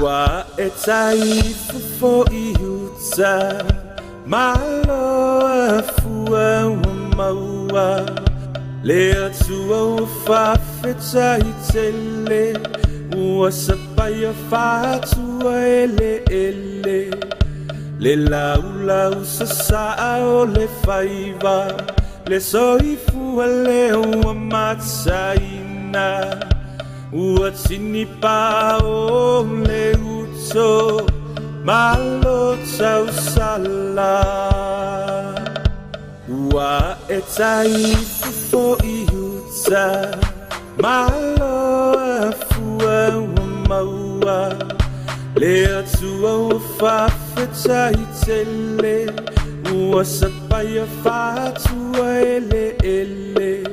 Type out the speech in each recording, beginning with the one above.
Ua e taifofo i uta, malo afua ua maua, le Atua ua faafetai tele, ua sapaia faatua eleele, le laulau sasaa o le faiva, le soifua lea ua mataina. Ua tini pa o le uto, malo tausala. Ua e taifofo i uta, malo afua ua maua, le Atua ua faafetai tele, ua sapaia faatua eleele,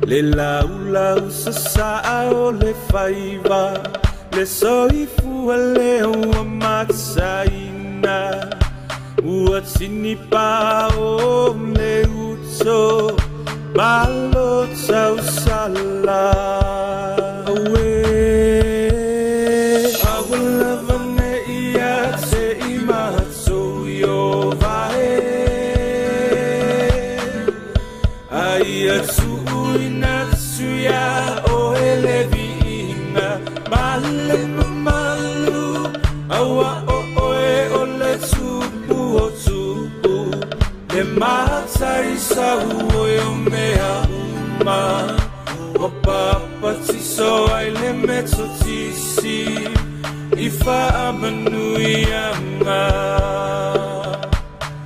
le laulau sasaa o le faiva, le soifua lea ua mataina. Ua tini pa o le uto, malo tausala. Aue, aua lava ne i ia te i matou i o vae. Aia tuuina atu ia oe le viiga, ma le mamalu, aua o oe o le Tupu o tupu, le Mataisau o e o mea uma. Ua papatiso ai le Metotisi i faamanuiaga.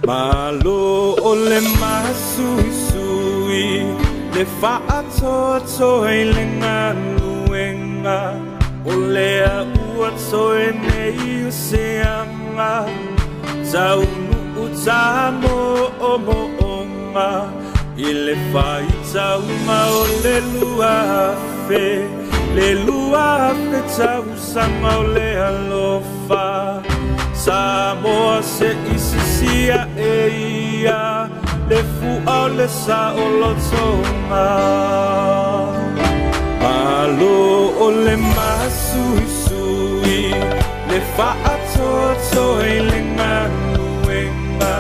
Malo o le masuisui, le faatoatoa i le galuega, o lea ua toe nei o seaga, taunuu tamoomooga, i le faitauga o le 2000, le 2000 tausaga o le alofa. Samoa se isisia e ia, le fua o le saolotoga. Malo o le masuisui, le faatoatoa i le galuega,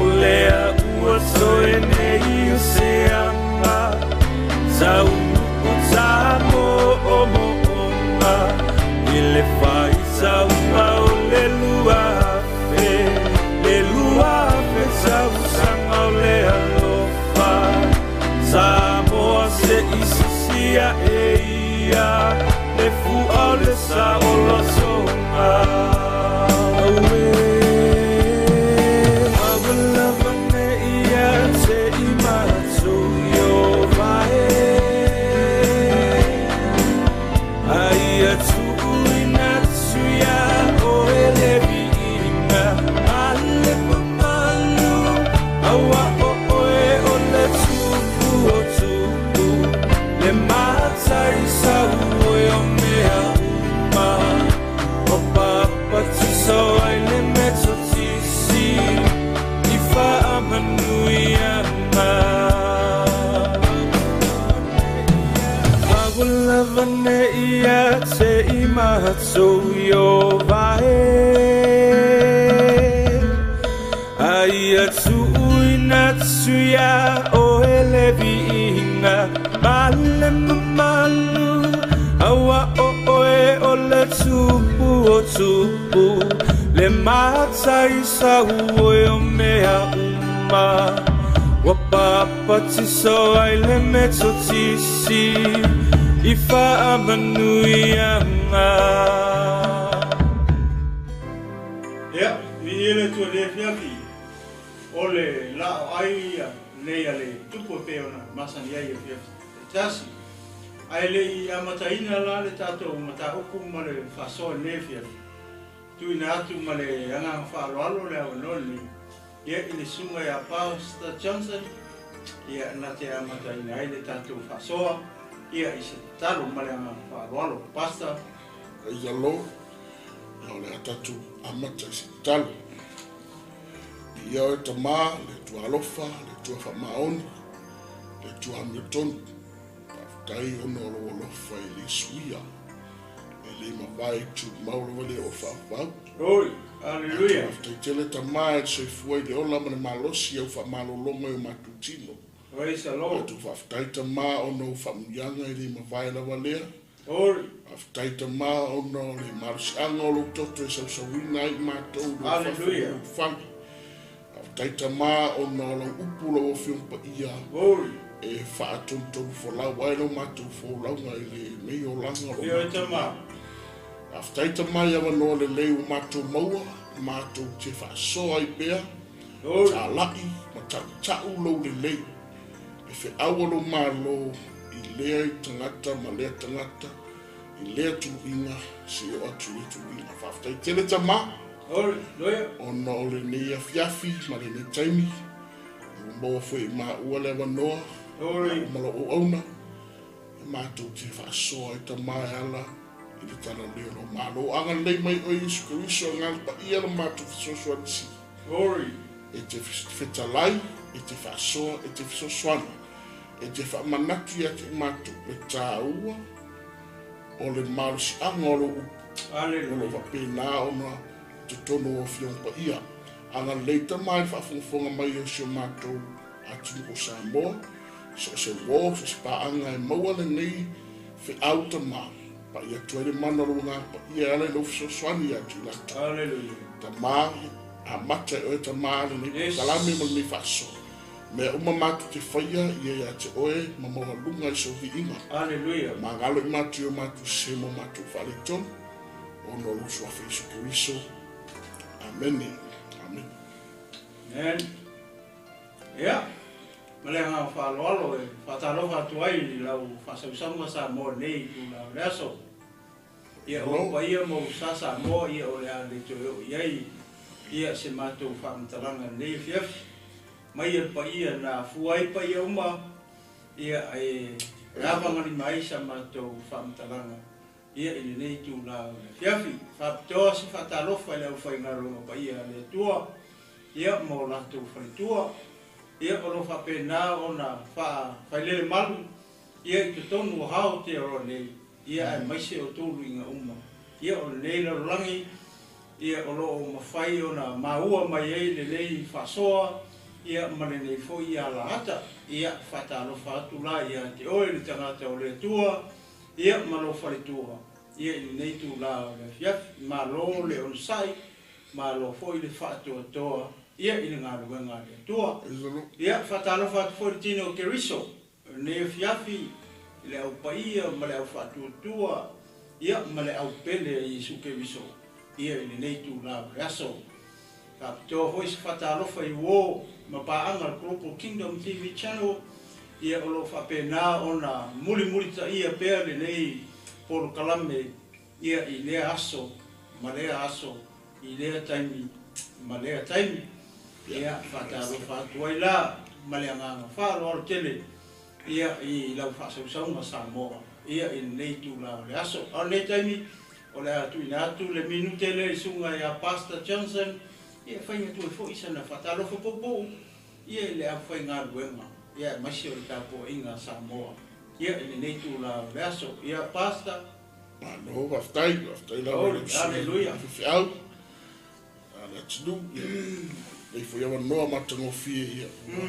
o lea ua toe nei o seaga, taunuu tamoomooga, i le faitauga o le 2000, le 2000 tausaga o le alofa. Samoa se isisia e ia, le fua o le saolotoga. Aue, aua lava ne i ia te i matou i o vae. Aia tuuina atu ia oe le viiga, ma le mamalu, aua o oe o le Tupu o tupu, le Mataisau o e o mea uma. Ua papatiso ai le Metotisi i faamanuiaga. Aua lava ne i ia te i matou i o vae. Aia tuuina atu ia oe le viiga, ma le mamalu, aua o oe o le Tupu o tupu, le Mataisau o e o mea uma. Ua papatiso ai le Metotisi i faamanuiaga. Ia, viia le Atua i lenei afiafi, o le laau ai ia lenei a le Tupu e pei ona masani ai i afiafi taitasi. Ae le i amataina la le tatou mataupu ma le faasoa i lenei afiafi, tuuina atu ma le agaga faaaloalo le avanoa lenei, ia i le susuga ia Pastor Johnson, ia na te amataina ai le tatou faasoa, ia i se tatalo ma le agaga faaaloalo. Pastor. Praise the Lord. Ia o le a tatou amata i se tatalo. Viia oe Tama, le Atua alofa, le Atua faamaoni. Le Atua amiotonu, faafetai ona o lou alofa e le suia, e le mavae tumau lava le oo faavavau. Glory. Hallelujah. Faafetai tele Tama e le soifua i le ola ma le malosi au faamalologa i o matou tino. Praise the Lord. Matou faafetai Tama ona o faamuiaga e le mavae lava lea. Glory. Faafetai Tama ona o le malosiaga o lou toto e sausauina ai matou i lou fafo ma Hallelujah. lou fale. Faafetai Tama ona o lau upu lau Afioga Paia Glory. e faatonutonu folau ai lau matou folauga i lenei olaga o lo Ioe matou Tama. iai. Faafetai Tama i avanoa lelei ua matou maua, matou te faasoa ai pea, Glory. talai ma ta'uta'u lou lelei, le feau o lou Malo i lea tagata ma lea tagata, i lea tuluiga seia oo atu i lea tuluiga. Faafetai tele Tama Glory. Hallelujah. ona o lenei afiafi ma lenei taimi, ua maua foi e maua le avanoa, Glory. ma lou auauna, e matou te faasoa ai Tama e ala i le talalelei o lou Malo. Agalelei mai oe Iesu Keriso, agaga paia le matou fesoasoani sili. Glory. E te fetalai, e te faasoa, e te fesoasoani, e te faamanatu ia te i matou le tāua o le malosiaga o lou upu. O loo Hallelujah. faapena ona totonu o Afioga Paia. Agalelei Tama i le faafogafoga mai o si o matou atunuu o Samoa, so o se uo, so o se paaga e maua lenei feau Tama, pa'i atu ai le mana o lou agaga paia e ala i lou fesoasoani ia te i latou. Hallelujah. Tama, amata e oe Tama lenei Yes. polokalame ma lenei faasoa. Mea uma matou te faia ia ia te oe ma maualuga i sou viiga. Hallelujah. Magalo i matou i o matou sese ma o matou faaletonu, ona o lou suafa Iesu Keriso. Amene. Amene. Amen. Ia, ma le agaga faaaloalo e faatalofa atu ai i lau faasausauga Samoa nei i tulaga o le aso. Ia, o Malo. paia ma usa Samoa, ia o le a le toe oo i ai ia se matou faamatalaga lenei afiafi. Mai e le paia na afua ai paia uma, ia e avagalima ai sa matou faamatalaga ia i lenei tulaga o le afiafi. Faapitoa se faatalofa i le aufaigaluega paia a le Atua, ia ma o latou faletua, ia o loo faapena ona faafailele malu ia i totonu o hao Aotearoa nei, ia aemaise o tuluiga uma ia o lenei lalolagi, ia o loo mafai ona maua mai ai lenei faasoa ia ma lenei foi alaata. Ia faatalofa atu la ia te oe le tagata o le Atua, ia ma lou faletua ia i lenei tulaga o le afiafi. Malo le onosai, malo foi le faatoatoa ia i le galuega a le Atua. Praise the Lord. Ia faatalofa atu foi le tino o Keriso lenei afiafi i le aupaia ma le aufaatuatua ia ma le aupele a Iesu Keriso ia i lenei tulaga o le aso. Faapitoa foi se faatalofa i uo ma paaga le Global Kingdom TV Channel, ia o loo faapena ona mulimulitaia pea lenei polokalame ia i lea aso ma lea aso, i lea taimi ma lea taimi. Ia faatalofa atu ai la ma le agaga faaaloalo tele ia i lau faasausauga Samoa ia i lenei tulaga o le aso. A o lenei taimi o le a tuuina atu le minute lea i susuga ia Pastor Johnson, ia e faiga atu ai foi sana faatalofa puupuu ia i le aufaigaluega ia aemaise o le tapuaiga a Samoa ia i lenei tulaga o le aso. Ia Pastor. Malo, faafetai, faafetai lava i Glory. lau susuga Hallelujah. faifeau a le atunuu, ia lei foi avanoa matagofie ia ua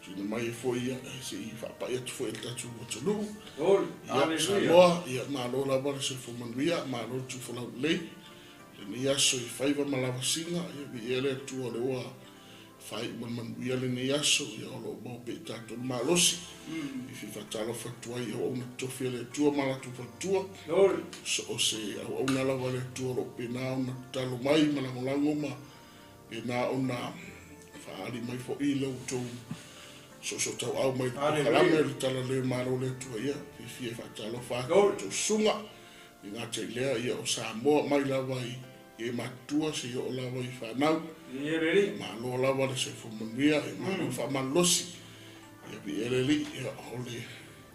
tuuina mai ai foi ia se'i faapa'i atu foi i le tatou atunuu. Glory. Ia Hallelujah. Samoa, ia malo lava le soifua manuia, malo le tufolau lelei lenei aso i faiva ma lavasiga. Ia viia le Atua o le ua faaiu ma le manuia lenei aso, ia o loo maua pea i tatou le malosi i fifatalofa atu ai i auauna totofi a le Atua ma latou faletua. Glory. So o se auauna lava a le Atua o loo pena ona tatalo mai ma lagolago ma pena ona faaali mai foi la outou soosootauau mai le polokalame Hallelujah. o le talalelei o le Malo o le Atua. Ia fiafia e faatalofa atu Glory. outou susuga i gata i lea ia o Samoa mai lava i e matutua seia oo lava i fanau. Ia le Alii. Malo lava le soifua manuia, e malo le faamalolosi, ia viia le Alii. Ia o le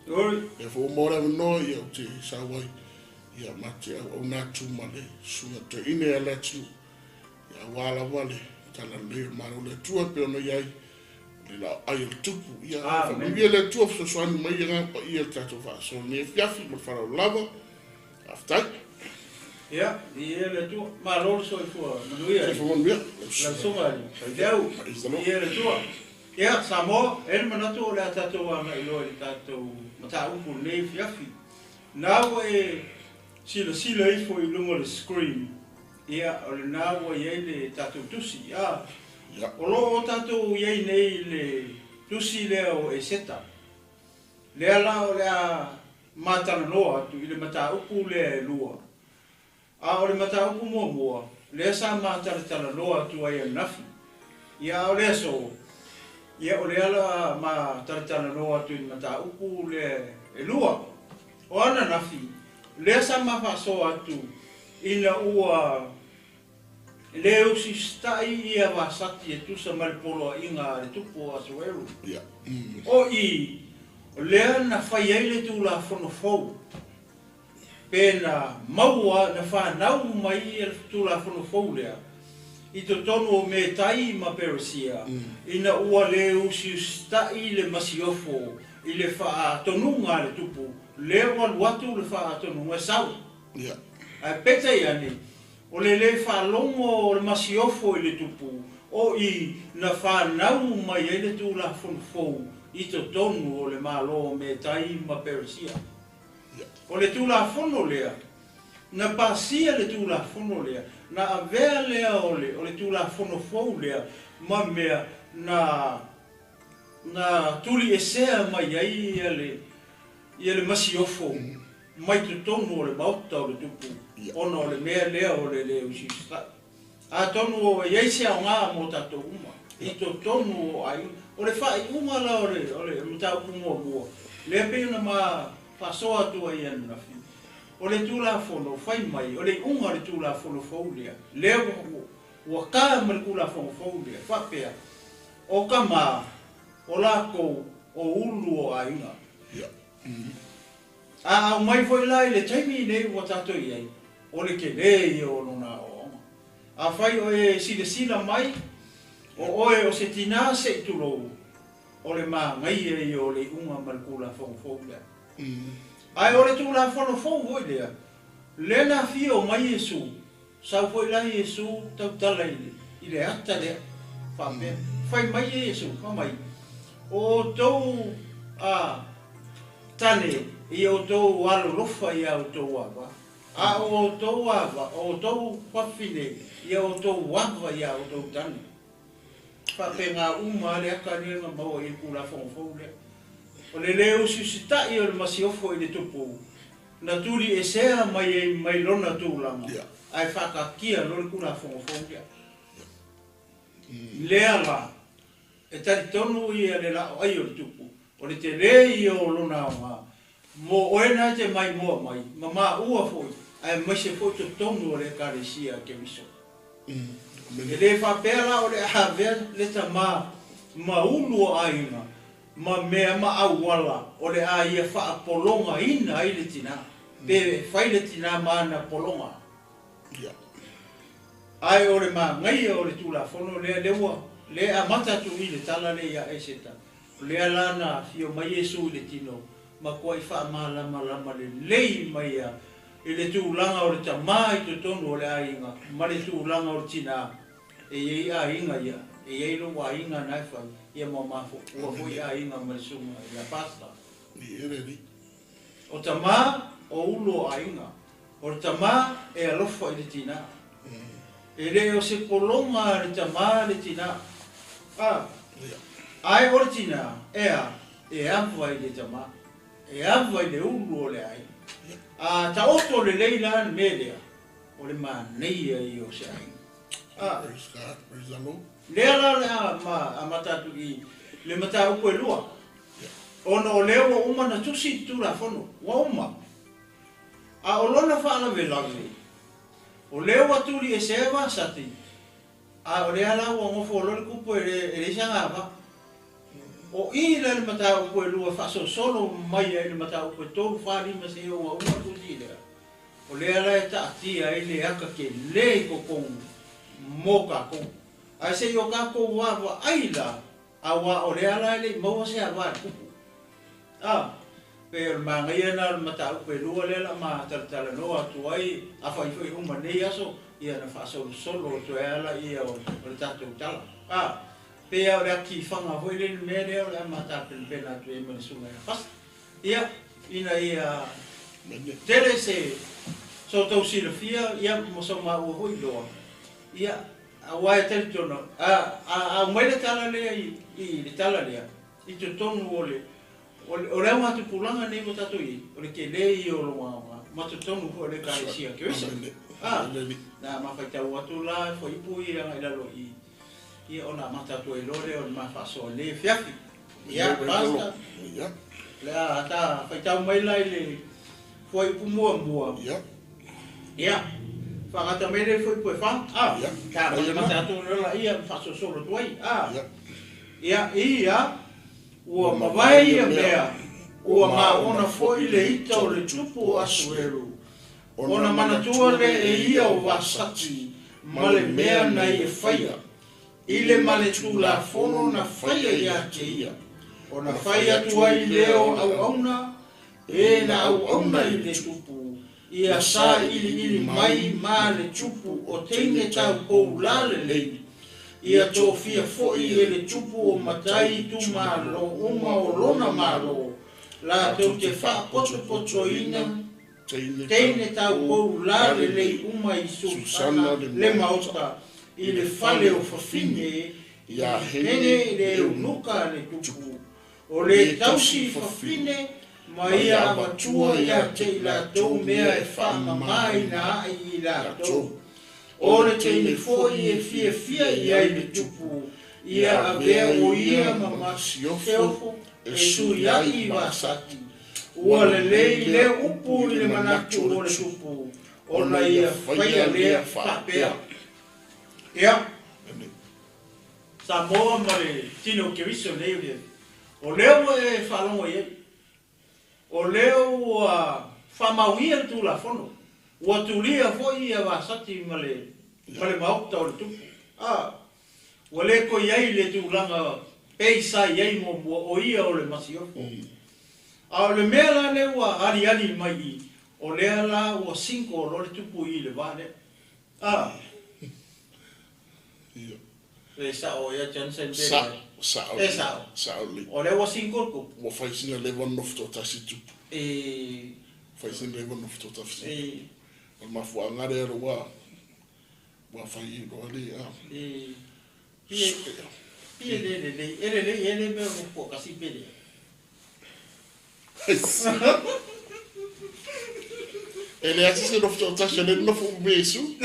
Glory. lea foi ua maua le avanoa ia ou te sau ai ia ma te auauna atu ma le susuga toeaina ia le atunuu, ia auā lava le talalelei o le Malo o le Atua e pei ona i ai Le laoai o le Tupu. Ia faamanuia le Atua fesoasoani mai i agaga paia i le tatou faasoa nei afiafi ma le faaaloalo lava. Faafetai. Ia, viia le Atua. Malo le soifua manuia. Soifua manuia. Lau susuga i le faifeau. Viia le Atua. Ia, Samoa, e i ai le manatu o le a tatou agai loa i le tatou mataupu i lenei afiafi. Na ua e silasila ifo i luga o le screen, ia, o lena ua i ai le tatou tusi. A, o lo o tatou i ai nei i le tusi lea o Eseta. Lea la o le a matalanoa atu i le mataupu lea e lua. A o le mataupu muamua, lea sa matalatalanoa atu ai ananafi. Ia, a o le aso, ia, o lea la a matalatalanoa atu i le mataupu lea e lua. O ananafi, lea sa ma faasoa atu ina ua le usisitai ia Vasati e tusa ma le poloaiga a le tupu o Asueru. O i, lea na fai ai le Tulafono fou, pe na maua, na fanau mai le Tulafono fou lea i totonu o Metai ma Peresia, ina ua le usiusitai le masiofo i le faatonuga a le tupu, lea ua alu atu le faatonuga e sau. Ae peitai ane, o le lē faalogo o le masiofo i le tupu, o i na fanau mai ai le Tulafono fou i totonu o le Malo o Metai ma Peresia. O le Tulafono lea, na pasia le Tulafono lea, na avea lea o le, o le Tulafono fou lea ma mea na, na tuliesea mai ai ia le, ia le masiofo mai totonu o le maota o le tupu ona o le mea lea o le lē usiusitai. Atonu o i ai se aoga mo tatou uma i totonu o aiga. O le faaiuga la o le o le mataupu muamua, lea pei ona ma faasoa atu ai ananafi, o le Tulafono fai mai, o le iuga o le Tulafono fou lea, lea ua ua ta ma le Tulafono fou lea, faapea, o tama, o latou o ulu o aiga. A aumai foi la i le taimi lenei ua tatou i ai, o le tele ia o lona aoaoga. Afai o e silasila mai, o oe o se tinā se i tulou, o le manaia ia o le iuga ma le Tulafono fou lea. Ae o le Tulafono fou foi lea, lea na afio mai Iesu, sau foi la Iesu tautala i le, i le ata lea, faapea, fai mai Iesu, fai mai, o outou a, tane i outou alolofa i a outou ava, a o outou ava, o outou fafine i a outou ava i a outou tane. Faapena uma lava le ata lea na maua i le Tulafono fou lea. O le lē usiusitaʻi o le masiofo i le tupu, na tuliesea mai ai mai lona tulaga, ae faataatia loa le Tulafono fou lea. Lea la, e talitonu ia le laoai o le tupu, o le telē ia o lona aoga, mo oe na e te maimoa mai, ma maua foi, aemaise foi totonu o le Ekalesia a Keriso. E lē faapea la o le a avea le tama ma ulu o aiga ma mea ma auala o le a ia faapologaina ai le tinā, pe fai le tinā ma ana pologa. Ae o le manaia o le Tulafono lea, lea ua, lea e amata atu i le tala lea ia Eseta, o lea la na afio mai Iesu i le tino, matuai faamalamalama lelei mai ia i le tulaga o le tama i totonu o le aiga ma le tulaga o le tinā. E i ai aiga ia, e i ai lou aiga na e fai, ia ma mafoua foi aiga ma le susuga ia Pastor. O tama, o ulu o aiga. O le tama e alofa i le tinā. E le o se pologa a le tama le tinā. A, ae o le tinā, e a, e ava i le tama. E ava i le ulu o le aiga. A taoto lelei la le mea lea, o le manaia ia o se aiga. A, Praise God, praise the Lord. Lea la o le a ma amata atu i le mataupu e lua. Ona o lea ua uma na tusi le Tulafono, ua uma. A o lona faalavelave, o lea ua tuli ese ai Vasati, a o lea la ua nofo loa le kupu e leai se agavaa. O i la le mataupu e lua e faasolosolo mai ai le mataupu e 3, 4, 5 seia ua uma le tusi lea. O lea la e taatia ai le ata tele i totonu mo tatou. Ae se i o tatou vaavaai la. Auā o lea la e le i maua se ava a le tupu. A, pei o le manaia lena o le mataupu e lua lea la ma talatalanoa atu ai, afai foi uma nei aso, ia ona faasolosolo atu ai lava laia o le tatou tala. A, pei lava o le atifaga foi lea i le mea lea o le a ma tapenapena atu ai ma le Susuga ia Pasi. Ia, ina ia tele se so outou silafia, ia ma so maua foi iloa, ia, aua e talitonu, a, a aumai le tala lea i, i le tala lea, i totonu o le, o le, o le augatupulaga lenei ua tatou i ai, o le tele ia o lona aoga, ma totonu foi o le Ekalesia Keriso. A, na ma faitau atu la fuaiupu ia agai i lalo i i, ia ona amata atu ai loa lea o le ma faasoa i lenei afiafi. Ia, Pastor, o le a ta faitau mai la i le fuaiupu muamua. Ia, faagata mai le fuaiupu e fa. A, ta amata atu loa laia ma faasolosolo atu ai. A, ia, ia, ua mavae ia mea, ua maona foi le ita o le tupu o Asueru, ona manatua lea e ia o Vasati ma le mea na ia faia, i le ma le Tulafono na faia ia te ia, ona fai atu ai lea o auauna e na auauna i le tupu, ia sailiili mai ma le tupu o teine taupou la lelei, ia tofia foi e le tupu o matai itumalo uma o lona Malo, latou te faapotopotoina teine taupou la lelei uma i Susana le maota, i le fale o fafine, ia Hene le eunuka a le tupu, o le tausi fafine ma ia avatua ia te i latou mea e faamamaina ai i latou. O le teine foi e fiafia i ai le tupu, ia avea o ia ma masiofo e sui ai i Vasati. Ua lelei lea upu i le manatu o le tupu, ona ia faia lea faapea. Ia, Samoa ma le tino o Keriso nei o O lea ua e faalogo i ai. O lea ua faamaugia le Tulafono. Ua tulia foi ia Vasati ma le ma le Maota o le Tupu. A, ua le toe i ai le tulaga pei sa i ai muamua, o ia o le masiofo. A o le mea la lea ua aliali mai i, o lea la ua single loa le Tupu i le va lea. A. E sao ia Johnson pe Sao, sao E sao. Sao lelei. O lea ua single le tupu. Ua fai sina leva ona nofo toatasi le tupu. E. Fai sina leva ona nofo toatasi. E. O le mafuaaga lea ua ua fai ai loa le a. E. Pie pie le lelei, e lelei e le mea o nofo toatasi pe leai. E leai se nofo toatasi o lea e nofo uma Iesu.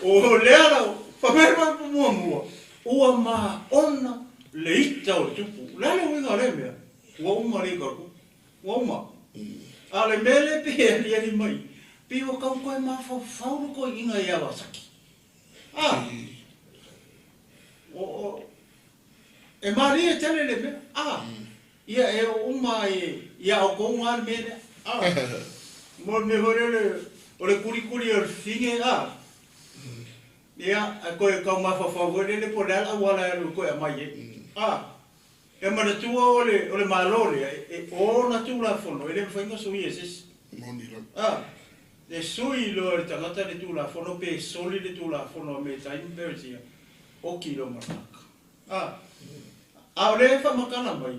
O lea la, fai mai le upu muamua, ua maona le ita o le tupu. O le a le uiga o lea mea? Ua uma le ita o le tupu. Ua uma. A o le mea lea pei e aliali mai, pei ua tau toe mafaufau le toeaina ia Vasaki. A! O, o, E malie tele le mea, a, ia e oo uma ia outou na le mea lea, a. Mo le mea foi lele, o le kulikuli o le fafine, a, ia, ae toe tau mafaufau foi lele po o le a le auala e alu e toe aumai ai, a. Ia manatua o le, o le Malo lea, e, o ona Tulafono e le mafai ona suia e se isi. Moni lava. A, e sui loa e le tagata le Tulafono pe soli le Tulafono a Metai ma Peresia, oki loa ma le tagata. A, a o lea e faamatala mai,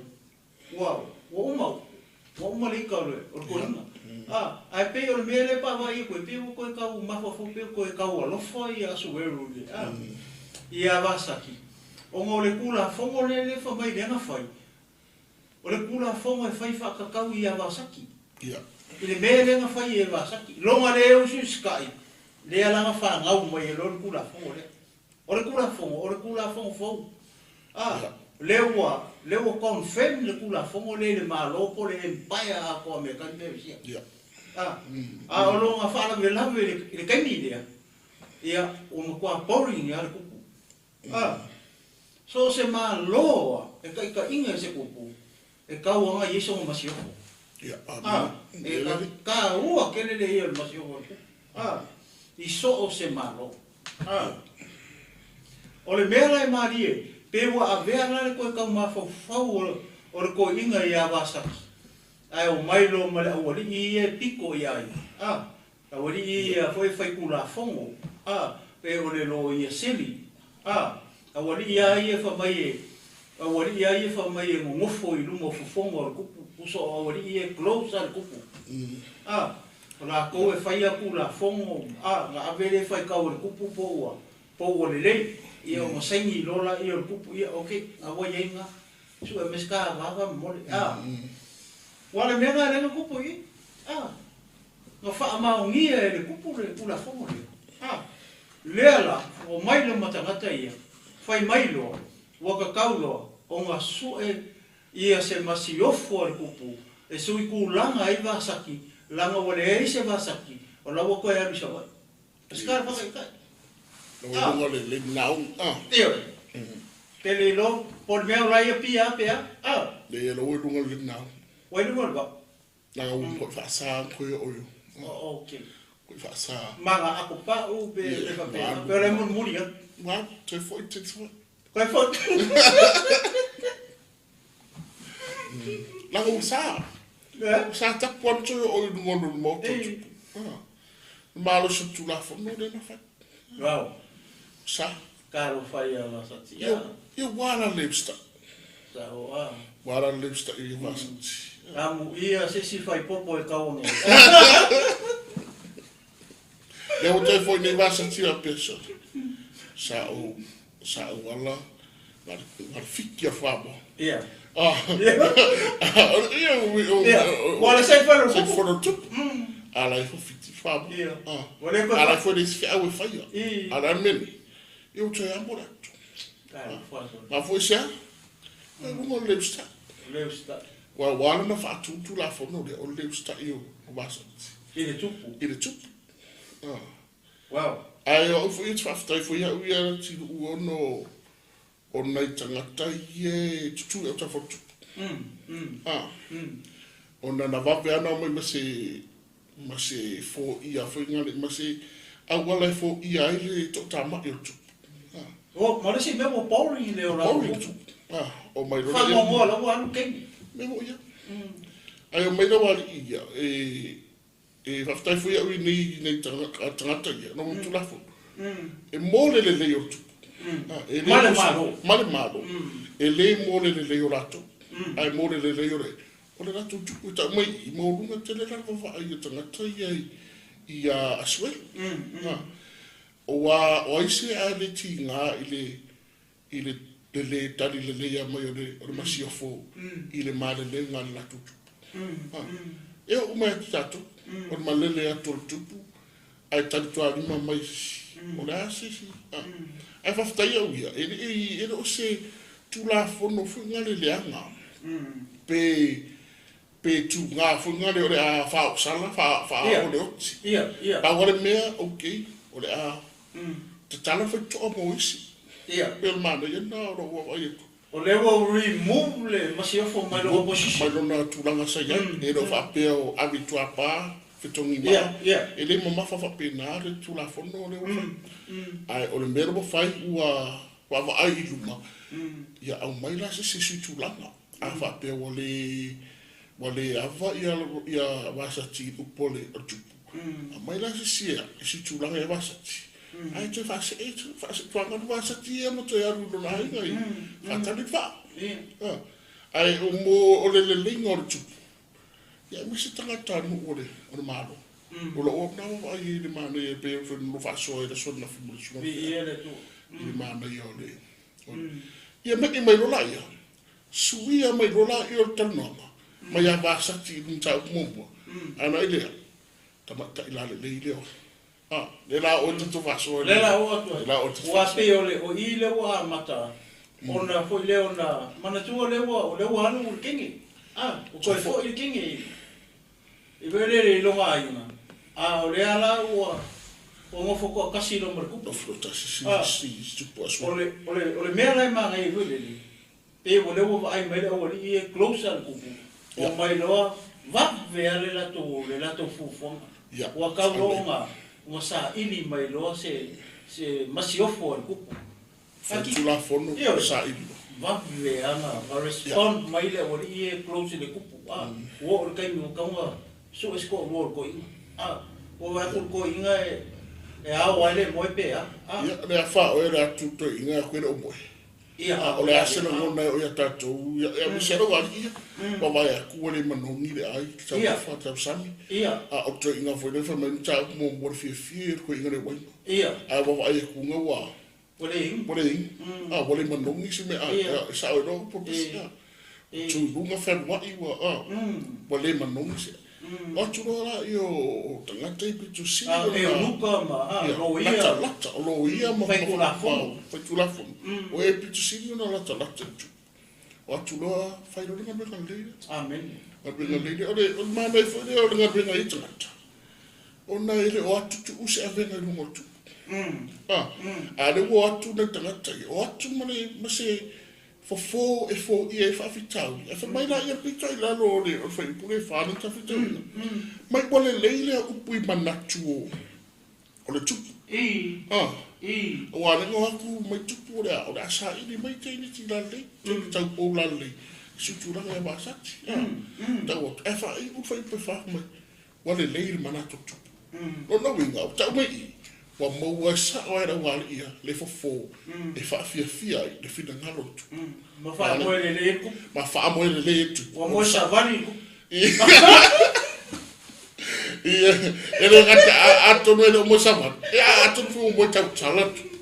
ua, ua uma, ua uma le ika o le, o le toeaina. A, ae pei o le mea lea pe a vaai atu ai, pei ua toe tau mafaufau, pei ua toe tau alofa ia Asueru i le, a, ia Vasati, ona o le Tulafono lea lea fai mai lea na fai, o le Tulafono e fai faatatau ia Vasati. I le mea lea na fai e Vasati. Lona le usiusitai, lea la na fanau mai ai loa le Tulafono lea. O le Tulafono, o le Tulafono fou. A, lea ua, lea ua confirm le Tulafono lea i le Malo po o le Empire atoa a Amerika ma Peresia. A, a o lona faalavelave i le, i le taimi lea, ia, ua matua boring lava le tupu. A, so o se Malo a e taitaiga i se tupu, e tau aga i ai sona masiofo. A, e taua tele le ia o le masiofo o le tupu. A, i so o se Malo. A. O le mea la e malie, pe ua avea la le toe tau mafaufau o le toeaina ia Vasati, ae omai loa ma le aualii ia e pito ia ia, a, aualii ia foi e faitulafono, a, pe o le Loia Sili, a, aualii lava ia e fai mai e, aualii lava ia e fai mai e nonofo i luma o fofoga o le tupu, tusa o aualii ia e close lava i le tupu, a, o latou e faia tulafono, a, ona ave lea e faitau e le tupu po ua lelei, ia ona saini loa laia o le tupu, ia okay, na ua i ai lena, sue mai se taavava ma mole, a, ua o le mea lena lea na tupu i i, a, na faamaonia e le tupu le tulafono lea, a, lea la, omai loa ma tagata ia, fai mai loa, ua tatau loa ona sue ia se masiofo a le tupu e sui tulaga ai Vasati, leaga ua leai se Vasati, o la ua toe alu i Savaii. E se tala faataitai. Lau luga le le nau. Ah. Ioe. Pe le iloa, po o le mea o la ia pia pe a. Ah. Le lo luga le nau. Ua i luga le vaa. Na u ko fa sa ko yo yo. Okay. Ko fa sa. Maga ako pa u pe le fa pe. Pe le mun muri ya. Wa te fo te fo. Koe fo. La u sa. Sa ta kwanto yo o luga le mo to. Ah. Malo se tu la fo no le na fa. Wow. Sa. Karo fai a Vasati. Ia wala lipsta. Sa o a. Wala lipsta i Vasati. Amu ia se si fai popo e kau nei. Le o te foi nei Vasati a pesa. Sa o ala la fikia famo. Ia. Ah. Ia Ia. Wala sai falo sai falo tu. Ala i fiti famo. Ia. Ah. Wala ko. Ala foi nesse fiau e faia. Ala men. Eu te amo la. Ma foi sia. E lunga leusta. Leusta. Wa wala na faatutu la fono le o leusta i o Vasati. I le tupu. I le tupu. Ah. Wow. Ai o foi te whaftai foi au ia ti u ono o nei tangata i e tutu e o tawha tupu. Ah. O na wawe ana mai ma se fo ia foi ngale ma se au ala fo ia ai le to tamai o tupu. Ah. O ma le si mea mo Pauli le o la. Pauli tupu. Ah, o mai rona. Fa mo la wa lu kengi. Me mo ia. Ai o mai rawa ia e whaftai foi au i nei tangata ia no tulafono. E mole le lei o tupu. E male malo. Male malo. E le mole le lei o latou. Ai mole le lei o le. O le latou tupu ta mai i mo lunga tele la va ai tangata ia i a Asuelu. O wa o ai se a le tinga i le le tali le leia mai o le masiofo i le male le ngā le latou tupu. E o umai atu tātou, o le malele atu o le tupu, ai tali toa lima mai o le asisi. Ai whaftai au ia, e le o se tulafono fui ngā le leanga. Pe tu ngā fui ngā le o le a wha o sala, wha o le oti. Ia. Pau le mea, okay, o le a te tala whai toa mo isi. Ia. Pe o le mana ia nā o ua wai atu. O le ua remove le masiofo mai lo opposition. Mai lona tulaga sa iai. E lo whaapea o avi tuapa, whitongi maa. Ia. E le mamafa whaapena le tulafono o le ua whai. Ai, o le mea ua whai ua waai i luma. Ia au mai la se sisi tulaga. A whaapea ua le ava ia Vasati upo le o tupu. A mai la se sia, si tulaga e Vasati. Ai te whaase e, whaase tuanga nu Vasati e mo te aru lona ainga i whatani wha. Ai o mo o le lelenga o le tupu. Ia me se tangata nu o le malo. O la o nā wa ai le mana e pe whenua no whaasoa e la sona fumuli suna. I le tu. I le mana ia o le. Ia me mai lola ia. Suia mai lola ia o le talanoaga. Mai a Vasati i nta upu. Ana i lea. Tamata i la le lei leo. Ah, le la o te whasoa. Le la o atu. Le la o te whasoa. Ua pe o le o i le ua mata. Ona foi le ona manatua le ua o le ua alu le kingi. Ah, o koe foi le kingi. I vele le longa ainga. Ah, o le ala ua o ngofo ko kasi lo markupu. O flota si tupu aswa. O le mea lai manga i vele le. Pe o le ua ai mai le o li e close al kupu. O mai loa va ve ale la to le la to fufuanga. Ua kau longa ua sa ili mai loa se masiofo al kupu. Faitulafono saili loa. Vave ana ma respond mai le aualii ia e close i le kupu a ua oo i le taimi ua tatau ona sue se toalua o le toeaina a ua vaai atu le toeaina e ao ai le moe pe a a. Ia, le afa oe le atu toeaina e atu e le o moe. A o le a se lagona e oo ia tatou, ia, aemaise lava alii ia, ua vaai atu ua le manogi le ai, le taumafa, le tausami. A o le toeaina foi lea fai mai mataupu muamua le fiafia ia o le toeaina le uaina. Ae ua vaai atu na ua Ua le inu. Ua le inu. A ua le manogi se mea e sao ai loa upu pasi. A tu i luga fealuai ua a ua le manogi se. O atu loa laia o tagata ia pito sili ona. A eunuka ma a loia. Latalata o loia ma faitulafono. Faitulafono. O e pito sili ona latalata i tupu. O atu loa fai loa le galuega lelei lea. Amene. Galuega lelei lea. O le manaia foi lea o le galuega i tagata. Ona e le o atu tuu se avega i luga o le tupu. A, a lea ua o atu nai tagata ia, o atu ma le, ma se fofo e foia ai faafitauli, ae fai mai laia pito i lalo o le, o le fuaiupu lea e fa nei tafitauli. Mai ua lelei lea upu i manatu o, o le tupu. Aua o lea na o atu mai tupu o le a, o le a saili mai teiniti lalelei, teine taupou lalelei i si tulaga ia Vasati. Tau atu, ae faaiu le fuaiupu e fa mai, Ua lelei le manatu o Tupu. Lona uiga, ua tau mai i, ua maua sao ai le aualii ia le fofo e faafiafia ai le finagalo o le Tupu. Ma faamoe lelei ai le Tupu. Ma faamoe lelei ai le Tupu. Ua moe savali le Tupu. Ia, e le gata, atonu e le o moe savali, ia atonu foi ua moe tautala le Tupu.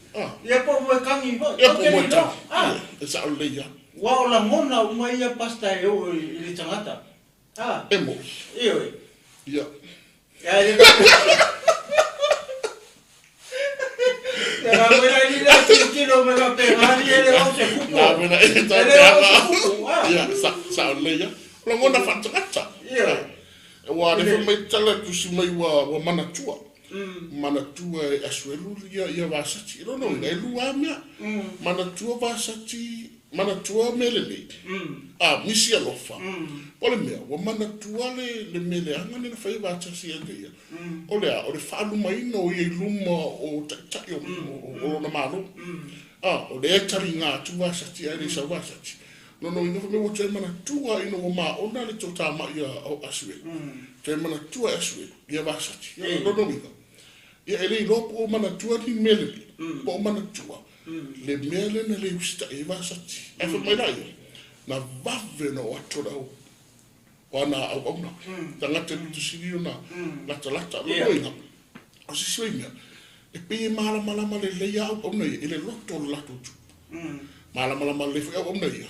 Ia po o moe kagi foi. Ia po o moe kagi. Ia, e sao lelei lava. Ua o lagona uma ia pasta e oo i le tagata. E moni. Ioe. Ia. Ia e le Ia la wena ni la tilotilo mai faapena ni e le o se kupu. La wena e ta E le o se kupu. Ia sa sa o le ia. Lagona faatagata. Ioe. Ua le fai mai tala tusi mai ua ua manatua. Manatua e Asuelu ia ia Vasati. Lona uiga e lua mea. Manatua Vasati Manatua mea lelei, a misi alofa, o le mea, ua manatua le, le mea leaga lea na fai e Vatasi ia te ia, o le a? O le faalumaina o ia i luma o taitai o, o, o lona Malo. A, o lea e taliga atu Vasati ae le i sau Vasati. Lona uiga fai mai ua toe manatua ina ua maona le toatamai a Asuelu, toe manatua e Asuelu ia Vasati. Lona uiga, ia e le iloa po o manatua ni mea lelei, po o manatua le mea lea na le usitai ai Vasati. Ae fai mai laia, na vave ona o atu o le au o ana auauna, tagata e pito sili ona latalata. O lona uiga, o se isi mea, e pei e malamalama lelei lava auauna ia i le loto o le latou tupu. Malamalama lelei foi auauna ia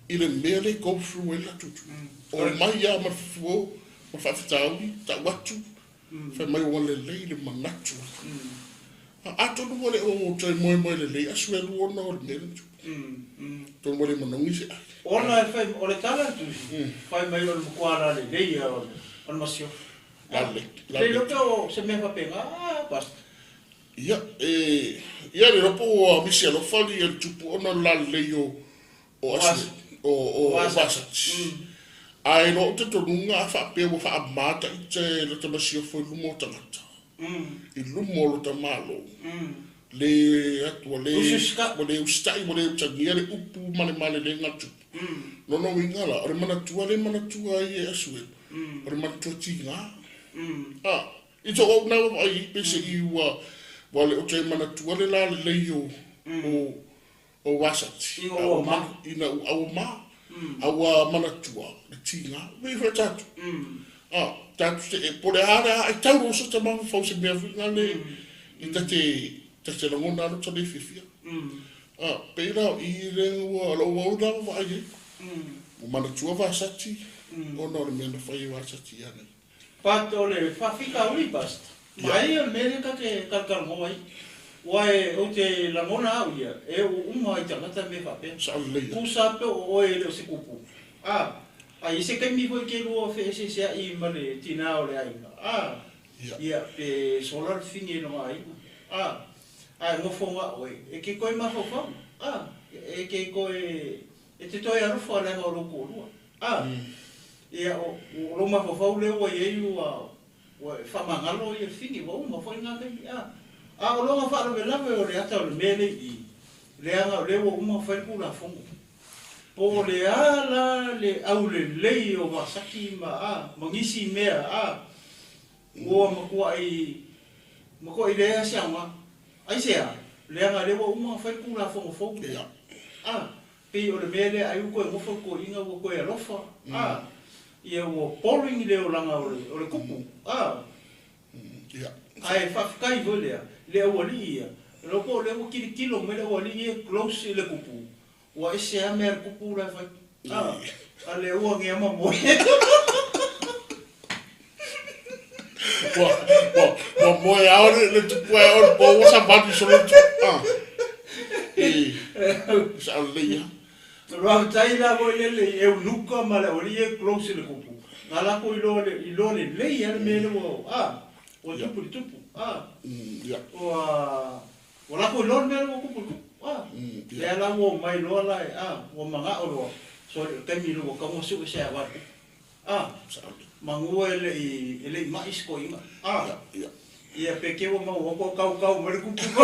i le mea lea e go through ai le latou tupu. O mai lava ma le fofo ma le faafitauli, tau atu, Fai mai ua lelei le manatu. Atonu ua le o toe moemoe lelei Asuelu ona o le mea lea na tupu. Atonu ua le manogi se ai. Ona e fai, o le tala a le Tusi, fai mai o le matua lalelei ia o le masiofo. Lalelei, lalelei. Le iloa pe o se mea faapena, a Pastor? Ia, e, ia le iloa po ua misi alofa le tupu ona o le lalelei o, o Asuelu, o, o, o Vasati. Ae loa o tetonuga a faapea ua faama taita e lota masiofo i luma o tagata, i luma o lota Malo, le atu ua le, ua le usitai, ua le utagia le upu ma le malelega a le tupu. Lona uiga la, o le manatua le manatua ai e Asuelu, o le manatua tiga. A, i to ou na vaai pe se i ua, ua le o toe manatua le lalelei o, o, O Vasati. Ina ua ma. Ina ua ma. A ua manatua le tiga. Pei foi tatou. A, tatou te, po o le a le a, e tau loa se tama fau se mea foi lale i ta te lagona lava ta le fiafia. A, pei la o i lea ua, lou au la vaai ai. Ua manatua Vasati ona o le mea na fai e Vasati ia nei. But o le faafitauli Pastor, mai o le mea lea ta te talatalanoa ai. Ua e, ou te lagona au ia, e oo uma i tagata mea faapea. Sao lelei ia. Tusa pe o oe e le o se kupu. A, a i ai se taimi foi ke lua feeseeseai ma le tina o le aiga, a, ia, pe sola le fine i lona aiga, a, ae nofo ga oe, e ke toe mafaufau, a, e ke toe, E te toe alofa leaga o lou toalua. A! Ia, o, o lou mafaufau lea ua i ai ua, ua e faamagalo ia le fini, ua uma foi lena taimi. A! A o lona faalavelave o le ata o le mea lea i i, Leaga o lea ua uma ona fai le Tulafono. Po o le a la le aulelei o Vasati ma a ma nisi mea a ua matuai matuai leai lava se aoga. Aisea? Leaga o lea ua uma ona fai le Tulafono fou lea. A, pei o le mea lea ai ua toe nofo le toeaina ua toe alofa a, ia ua boring le olaga o le o le tupu a. Ae faafetai foi lea i le aualii ia, iloa po o lea ua tilotilo mai le aualii ia e close i le tupu, ua ese lava mea a le tupu la e fai. A, a lea ua gea mamoe. Ua, ua, ua moe ao le, le tupu ae o le po ua savali solo le tupu. Ah. E, sa o lelei lava. Faafetai la foi lele i Eunuka ma le aualii ia e close i le tupu, na latou iloa iloa lelei lava le mea lea ua, a, ua tupu i le tupu, a. Ua, ua latou iloa le mea lea ua tupu i le tupu, a. Lea la ua omai loa la, a, ua manao loa, sole, o le taimi lea ua tatau ona sue se ava a le tupu, a. Manu e le i, e le i mai si toeaina, a. Ia pe te ua maua atu o kaukau mai le tupu.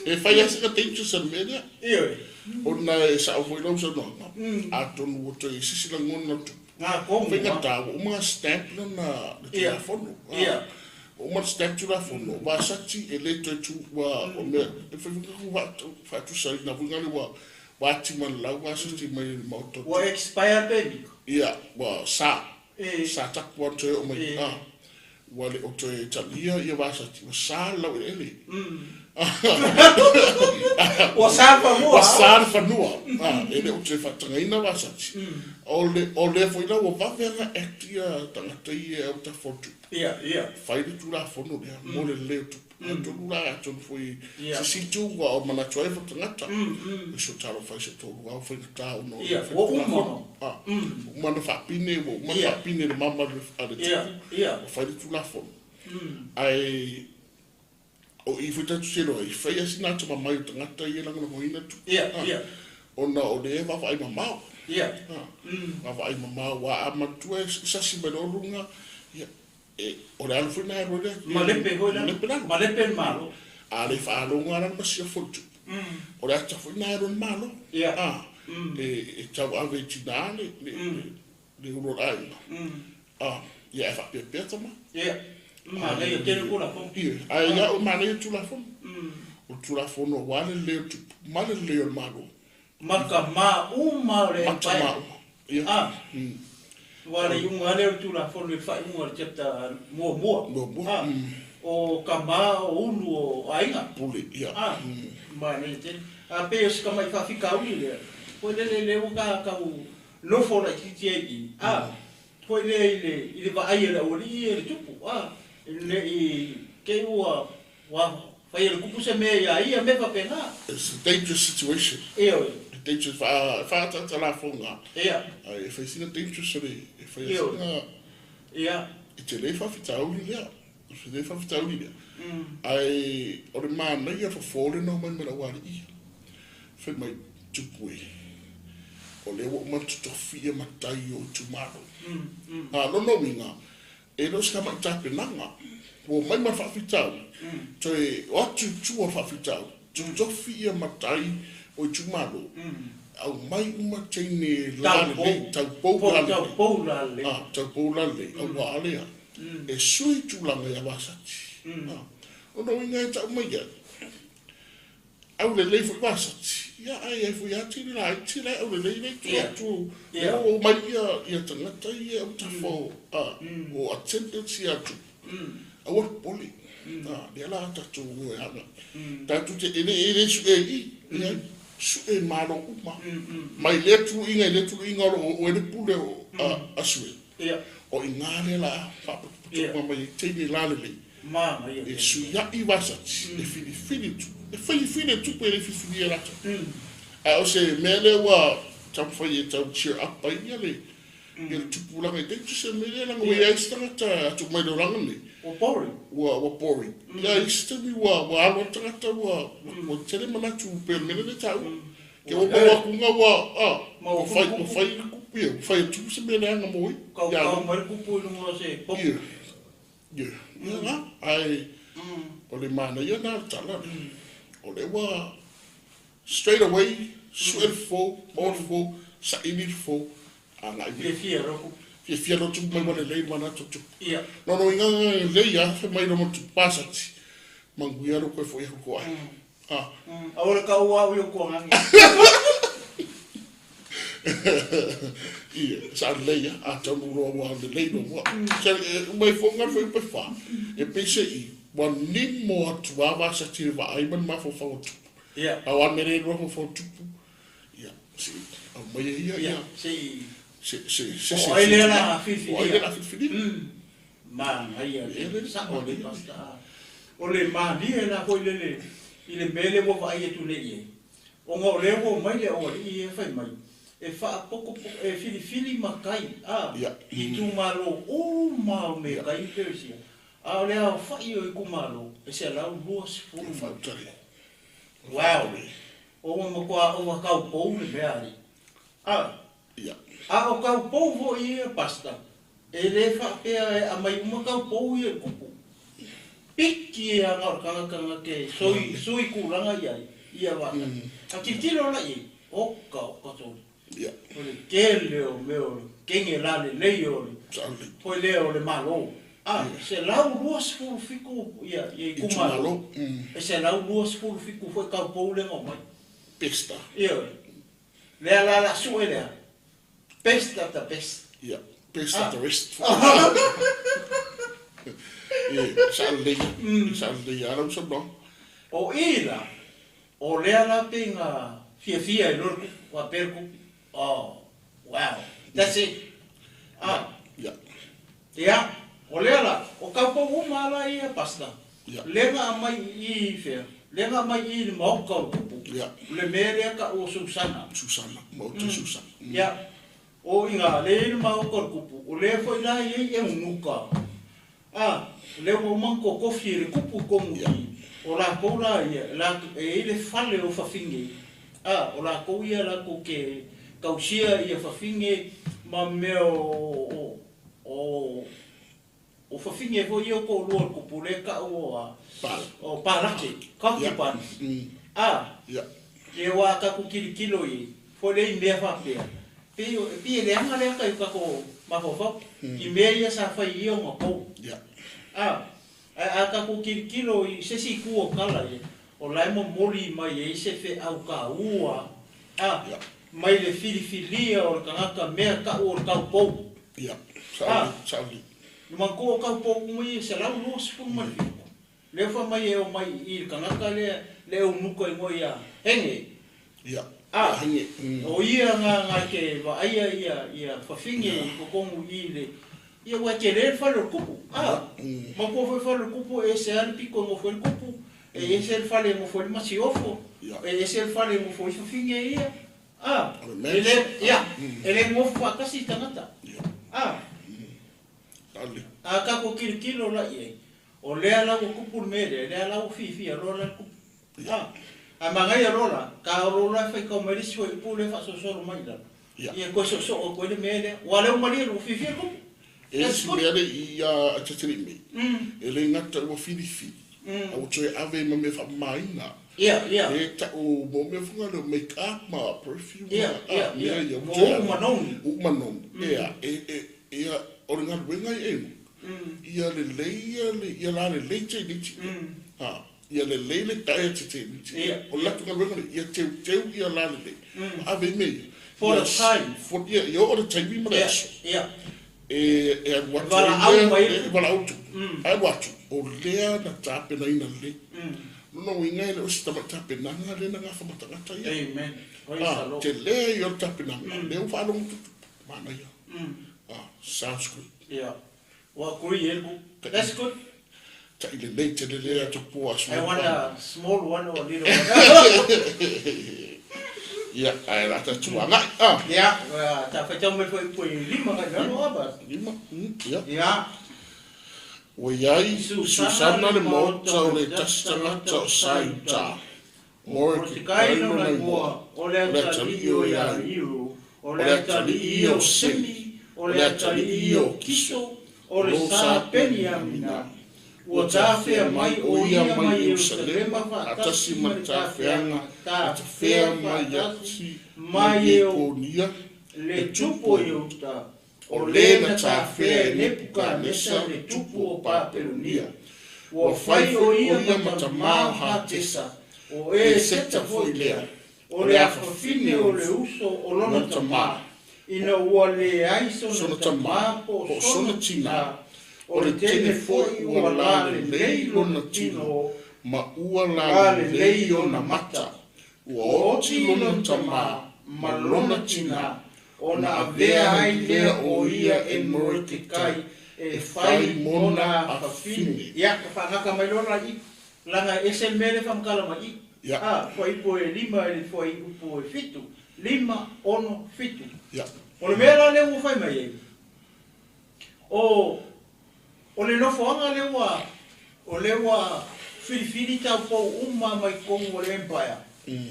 E fai lava sina dangerous le mea lea. Ioe. Ona e sao foi lau saunoaga, atonu ua toe sisi lagona le tupu. Ngā tonu. Faigata, ua uma ona stamp lana le Tulafono. Ia. Ua uma ona stamp Tulafono, Vasati e le toe tu, ua, o mea, e fai foi tatou faatusaina foi lea ua ati ma le lau Vasati mai le Maota. Ua expire pe mika? Ia, ua sa. Sa tapu lava ona toe oo mai. Ua le o toe talia ia Vasati, ua sa le laueleele. Ua sa le fanua. Ua sa le fanua. E le o toe faatagaina Vasati. O le, o lea foi la ua vave lava ona act ia tagata ia e autafa o le tupu. Fai le Tulafono lea mo le lelei o tupu. Atonu la, atonu foi se isi itu ua o manatu ai foi tagata. E so talofa i se toalua au faigata ona o le Ua uma. Ua uma ona faapine, ua uma ona faapine le mama a le tupu, ua fai le Tulafono. Ae o i foi tatou te iloa ai, fai lava sina atamamai o tagata ia e lagolagoina le tupu. Ona o lea e vaavaai mamao. Vaavaai mamao, aua a manatua e sasi mai loa luga, ia, E, o le alo foi lena e alu ai le. Malepe foi lalo. Malepe lalo. Malepe le Malo. A le faalogo lava la le masiofo i le tupu, o le ata foi lena e alu ai le Malo. A, e, e tauave i tina le, le, le, le ulu o le aiga. A, ia ae faapeapea tama. Ia. Manaia tele Tulafono. Ia, ae ia au e manaia Tulafono. O le Tulafono aua le lelei o le tupu ma le lelei o le Malo. Mata uma o le Empire. Mata uma. Ia. A. Aua o le iuga lava lea o le Tulafono i le faaiuga o le chapter muamua. Muamua. A. O tama o ulu o aiga. Pule, ia. A. Manaia tele. A pei o si tamai faafitauli lea, foi lele lea ua ta tau nofo laitiiti ai i i. A. Foi lea i le i le vaai a le aualii ia i le tupu. A. Ne i te i ua Ua fai e le kupu se mea iā ia, mea faapena. It's a dangerous situation. Ioe. E dangerous, wha, whaataata lafoga. Ia. Ai, e fai sina dangerous o le, e fai a sina. Ia. E tele whawhitauli lea. E tele whawhitauli lea. Ai, o le manaia fofo le nau mai ma lau alii. Fai mai, tupu e. O lea ua uma ona totofi ia matai o itumalo. A, lona uiga, E le o se tamai tapenaga. Ua omai ma le faafitauli, toe o atu i tua o le faafitauli, totofi ia matai o itumalo, aumai uma teine lalelei, taupou lalelei, taupou lalelei, aua a lea, e sui tulaga ia Vasati. Lona uiga e tau mai ai, Aulelei foi Vasati, ia ae ai foi lava tele laiti la e aulelei le itu atu, lea ua omai ia ia tagata ia autafa o o attendants ia atu, aua le popole, lea la tatou o e agai. Tatou te e le e le sue i i, leai, sue malo uma. Mai lea tuluiga i lea tuluiga o lo o oe le pule o a sue. O i ina lea la faapotopoto uma mai ai teine lalelei. E suiaʻi Vasati, e filifili tu, e filifili e tupu e le filifilia e latou. Ae o se mea lea ua taumafai e tau cheer up ai ia le ia le tupulaga i taimi se mea lea leaga ua i ai isi tagata atu mai le olaga lenei. Ua boring. Ua ua boring. Ia isi taimi ua ua alu lava le tagata ua ua tele manatu pei o le mea lea e taua. Ke ua maua atu nga ua a ua fai ua fai le kupu ia ua fai atu se mea leaga mo ia. Kaukau mai le kupu i luga o se popo. Ia, ia la, ae O le manaia lena o le tala lea. O lea ua straight away sue le fofo, maua le fofo, saili le fofo, agai mai. Fiafia loa tupu. Fiafia loa tupu mai ua lelei le manatu o tupu. Ia. Lona uiga lelei lava fai mai loa ma tupu pasati, manuia lou toe foi atu i tua. Ah. Aua le taua au i ou tuagagi. Ia, sa lelei lava, a taunuu loa ua lelei loa ua. Sa uma ifo na foi pe fa. E peiseai, ua nimo atu lava vasati i le vaai ma le mafaufau o tupu. Ia. A o a mea lea e lua mafaufau o tupu, ia, se i aumaia ia, ia. Se i. Se, se, se, se. O ai lea o le a filifilia. O ai lea o le a filifilia. Manaia le sao le Pastor. O le malie la foi lele i le mea lea ua vaai atu nei i ai, ona o lea ua omai le aualii ia fai mai e faapotopotoko e filifili matai a itumalo uma o metai peresia, a o le aofai o itumalo e 120. Wow! Ua matua ova taupou le mea alii. A. A o taupou foi ia Pastor, e le faapea e aumai uma taupou ia i le kupu. Piki e ana o le tagata na te sui sui tulaga i ai ia vaatasi. A tilotilo la i ai, oka oka soli. O le tele o mea o le kenge lalelei o le foi lea o le Malo. A, 127 ia itumalo, e 127 foi taupou lea na omai. Pesta. Ioe. Lea la la sue lea, best of the best. Ia, best of the rest. Ia, sa lelei, sa lelei lava lau saunoaga. O i la, o lea la pei na fiafia ai loa le kupu, faapea le kupu, oh, wow, that's it. Ah. Ia. Ia, o lea la, o taupou uma lava la ia, Pastor, Ia. lea na aumai i i fea? Lea na aumai i i le maota o le tupu. Ia. O le mea lea tau o Susana. Susana, maota o Susana. Ia. O i ina, lea e i ai le maota o le tupu, o lea foi la e i ai eunuka. A, o lea ua uma ona totofi e le tupu i totonu i i. O latou la ia, e i ai le fale o fafine. A, o latou ia latou te tausia ia fafine ma mea o, o, O fafine foi ia o toalua o le tupu lea e tau o a o Palake, concubines. A, ia aua a tatou tilotilo i ai, foi lea i mea faapea, pei o, pei e leaga le ata i o tatou mafaufau i mea ia sa fai i ia ona pou. A, ae a tatou tilotilo i se isi itu o tala ia, o la e momoli mai ai se feau taua, a, mai le filifilia o le tagata mea tau o le taupou. A, le matua o taupou uma ia e 127. Lea fai mai e omai i i le tagata lea le eunuka igoa ia Henge. A, o ia na na te vaaia ia ia fafine i totonu i i le ia ua e tele le fale o le tupu. A, matua foi fale o le tupu e ese lava le pito e nofo ai le tupu, e ese le fale e nofo ai le masiofo, e ese le fale e nofo ai fafine ia. A, e le, ia, e le nofo faatasi i tagata. A, a tatou tilotilo la i ai, o lea la ua tupu le mea lea, lea la ua fiafia loa la le tupu. A, ae manaia loa la, taolo loa e faitau mai le isi fuaiupu lea e faasolosolo mai i lalo. Ia toe soosoo atu ai le mea lea. Ua lea ua malie ua fiafia le tupu. E i ai si mea lea i a Tetele nei, e le gata ua filifili, a ua toe ave ma mea faamamaina. Ia, ia. E tau mo mea foi lea o make up ma perfume Ia, ma ia, mea ia. ia ua Mo toe u'u ave. ma noni. U'u ma noni. Ea, e, e, ia, o le galuega ia e ia lelei ia le, ia lalelei teineiti ia. Ha, ia lelei le tae a te teineiti ia. Ia, O le ia. latou galuega lea, ia teuteu ia lalelei. Ma ave i mea ia. For Ia the time. For, ia, ia oo le taimi ma le Ia, aso. ia. E alu atu ai Valaau lea, mai e le. valaau atu. Alu atu, o lea na tapenaina lelei. Lona uiga e le o se tamai tapenaga lea na gafa ma tagata ia. Amen. Praise the Ah, Lord. tele ia o le tapenaga, lea ua faalogo tupu, manaia. Ah, sounds good. Ia. Ua agree e le ku. That's good. Tai lelei tele lea atu po aso I want a small one or a little one. Ia, ae o le a tatou agai, ah. Ia, ta faitau mai foi pui lima kai lalo aba. Lima, ia. Ia. Ua i ai Susana le maota o le tasi tagata o Saiuta, Morekekai lona igoa, o le o le atalii atalii o o Iairu, o o le le atalii atalii ia o o Semi, Semi, o o le le atalii atalii ia o o Kiso, Kiso, o le o sa sa Peniamina. Peniamina. Ua tafea mai o ia mai Ierusalema faatasi ma le tafeaga na tafea mai mai e Iekonia le tupu o Iuta, o le na tafea e Nepukanesa le tupu o Papelonia. Ua fai o ia ma tamā o Hatesa, o Eseta foi lea, o le afafine o le uso o lona tamā, ina ua leai sona tamā po o sona tinā, o le teine foi ua lalelei lona tino ma ua lalelei ona mata. Ua oti lona tamā ma lona tinā, ona avea ai lea o ia e Moretekai e fai mona afafine. Ia, ka faagata mai loa la i, laga e ese le mea lea e faamatala mai i. A, fuaiupu e 5 i le fuaiupu e 7, 5, 6, 7. O le mea la lea ua fai mai ai, o, o le nofoaga lea ua, o lea ua filifili taupou uma mai totonu o le Empire,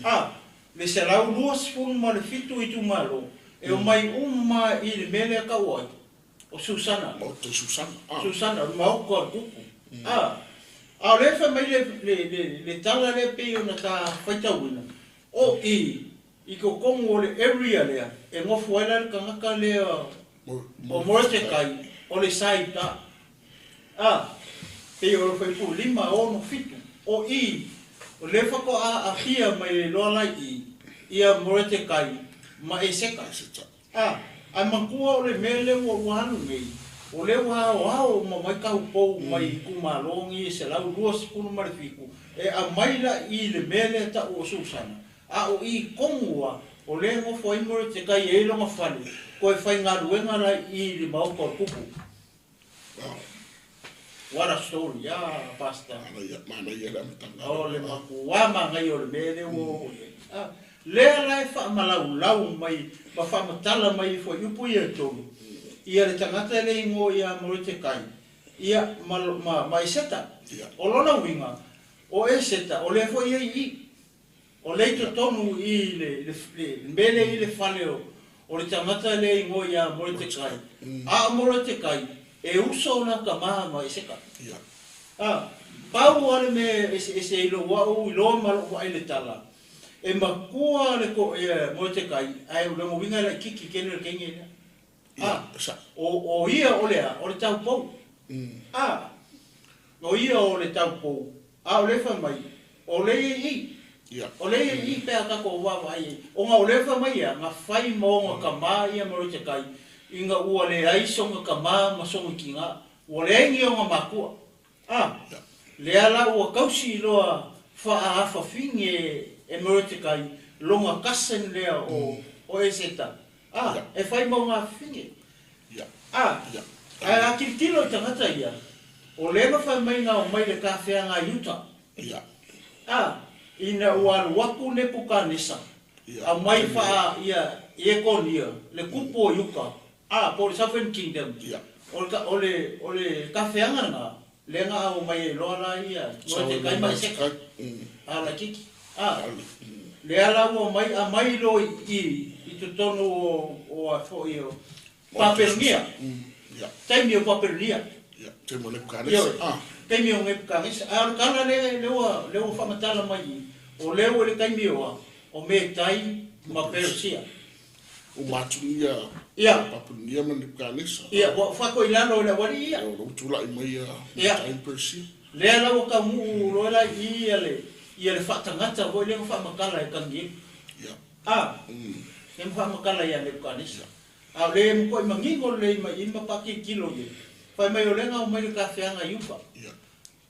a, le 127 itumalo, e omai uma i le mea lea e tau ai, o Susana. Maota i Susana. Ah. Susana, o le maota o le tupu. A, a o lea e fai mai le, le, le, le tala lea pei ona ta faitauina, o i, i totonu o le area lea, e nofo ai la le tagata lea o Moretekai, o le Saita. A, pei o le fuaiupu 5, 6, 7, o i, o lea faatoa aafia mai loa la i i, ia Moretekai ma Eseta. A, ae manatua o le mea lea ua alu nei, o lea ua aoao uma mai taupou mai itumalo nei e 127 e aumai la i le mea lea e tau o Susana, a o i tonu lava, o lea e nofo ai Moretekai e i ai lona fale, toe faigaluega la i le maota o le tupu. What a story, ah, Pastor. Manaia le amataga. O le matua manaia o le mea lea ua oo i ai. Ah, lea la e faamalaulau mai ma faamatala mai i fuaiupu ia e tolu, ia le tagata lea e igoa ia Moretekai, ia, ma, ma, ma Eseta. O lona uiga, o Eseta, o lea foi e i i. O lea i totonu i le, le, le mea lea i le fale o, o le tagata lea e igoa ia Moretekai, a o Moretekai, e uso ona tama ma Eseta. A, pau lava le mea e eseese ai lou au iloa ma lou vaai i le tala, e matua le ko, ia Moretekai, ae o lona uiga e laitiiti tele le teine lea. A, o, o ia o le a? O le taupou. A, o ia o le taupou, a o lea e fai mai, o lea e i i. O lea e i i pe a tatou vaavaai ai. Ona o lea e fai mai ia, na fai ma ona tama ia Moretekai, ina ua leai sona tama ma sona tina, ua leai ni ona matua. A, lea la ua tausi loa faaafafine e Moretekai lona cousin lea o, o Eseta. A, e fai ma ona afafine. A, ae a tilotilo i tagata ia, o lea na fai mai na omai le tafeaga a Iuta. A, ina ua alu atu Nepukanesa, aumai faa ia Iekonia, le tupu o Iuta, a, po o le Southern Kingdom, o le, o le, o le tafeaga lena, lea na aumai ai loa la ia Moretekai ma Eseta, a laitiiti. A, lea la ua omai, aumai loa i i, i totonu o, o a foi o Papelonia, taimi o Papelonia. Taimi o Nepukanesa. Ioe, taimi o Nepukanesa. A o le tala lea, lea ua, lea ua faamatala mai i i, o lea ua i le taimi o a? O Metai ma Peresia. Uma atu ia Papelonia ma Nepukanesa. Ia, ua faatoa i lalo e le aualii ia. Ia, ua tulai mai ia Metai ma Peresia. Lea la ua taunuu loa la i i ia le, ia le faatagata foi lea na faamatala e Tanielu. A, lea na faamatala ia Nepukanesa. A o lea e matuai manino lelei mai i ma paatilotilo i ai, fai mai o lea na omai le tafeaga i uta.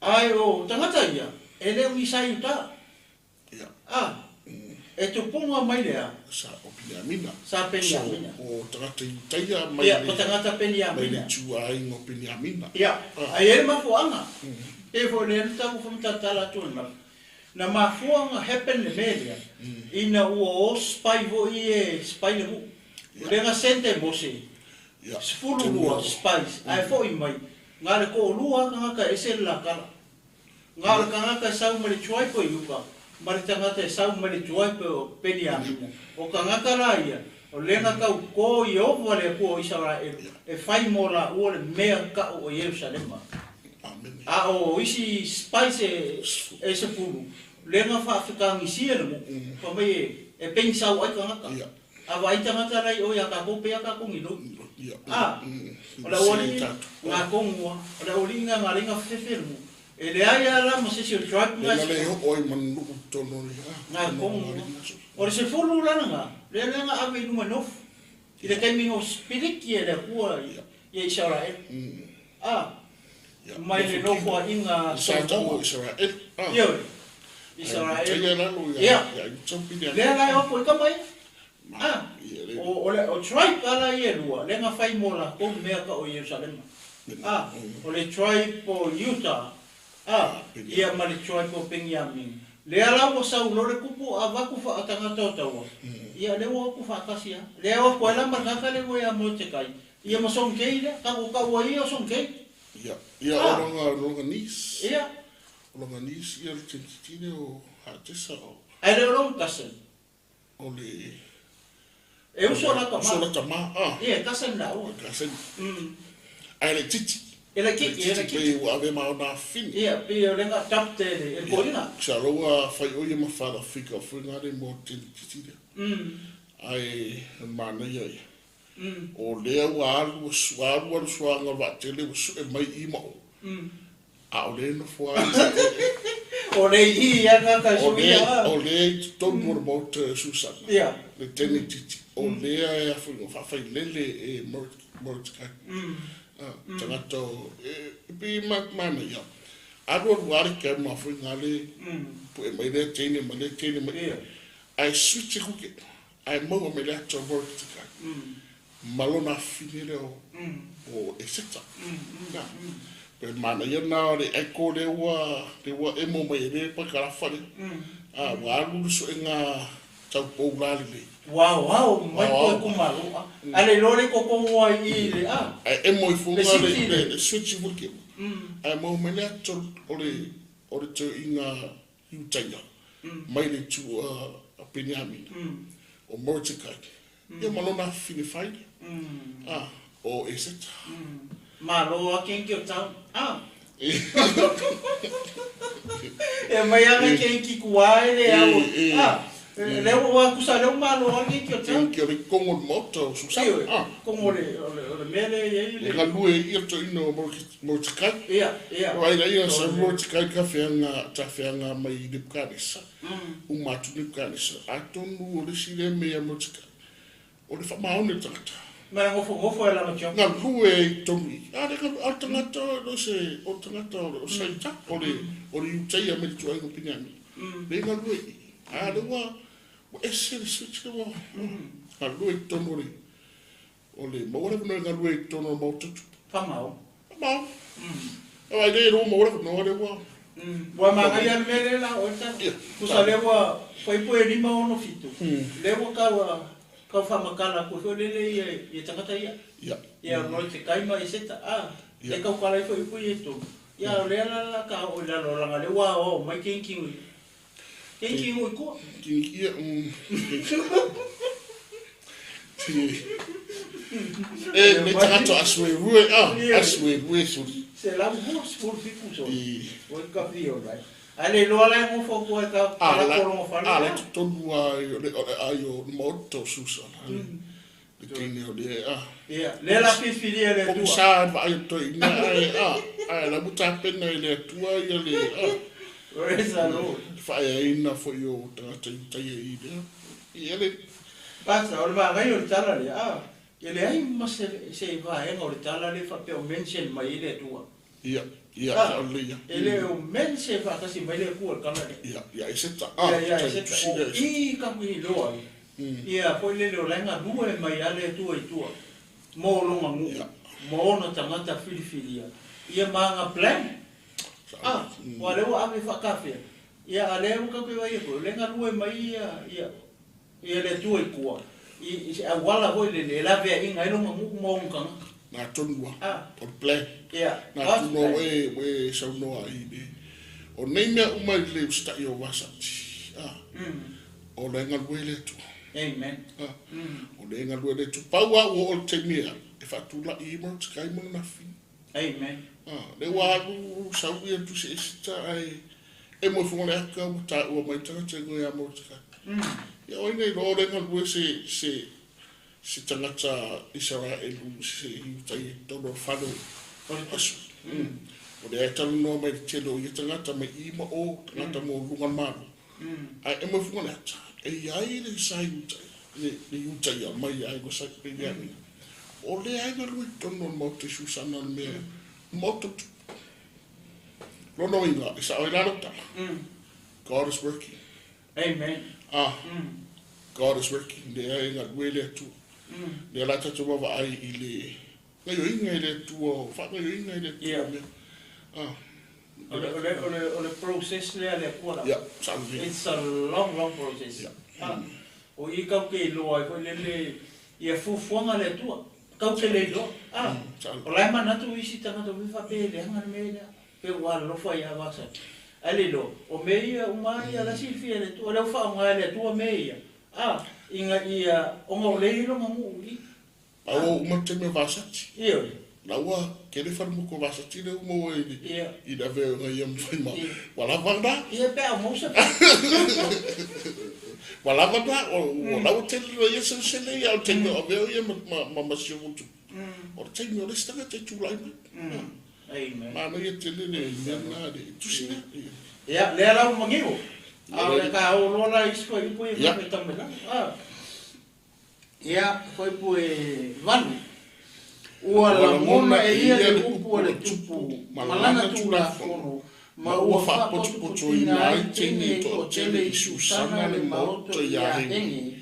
Ae o tagata ia, e le o ni sa i uta. A, e tupuga mai le a? Sa o Peniamina. Sa Peniamina. So, o tagata Iutaia mai le, o tagata Peniamina. Mai le ituaiga o Peniamina. Ia, ae i ai le mafuaaga. Pei foi o lea na tau faamatala atu ananafi. Na mafua ona happen le mea lea, ina ua o spy foi ia e spy le nuu. O lea na send e Mose, 12 spies, ae foi mai, na o le toalua lava tagata e ese le la tala. Na o le tagata e sau mai le tribe o Iuta ma le tagata e sau mai le tribe o Peniamina. O tagata la ia, o lea na tauto Ieova le Atua o Isaraelu e fai mo laua le mea tau o Ierusalema. Amene. A o isi spice e 10, lea na faafetagisia le nuu, fai mai e pegisau ai tagata. A vaai tagata la i o ia tatou pei a tatou ni logi. A, o le aualii ga tonu a, o le aualii na na alai ona fefefe le nuu. E leai lava la ma se isi o le tribe na. Lea na le oo ai ma nuu i totonu o le Ga tonu a. O le 10 la lena, lea lea na ave i luma i nofo, i le taimi na sipiliki e le Atua ia Isaraelu. A, mai le nofoaiga a Solomona. Ioe, Isaraelu. Ia, lea la e o atu ai tama ia. A, o le o tribe lava la ia e lua, lea na fai mo latou mea tau o Ierusalema. A, o le tribe o Iuta, a, ia ma le tribe o Peniamini. Lea la ua sau loa le tupu avatu faatagata o taua, ia lea ua o atu faatasi lava. Lea e o atu ai la ma le tagata lea ua ia Motekai, ia ma Songkei lea, tatou taua ia o Songkei. Ia, ia o lona, lona niece. Ia. O lona niece ia le teinitini o Hatesa o. Ae le o lona cousin. O le. E uso la tama. Uso la tama, ah. Ia, e cousin laua. Cousin. Ae laitiiti. E laitiiti, e laitiiti. Pei ua ave ma ona afine. Ia, pei o lea na adopt e le toeaina. Sa loa fai o ia ma father figure foi ngale mo le teinititi lea. Ae manaia ia. O lea ua alu ua alu alu suaga o le vaatele ua sue mai i ma o. A o lea e nofo ai O le i i a ka su ia. O lea i totonu o le maota o Susana. Ia. Le teinititi. O lea e afoi o faafailele e Mordecai. Tagata o e pei manaia. Alu alu lava le camera foi ngale pue mai lea teine ma lea teine mai. Ae switch kuke. Ae maua mai le ata o Mordecai. Ma lona afine lea o Eseta. Pe manaia na o le echo lea ua emo mai e le pakarafa lea. A ua alu le suega taupou la lelei. Wow, wow, mai ko ku malu. Ale lo le ko ko wa i le a. Ae emo i funga le switch i ke. Ae maua mai le ata o le toeaina Iutaia mai le itu a Peniamina o Mordecai. Ia ma lona afine fai lea. O Eseta. Malo a kenki o tau. A. E mai ana kenki kua e le au. A. Le ua kusa le malo a kenki o tau. Kenki o le kongo le maota o Susana. Kongo le mele ia i le. Le galue ia toeaina o Mordecai. Ia, ia. O ai ia sa Mordecai ka feanga ta feanga mai Nebukadnesa. Uma atu Nebukadnesa. Atonu o le isi lea mea Mordecai. O le faamaoni le tagata. Ma ngofo ngofo e lana tio. Nga lue i tonu i. A le a tagata o se o tagata o Saita o le Iutaia me le tuaiga o Peniamina. Le nga lue i. A le ua ese le switch le ua. Nga lue i tonu o le maua le vanoa nga lue i tonu o maota tupu. Whamao. Whamao. Ai le ro maua le vanoa le ua. Ua mangai a le mele la o ta. Kusa le ua faipo e 5 6 7. Le ua kau whamakala ko fo lele ia ia tangata ia. Ia. Ia no te kaima e seta a. Le kau kala ifo ipo i e tonu. Ia o lea la la ka o la lo langa le ua o mai kenki ui. Kenki ui kua. Kenki ia. E me tagata asue rue a. Asue rue suri. Se la mu spur fiku so. O ka fio rai. Ale loa la ngofo ko ka la kolongo fale. A le tonu a le ai o maota o Susana. Le teine o le a. Ia, le la fifilia le tua. O sa va ai to ina ai a. Ai la muta pena i le tua ia le a. Praise the Lord. Fa ai na fo yo tagata i tai i le. Ia le Pasa o le va o le tala le a. Ia le ai ma se va o le tala le fa pe o mention mai le tua. Ia. Ia, o le ia. E le o men se fa kasi mai le kua kana le. Ia, ia e seta. Ia, ia e seta. O i ka kui loa. Ia, foi le leo lainga lue mai ale tua i tua. Mo longa ngu. Mo ona tangata filifilia. Ia maanga plan. Ah, wa le ua ave whakawhea. Ia, a le ua kaku ia koe. Lenga lue mai ia, ia, ia le tua i kua. I se awala hoi le le lavea inga e longa ngu mo ngkanga. Nā tonua, o le plan. Ia. Nā tunua e saunoa i le. O nei mea uma i le usita'i o Vasati. O le ngalue le atua. Amen. O le ngalue le atua. Pau a ua o le taimi e whaatula i Mordecai mo lona afine. Amen. Le ua alu sau ia tusi Esita ae e mo funga le aka ua taua mai tagata e ia Mordecai. Ia o ina iloa o le galue se se se tagata Isaraelu se Iutai i totonu o le fale o aso. O lea e talanoa mai le tele o ia tagata mai i ma o tagata mo luga o le Malo. Ae e mo funga le ata e iai le sa Iutai le Iutai a mai ai go sa pe ia. O lea e galue i totonu o le maota i Susana o le mea maota lona uiga e sao ai la lau tala. God is working. Amen. God is working. Lea e galue le Atua. Lea la tatou vaavaai i le gaioiga i le Atua, o faagaioiga i le Atua mea. O le process lea le Atua lava. Ia, sao lelei. It's a long, long process. O i kau te iloa ai foi lele ia fuafuaga a le Atua. Kau te le iloa. O la e manatu isi tagata foi faapea e leaga le mea lea. Pe ua alofa ia vasa. Ae le iloa, o mea ia uma ia la silafia e le Atua. O lea ua faaaoga e le Atua mea ia. Ina ia, ona o lea e i ai lona nuu i i. A ua uma le taimi o Vasati. Ioe. La ua tele fale motu o Vasati lea ua maua i le i le avea o ia ma fai ma ua lava lena. Ia pe a maua se Ua lava lena, ua la ua tele loa ia selesele ia, o le taimi o avea o ia ma si ou motu. O le taimi o le isi tagata e tulai mai. Amen. Manaia tele le mea lena le tusi lea. Ia, lea la ua manino. A o le ta oo loa la i isi fuaiupu ia e tau mai lalo. Ia, fuaiupu e 8. Ua lagona e ia le upu a le tupu ma lana Tulafono, ma ua faapotopotoina ai teine e toatele i Susana le maota iā Hege,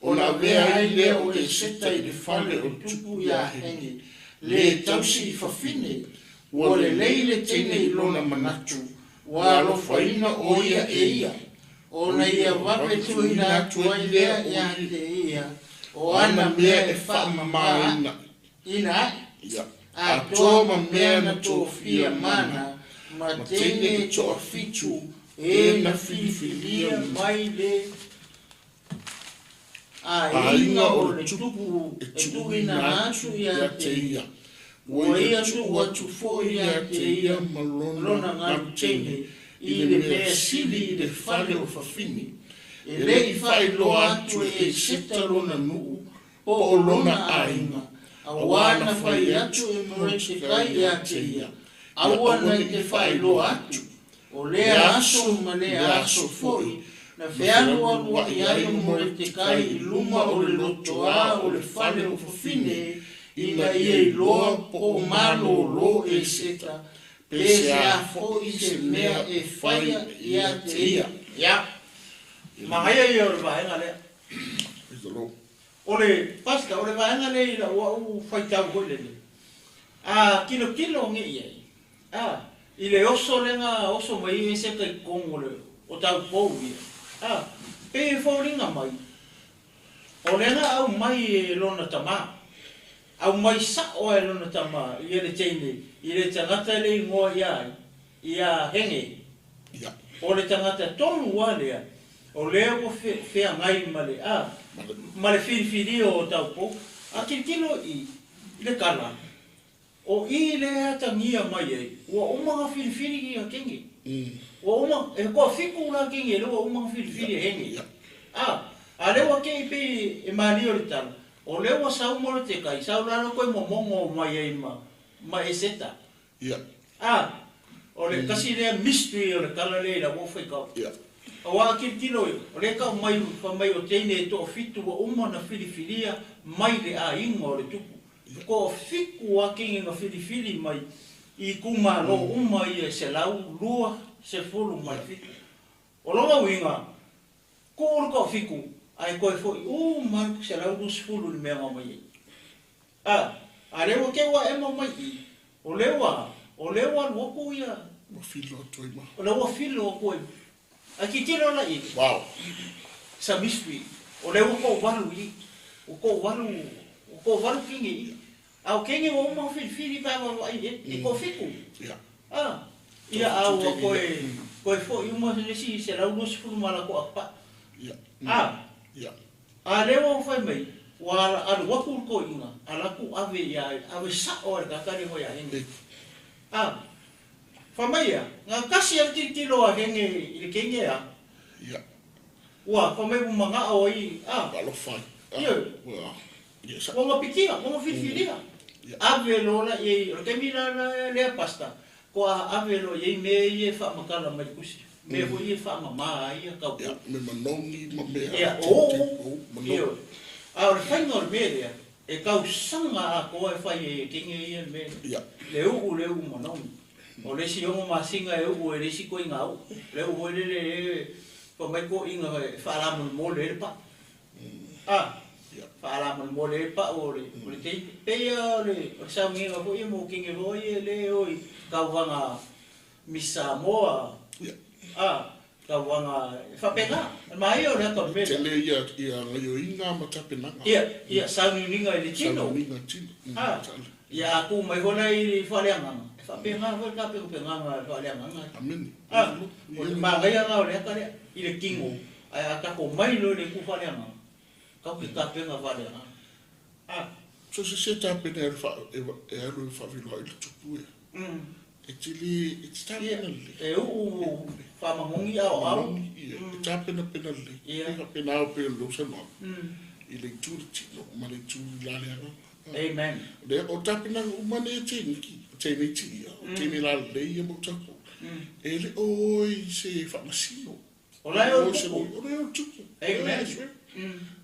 ona avea ai lea o Eseta i le fale o le tupu iā Hege, le tausi i fafine, ua lelei le teine i lona manatu, ua alofaina o ia e ia, ona ia vave tuuina atu ai lea ia te ia o ana mea e faamamaina ina ai, atoa ma mea na tofia mana, ma teine e toafitu e na filifilia mai le aiga o le tupu e e tuuina atu ia ia te te ia. ia. Ua Ua ia ia tuu tuu atu atu foi foi ia ia te te ia ia ma lona lona galu galu teine teine i i le le mea mea sili sili i i le le fale fale o o fafine. fafine. E E le le i i faailoa faailoa atu atu e e Eseta Eseta lona lona nuu nuu po po o o lona lona aiga, aiga, auā auā na na fai fai atu atu e e Moretekai Moretekai ia ia te te ia, ia, ia aua aua na ne te i faailoa faailoa atu. atu. O Le lea aso aso ma le lea aso aso foi, foi, na na fealualua'i fealualua'i ai ai o o Moretekai Moretekai i i luma luma o o le le lotoā lotoā o o le le fale fale o o fafine, fafine, ina ina ia ia iloa iloa po po o o malōlō malōlō Eseta, Eseta, pe pe se se a a foi foi se se mea mea e e fai faia ia ia te te ia. ia. Ia, magaia ia o le vaega lea. Praise the Lord. O le pastor, o le vaega lea i lau au faitau foi lele. A tilotilo nge i ai. I le oso lea na oso mai ai Eseta i totonu o le o taupou ia. Pe e foliga mai, o lea na aumai e lona tamā. Aumai sao lava e lona tamā ia le teine i le tagata le igoa ia ai, ia Hege. Ia. O le tagata tonu lava lea, o lea ua feagai ma le ma le filifilia o taupou. A tilotilo i le tala, o i lea e atagia mai ai, ua uma ona filifili ia teine. Ua uma, e toafitu la teine lea ua uma ona filifili e Hege. A lea ua te i pei e malie o le tala, o lea ua sau Moretekai, sau lalo koe momogo mai ai ma Eseta. Ia. O le tasi lea mystery o le tala lea i lau au faitau. Ia. Auā tilotilo ia, o lea e tau mai fai mai o teine e toafitu ua uma ona filifilia mai le aiga o le tupu. Toafitu lava teine na filifili mai i itumalo uma ia e 127. O lona uiga, tuu le toafitu ae toe foi uma le 120 i le mea na omai ai. A lea ua te i ua ema mai i i, o lea ua, o lea ua alu atu ia. Ua filo atu ai ma. O lea ua filo atu ai. Ae tilotilo la i i. Wow. It's a mystery. O lea ua toavalu i i. Ua toavalu, ua toavalu teine i i. A o teine ua uma ona filifili pe a vaavaai i ai, e toafitu. Ia. Ia, a ua toe, toe foi uma le isi 120 ma latou apapaa. Ia. Ia. A lea ua fai mai, ua alu atu le toeaina, alu atu ave ia, ave sao lava i le tagata lea ia Hege. A, fai mai ia, gatasi a le tilotilo a Hege i le kenge a. Ia. Ua, fai mai ua mana'o ai, a. Ua alofa ai. A, Ioe. Ua, ia sa. Ua gapitia, ua gafilifilia. Ia. Ave loa la i ai, o le taimi la la lea Pastor, koa ave loa i ai mea ia e faamatala mai le tusi, mea foi ia e faamama ai ia taupou. Ia, me manogi ma mea. Ia, o uu, ioe. A o le faiga o le mea lea, e tausaga atoa e fai ai e kenge ia le mea lea. Le uu le uu manogi. O le isi 6 masina e uu ai le isi ituaiga uu. Le uu foi lele e fai mai toeaiina e faalamolemole ai le pau. A, faalamolemole ai le pau o le teine. E pei lava o le sauniga foi ia mo kenge foi ia lea e o i tauvaga Miss Samoa, a, tauvaga e faapena. O le manaia o le ata o le mea lea. Tele ia gaioiga ma tapenaga. Ia, ia, sauniuniga i le tino. Sauniuniga i le tino. A, ia a tu mai foi la i le faaleagaga, e faapena foi le tapenapenaga a le faaleagaga. Amene. A, o le manaia lena o le ata lea i le tino, ae a tatou mai loa i le itu faaleagaga, tatou te tapena faaleagaga. A. So se se tapena e alu e faaviloai le tupu ea. E te le, e te tapena lelei. E uu faamanogi aoao. Manogi, ia, e tapenapena lelei. Ia. E faapena o pei o lou saunoaga. I le itu i le tino ma le itu i la le agaga. Amen. Lea, o tapenaga uma nei e teniki, teneiti ia, o tene lalelei ia ma utapu. E le o oe i se faamasino. O la e o le tupu. O la e o le tupu. Amen.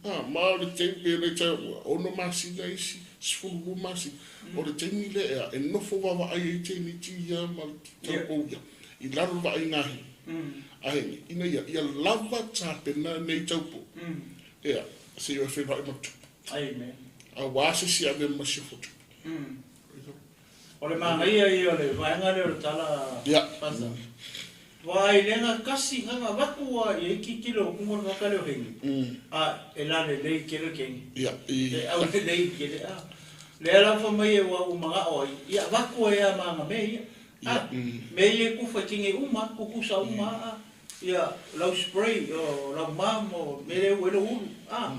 Ah, ma o le taimi pei ona i taua, 6 masina isi, 12 masina. O le taimi lea e nofo vaavaai ai teneiti ia ma le taupou ia, i lalo o le vaaiga a Heni. A Heni, ina ia, ia lava tapena nei taupou. Ea, se i o e feiloai ma le tupu. Amen. Aua se isi ave ma si ofo tupu. O le manaia ia o le vaega lea o le tala Pastor. Vaai le gatasi na avatu a i ai tilotilo o kuga le tagata lea o Heni, a e lalelei tele keni. E aulelei tele a. Lea la fai mai e ua ua mana'o ai, ia avatu ai a ma ana mea ia. A, mea ia e kufa i kini uma, kukusa uma a, ia lau spray, o lau mum, o mea lea ua ai lou ulu, a,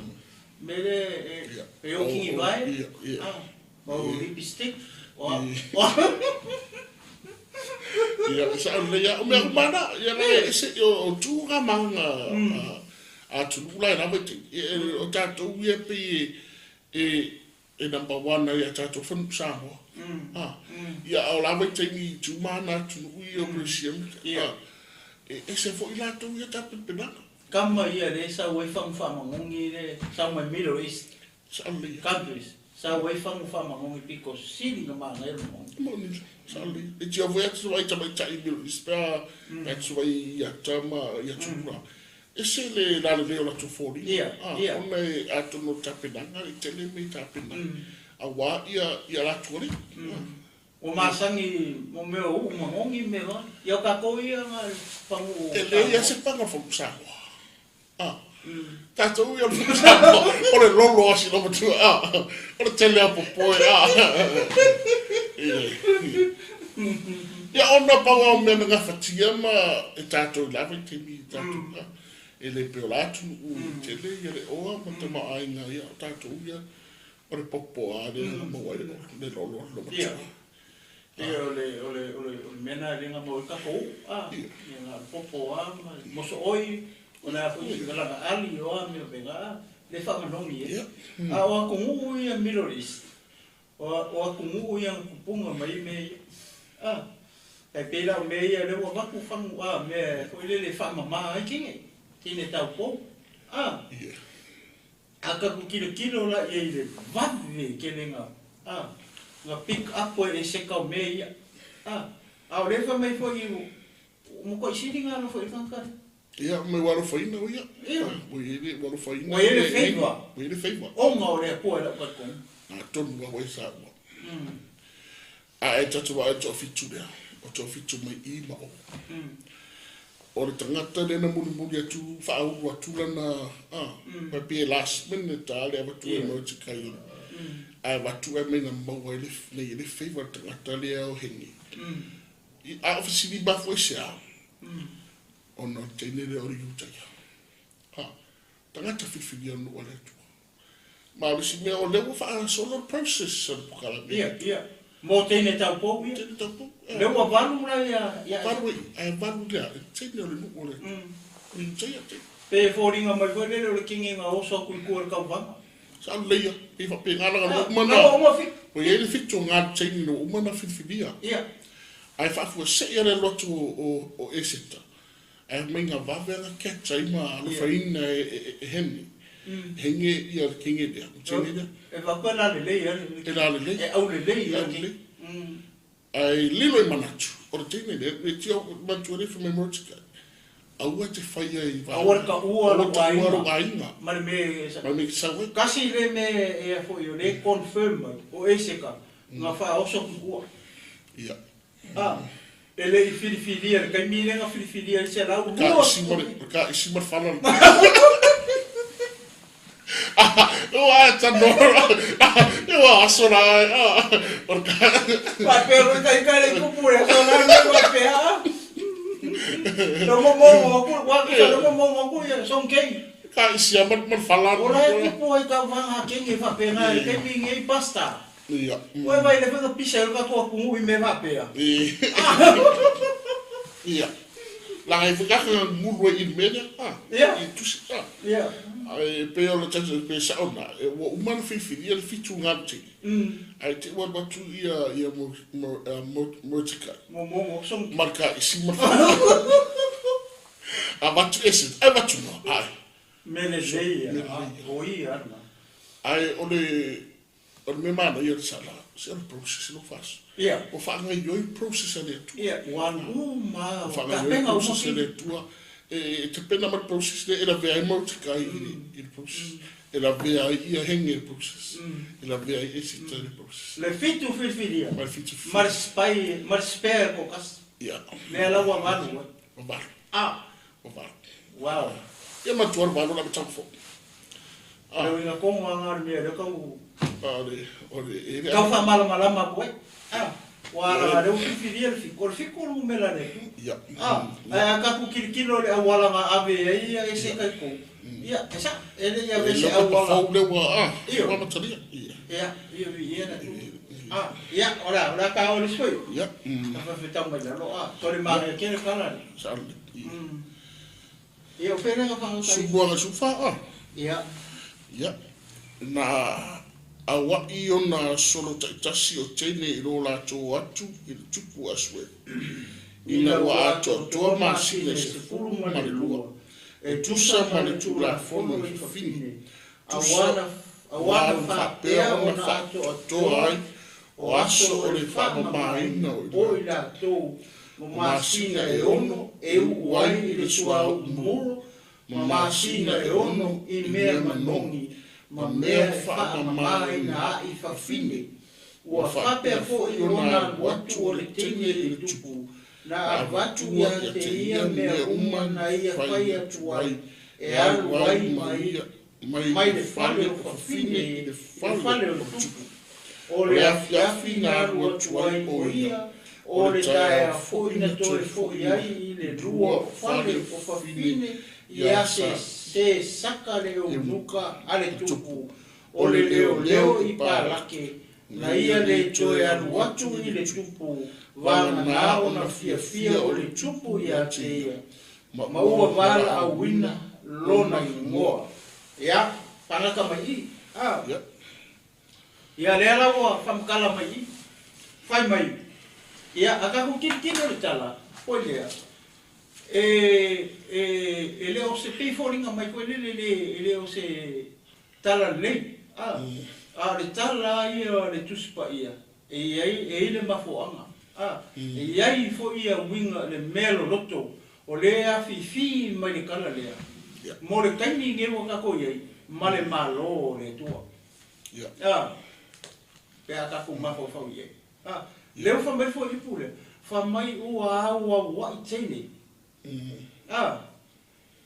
mea lea e o kini vae, a. O lipstick, o a. Ia, sa o lelei lava. O mea uma lava, ia la e ese, o tu nga maga a atunuu la e lava i taimi. O tatou ia pei e number one ai a tatou fanuu Samoa. Ia, a o lava i taimi i tu ma ana atunuu ia o Persia, e ese foi latou ia tapenapenaga. Kama ia lea e sau ai fagu faamagogi le sau mai Middle East. Sa lelei. Countries, sau ai fagu faamagogi pito sili na manaia le manogi. Moni, sa lelei. E tia foi atu vai tamaitai i Middle East pe a pe atu vai i ata ma i atunuu la. Ese le lalelei o latou foliga. Ia, ia. Ona e atonu o le tapenaga e tele mea i tapena aua ia ia latou alii. Ua masani mo mea o uu manogi mea la. Ia o tatou ia na fagu o E leai lava se paga o le fagu Samoa. A, tatou ia o le Samoa, o le lolo a si matua, a, o le tele a popoe, a. Ia ona pau lava o mea na gafatia ma e tatou i la vaitaimi i tatou, a, e le pei o la atunuu tele ia le oa ma tamaoaiga, ia o tatou ia o le popo lava lea na maua ai le lolo a le matua. Ia, o le, o le, o le, o le mea lena e le gama ai tatou uu, a, ia na o le popo lava ma le mosooi, o le a foi se lana ali, o a mea faapena, a, le faamanogi ai. A o atunuu ia Middle East, o, o atunuu ia na tupuga mai ai mea ia, a, tai pei la o mea ia lea ua avatu fagu, a, mea foi lele e faamama ai kine, kine taupou, a. A tatou tilotilo la i ai i le vave tele na, a, na pick up ai e seka o mea ia, a, a o lea fai mai foi ua matuai sili na alofa i le tagata lea. Ia, ma ua alofaina o ia. Ia. Ua i ai le, ua alofaina. Ua i ai le favour. Ua i ai le favour. Ona o le Atua i lau talitonu. Atonu lava e saua. A e tatou vaai i le toafitu lea, o toafitu mai i ma o. O le tagata lea na mulimuli atu, faaulu atu lana, a, mm. pei e last minute a le avatu e Mordecai o le, ae avatu ae mai na maua ai le, nei e le favor le tagata lea o Heni. A o fesili mafua i se a? Ona o le teine lea o le Iutaia. Ha, tagata filifilia o le nuu a le Atua. Ma o le isi mea, o lea ua faagasolo le process a le polokalame. Ia, ia. Mo teine taupou ia. Teine taupou. Lea ua valu la ia ia. Valu e, ae valu lea, e teine o le nuu o le. Mm. Teia, teia. Pe foliga mai foi lele o le kenge na oso atu i tua i le tauvaga. Sa lelei a, pei faapena leaga ua uma na. Ua uma fitu. Ua i ai le fitu o ngā teine ua uma na filifilia. Ia. Ae faafuasei a le alu atu o Eseta, ae fai mai na vave ana catch ai ma alofaina e Hene. Hene ia le kenge lea, le teine lea. E faapea e lalelei a le. E lalelei. E aulelei a. E aulelei. Ae lilo i manatu, o le teine lea, e tia manatua lea fai mai Mordecai, aua e te faia i vaega. Aua le taua lou aiga. Aua le taua lou aiga. Ma le mea e. Ma le mea e te sau ai. Tasi le mea ea foi o lea e confirm mai, o Eseka na faaoso atu i tua. Ia. A, e le i filifilia i le taimi lea na filifilia ai 120. Ka isi ma le, ka isi ma le fala. Ua tanoa. Ua aso la. O le ka. Faapea foi kai kai le tupu le aso la le faapea. No mo mo mo ku wa ku no mo mo mo ku ya song kei. Ka isi ma le fala. O la e tupu ai kau vanga kenge faapea na le taimi ngei pasta. Ia. Ua vai le fai pisa le katoa atunuu i mea faapea. Ia. Laga e whakaka ngā nguru e i le mea lea. Ah. Ia. I tusi. Ah. Ia. Ae pei o le tata pe sao na, e ua uma na whiwhiria le whitu ngā tini. Ae te ua atu ia, ia mo, mo, mo, Mordecai. Mo mo mo song. Marka isi ma whakaka. A vatu ese, ai vatu no, ai. Me lelei ia. O ia na. Ae o le, O le mea manaia o le sala, se o le process e lou faaso. Ia. Ua faagaoioi process a le Atua. Ia, ua alu ma Ua faagaoioi process a le Atua. E tapena mai le process lea e lavea ai Mordecai i le process. E lavea ai ia Henge i le process. E lavea ai Esita i le process. Le fitu filifilia. Ma le fitu filifilia. Ma le spai, ma le spare ko kasi. Ia. Lea la ua valu ai. Ua valu. Ah. Ua valu. Wow. Ia matua le valu la matau fo. Le uiga kogo a ngā mea lea kau. O le, o le, e le. Kau faamalamalama atu ai. Ah, ua ala lea ua filifilia le fiku. O le fiku o le umela le. Ia. Ah, ae a tatou tilotilo i le auala na ave ai ia ese kai kou. Ia, e sao, e le i ave se auala. E fou lea ua, ah, Io. ua amatalia. Ia. Ia, ia, ia, ia. Ah, ia, o la, o la ka o le sui. Ia. Ka whawhitau mai lalo, ah, tore māria kere kala. Sa le. Ia. Ia, o pēlea ka whakauta. Sumuaga sufa, ah. Ia. Ia. Na aua'i ona solo taitasi o teine i lo latou atu i le tupu o Asuelu, ina ua atoatoa masina e 12, e tusa ma le Tulafono i fafine, tusa aua na faapea ona faatoatoa ai o aso o le faamamaina o i latou, ma masina e 6 e uu ai i le suauu muro, ma masina e 6 i mea manogi, ma mea e faamamaina ai fafine. Ua faapea foi ona alu atu o le teine i le tupu, na avatu ia te ia mea uma na ia fai atu ai, e alu ai mai le fale o fafine i le fale o le tupu. O le afiafi na alu atu ai o ia, o le taeao foi na toe foi ai i le lua o fale o fafine ia se saka le eunuka a le tupu, o le leoleo i palake, na ia le toe alu atu i le tupu, vagana ona fiafia o le tupu ia te ia, ma ua valaauina lona igoa. Ia, pagaka mai i. Ah. Ia lea la ua faamatala mai i, fai mai. Ia, a tatou tilotilo i le tala, foi lea, e, e, e le o se pei foliga mai foi lele, le, e le o se tala lelei. A, a o le tala ia o le Tusi Paia, e i ai, e i ai le mafuaaga. A, e i ai foi ia uiga, le mea loloto, o lea e afifi mai le tala lea, mo le taimi nei ua tatou i ai, ma le Malo o le Atua. Ia. A, pe a tatou mafaufau i ai. A, lea ua fai mai le fuaiupu lea, fai mai ua auauai teine. A,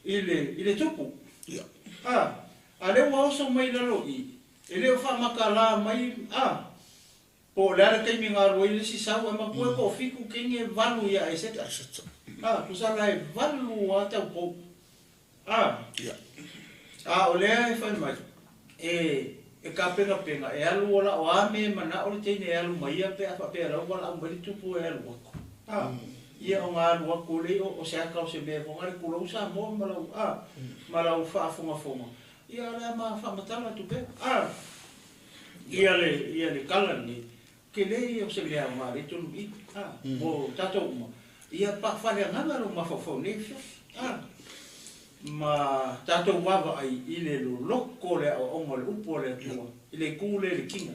i le, i le tupu. Ia. A, a lea ua oso mai lalo i, e le o faamatala mai, a, po o le a le taimi na alu ai le isi sau, ae matua e toafitu kenge valu ia Eseta. Eseta. A, tusa la e valu lava taupou. A, Ia. a o lea e fai mai, e, E kapengapenga e alu ola o a mea e manao le teine e alu ma ia pe a faapea o la ua valaau mai le tupu e alu aku. A, ia o ga alu aku lea o se aka o se mea foi ga le kulou Samoa ma lau, a, ma lau faafogafoga, ia o le a ma faamatala atu pea, a, ia le, ia le tala lenei, tele ia o se mea aoga lea i totonu i i, a, mo tatou uma, ia paafaleagaga lou mafaufau i lenei afiafi, a. Ma tatou vaavaai i le loloko o le aoaoga o le upu a le Atua i le itu lea i le tino.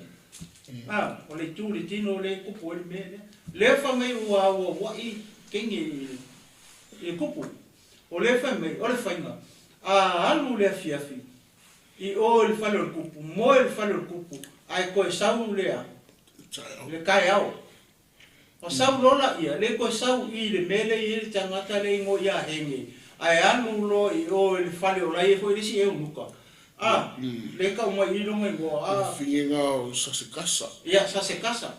A, o le itu i le tino lea e tupu ai le mea lea. Lea fai mai ua auauai kenge i le tupu. O lea fai mai, o le faiga, a alu le afiafi i o i le fale o le tupu, moe i le fale o le tupu, ae toe sau lea le taeao. Ua sau loa laia, le toe sau i le mea lea e i ai le tagata lea e igoa ia Henge, ae alu loa i o i le fale o la e i ai foi le isi eunuka, a, lea e tau mai i i lona igoa, a. Le finega o Sasekasa. Ia, Sasekasa.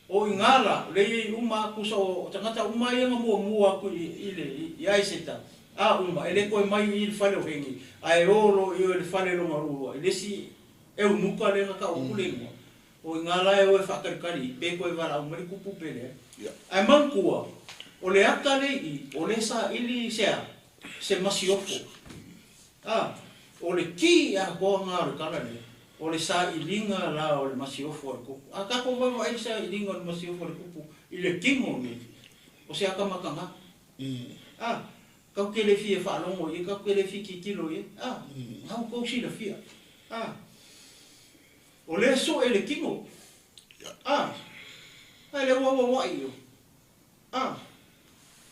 O i ina la, lea e i ai uma a tusa o tagata uma ia na muamua atu i le, i Aeseta, a uma, e le toe mai i i le fale o Henge, ae o loa i o i le fale lona lua, i le isi eunuka lea na tau atu le igoa. O i ina la e o e faatalitali pe toe valaau mai le tupu pe leai. Ae manatua, o le ata le i, o lea saili se a? Se masiofo. A, o le ki atoa na o le tala lea, o le sailiga la o le masiofo a le tupu. A tatou vaavaai i le sailiga o le masiofo a le tupu i le tino nei, o se ata mataga. A, tatou te le fia faalogo i ai, tatou te le fia tilotilo i ai. A, na ua tou silafia. A. O lea sue le tino. A! Ae le ua auauai io. A!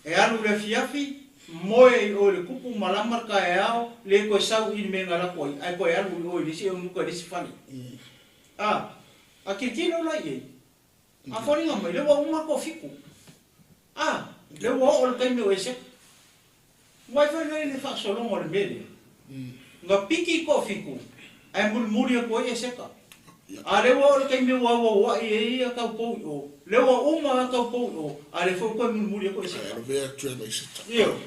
E alu le afiafi, moe i o i le kupu malama le taeao, le toe sau i le mea na lako ai, ae toe alu i o i le isi eunuka i le isi fale. A! A tilotilo la i ai, a foliga mai, lea ua uma le toafitu. A! Lea ua oo le taimi o Eseka. Mai fai lea i le faasologa o le mea lea, na piki i toafitu, ae mulimuli atu ai Eseka. A lea ua oo le taimi ua auauai ai ia taupou i o, lea ua uma a taupou i o, a lea foi ua toe mulimuli atu Eseka. Ae lavea atu ai ma Eseta. Ioe.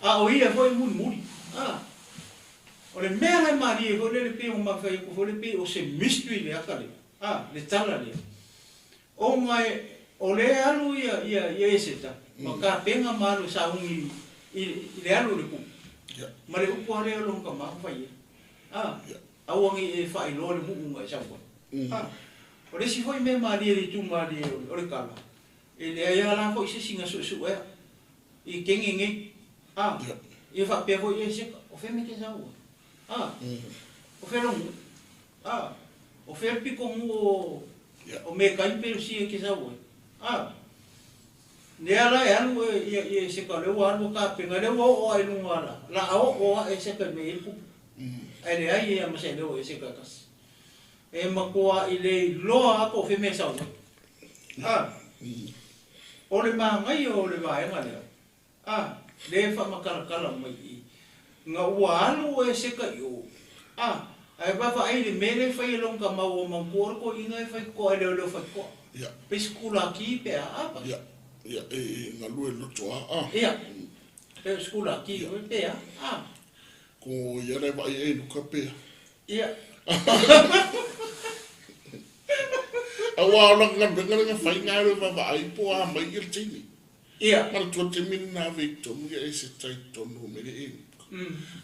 A o ia foi e mulimuli. A. O le mea la e malie foi lele pei ona ma fai atu foi lea pei o se mystery le ata lea, a, le tala lea. Ona o lea e alu ia Eseta ma tapena ma alu e sauni i le alu o le kupu, ma le upu lava lea o lona tama ma fai ai, A, aua ne i e faailoa le nuu na e sau ai. A, o le isi foi mea malie i le itu malie o le tala, e leai lava la foi se isi na suesuea i kene nei, a, ia faapea foi Eseta, o fea mea e te sau ai? A, o fea lou nuu? A, o fea le pito nuu o o Mekai Perusia e te sau ai? A, lea la e alu e ia ia Eseka, lea ua alu a tapena, lea ua oo ae i luga la, la a oo ae Eseka i mea e i ai le kupu. Ae leai ia ma se leo o Eseka e tasi. E matuaʻi le iloa lava po o fea mea e sau ai. A, o le manaia o le vaega lea, A, lea e faamatalatala mai i i, na ua alu e se kai o. A, ae vaavaai i le mea lea e fai e lona tama ua manatua o le toeaina e fai toa e leoleo fai toa. Ia. Pe sikulaki pe a, a pai. Ia, ia, e, e galue loto a, a. Ia, pe o sikulaki ia. Pe a, a. Ko ia le vaai e luka pea. Ia. Aua o lana galuega lea na fai na alu e vaavaai po o a mai ia le taimi. Ia. Manatua taimi lena ave i totonu ia Eseta i totonu o mele e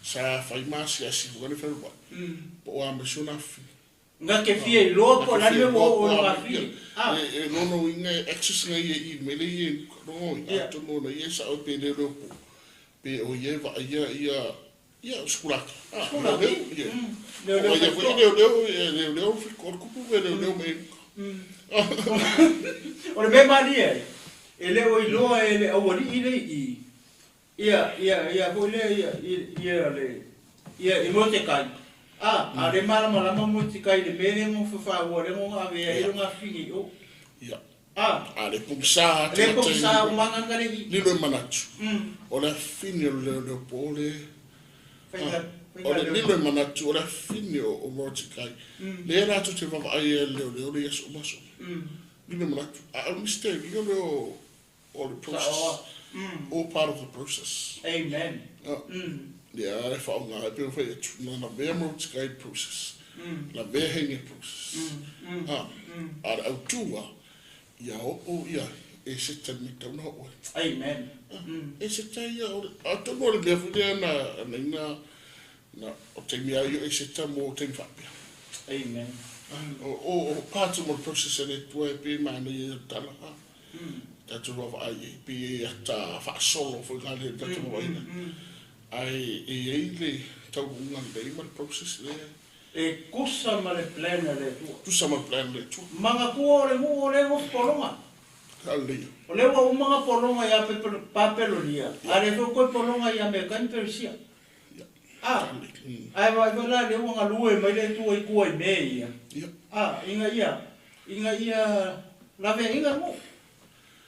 Sa fai ma asiasi foi le faleluai. Po o a mai sona afi. Na te fia iloa po o le a le mea ua oo i lona afi. A. E lona uiga e access na ia i mele ia i lona uiga atonu ona ia e sao pe leoleo po pe o ia e vaaia ia ia o sikulaki. Sikulaki. Leoleo. O ia foi leoleo leoleo o le kupu pe leoleo me. O le mea malie ai, e le o iloa e le aualii le i ia ia ia foi lea ia ia le ia i Motekai. A, a le malamalama Motekai i le mea lea na fafaua lea na ave ai lona afifine i o. Ia. A. A le pogisa Le pogisa o manganga le i. Lilo e manatu. O le afifine o le leoleo po o le O le lilo e manatu o le afifine o Motekai. Lea latou te vaavaai ai e le leoleo le aso uma aso uma. Lilo e manatu. A o le mistake o le o le process. All part of the process. Amen. Lea e faaaoga ai pe ua fai atu na lavea Motekai i le process. Lavea henge process. A le autua, ia oo ia Eseta i le mea e tatau ona oo ai. Amen. Eseta ia, o le, atonu o le mea foi lea na, na ina, na, o taimi lava ia o Eseta mo taimi faapea. Amen. O part uma o le process a le Atua e pei e manaia ia tala, tatou vaavaai i ai, pei e ata faasolo foi la le tatou vaavaai ai. Ae e i ai le taunuuga lelei ma le process lea. E tusa ma le plan a le Atua. Tusa ma le plan a le Atua. Manatua o le nuu o lea e nofo pologa. Haleluia. O lea ua uma ona pologa ia Papelonia, a o lea foi ua toe pologa ia Amerika ma Peresia. A, ae vaai foi la lea ua galue mai le Atua i tua i mea ia, a, ina ia, ina ia laveaiina le nuu.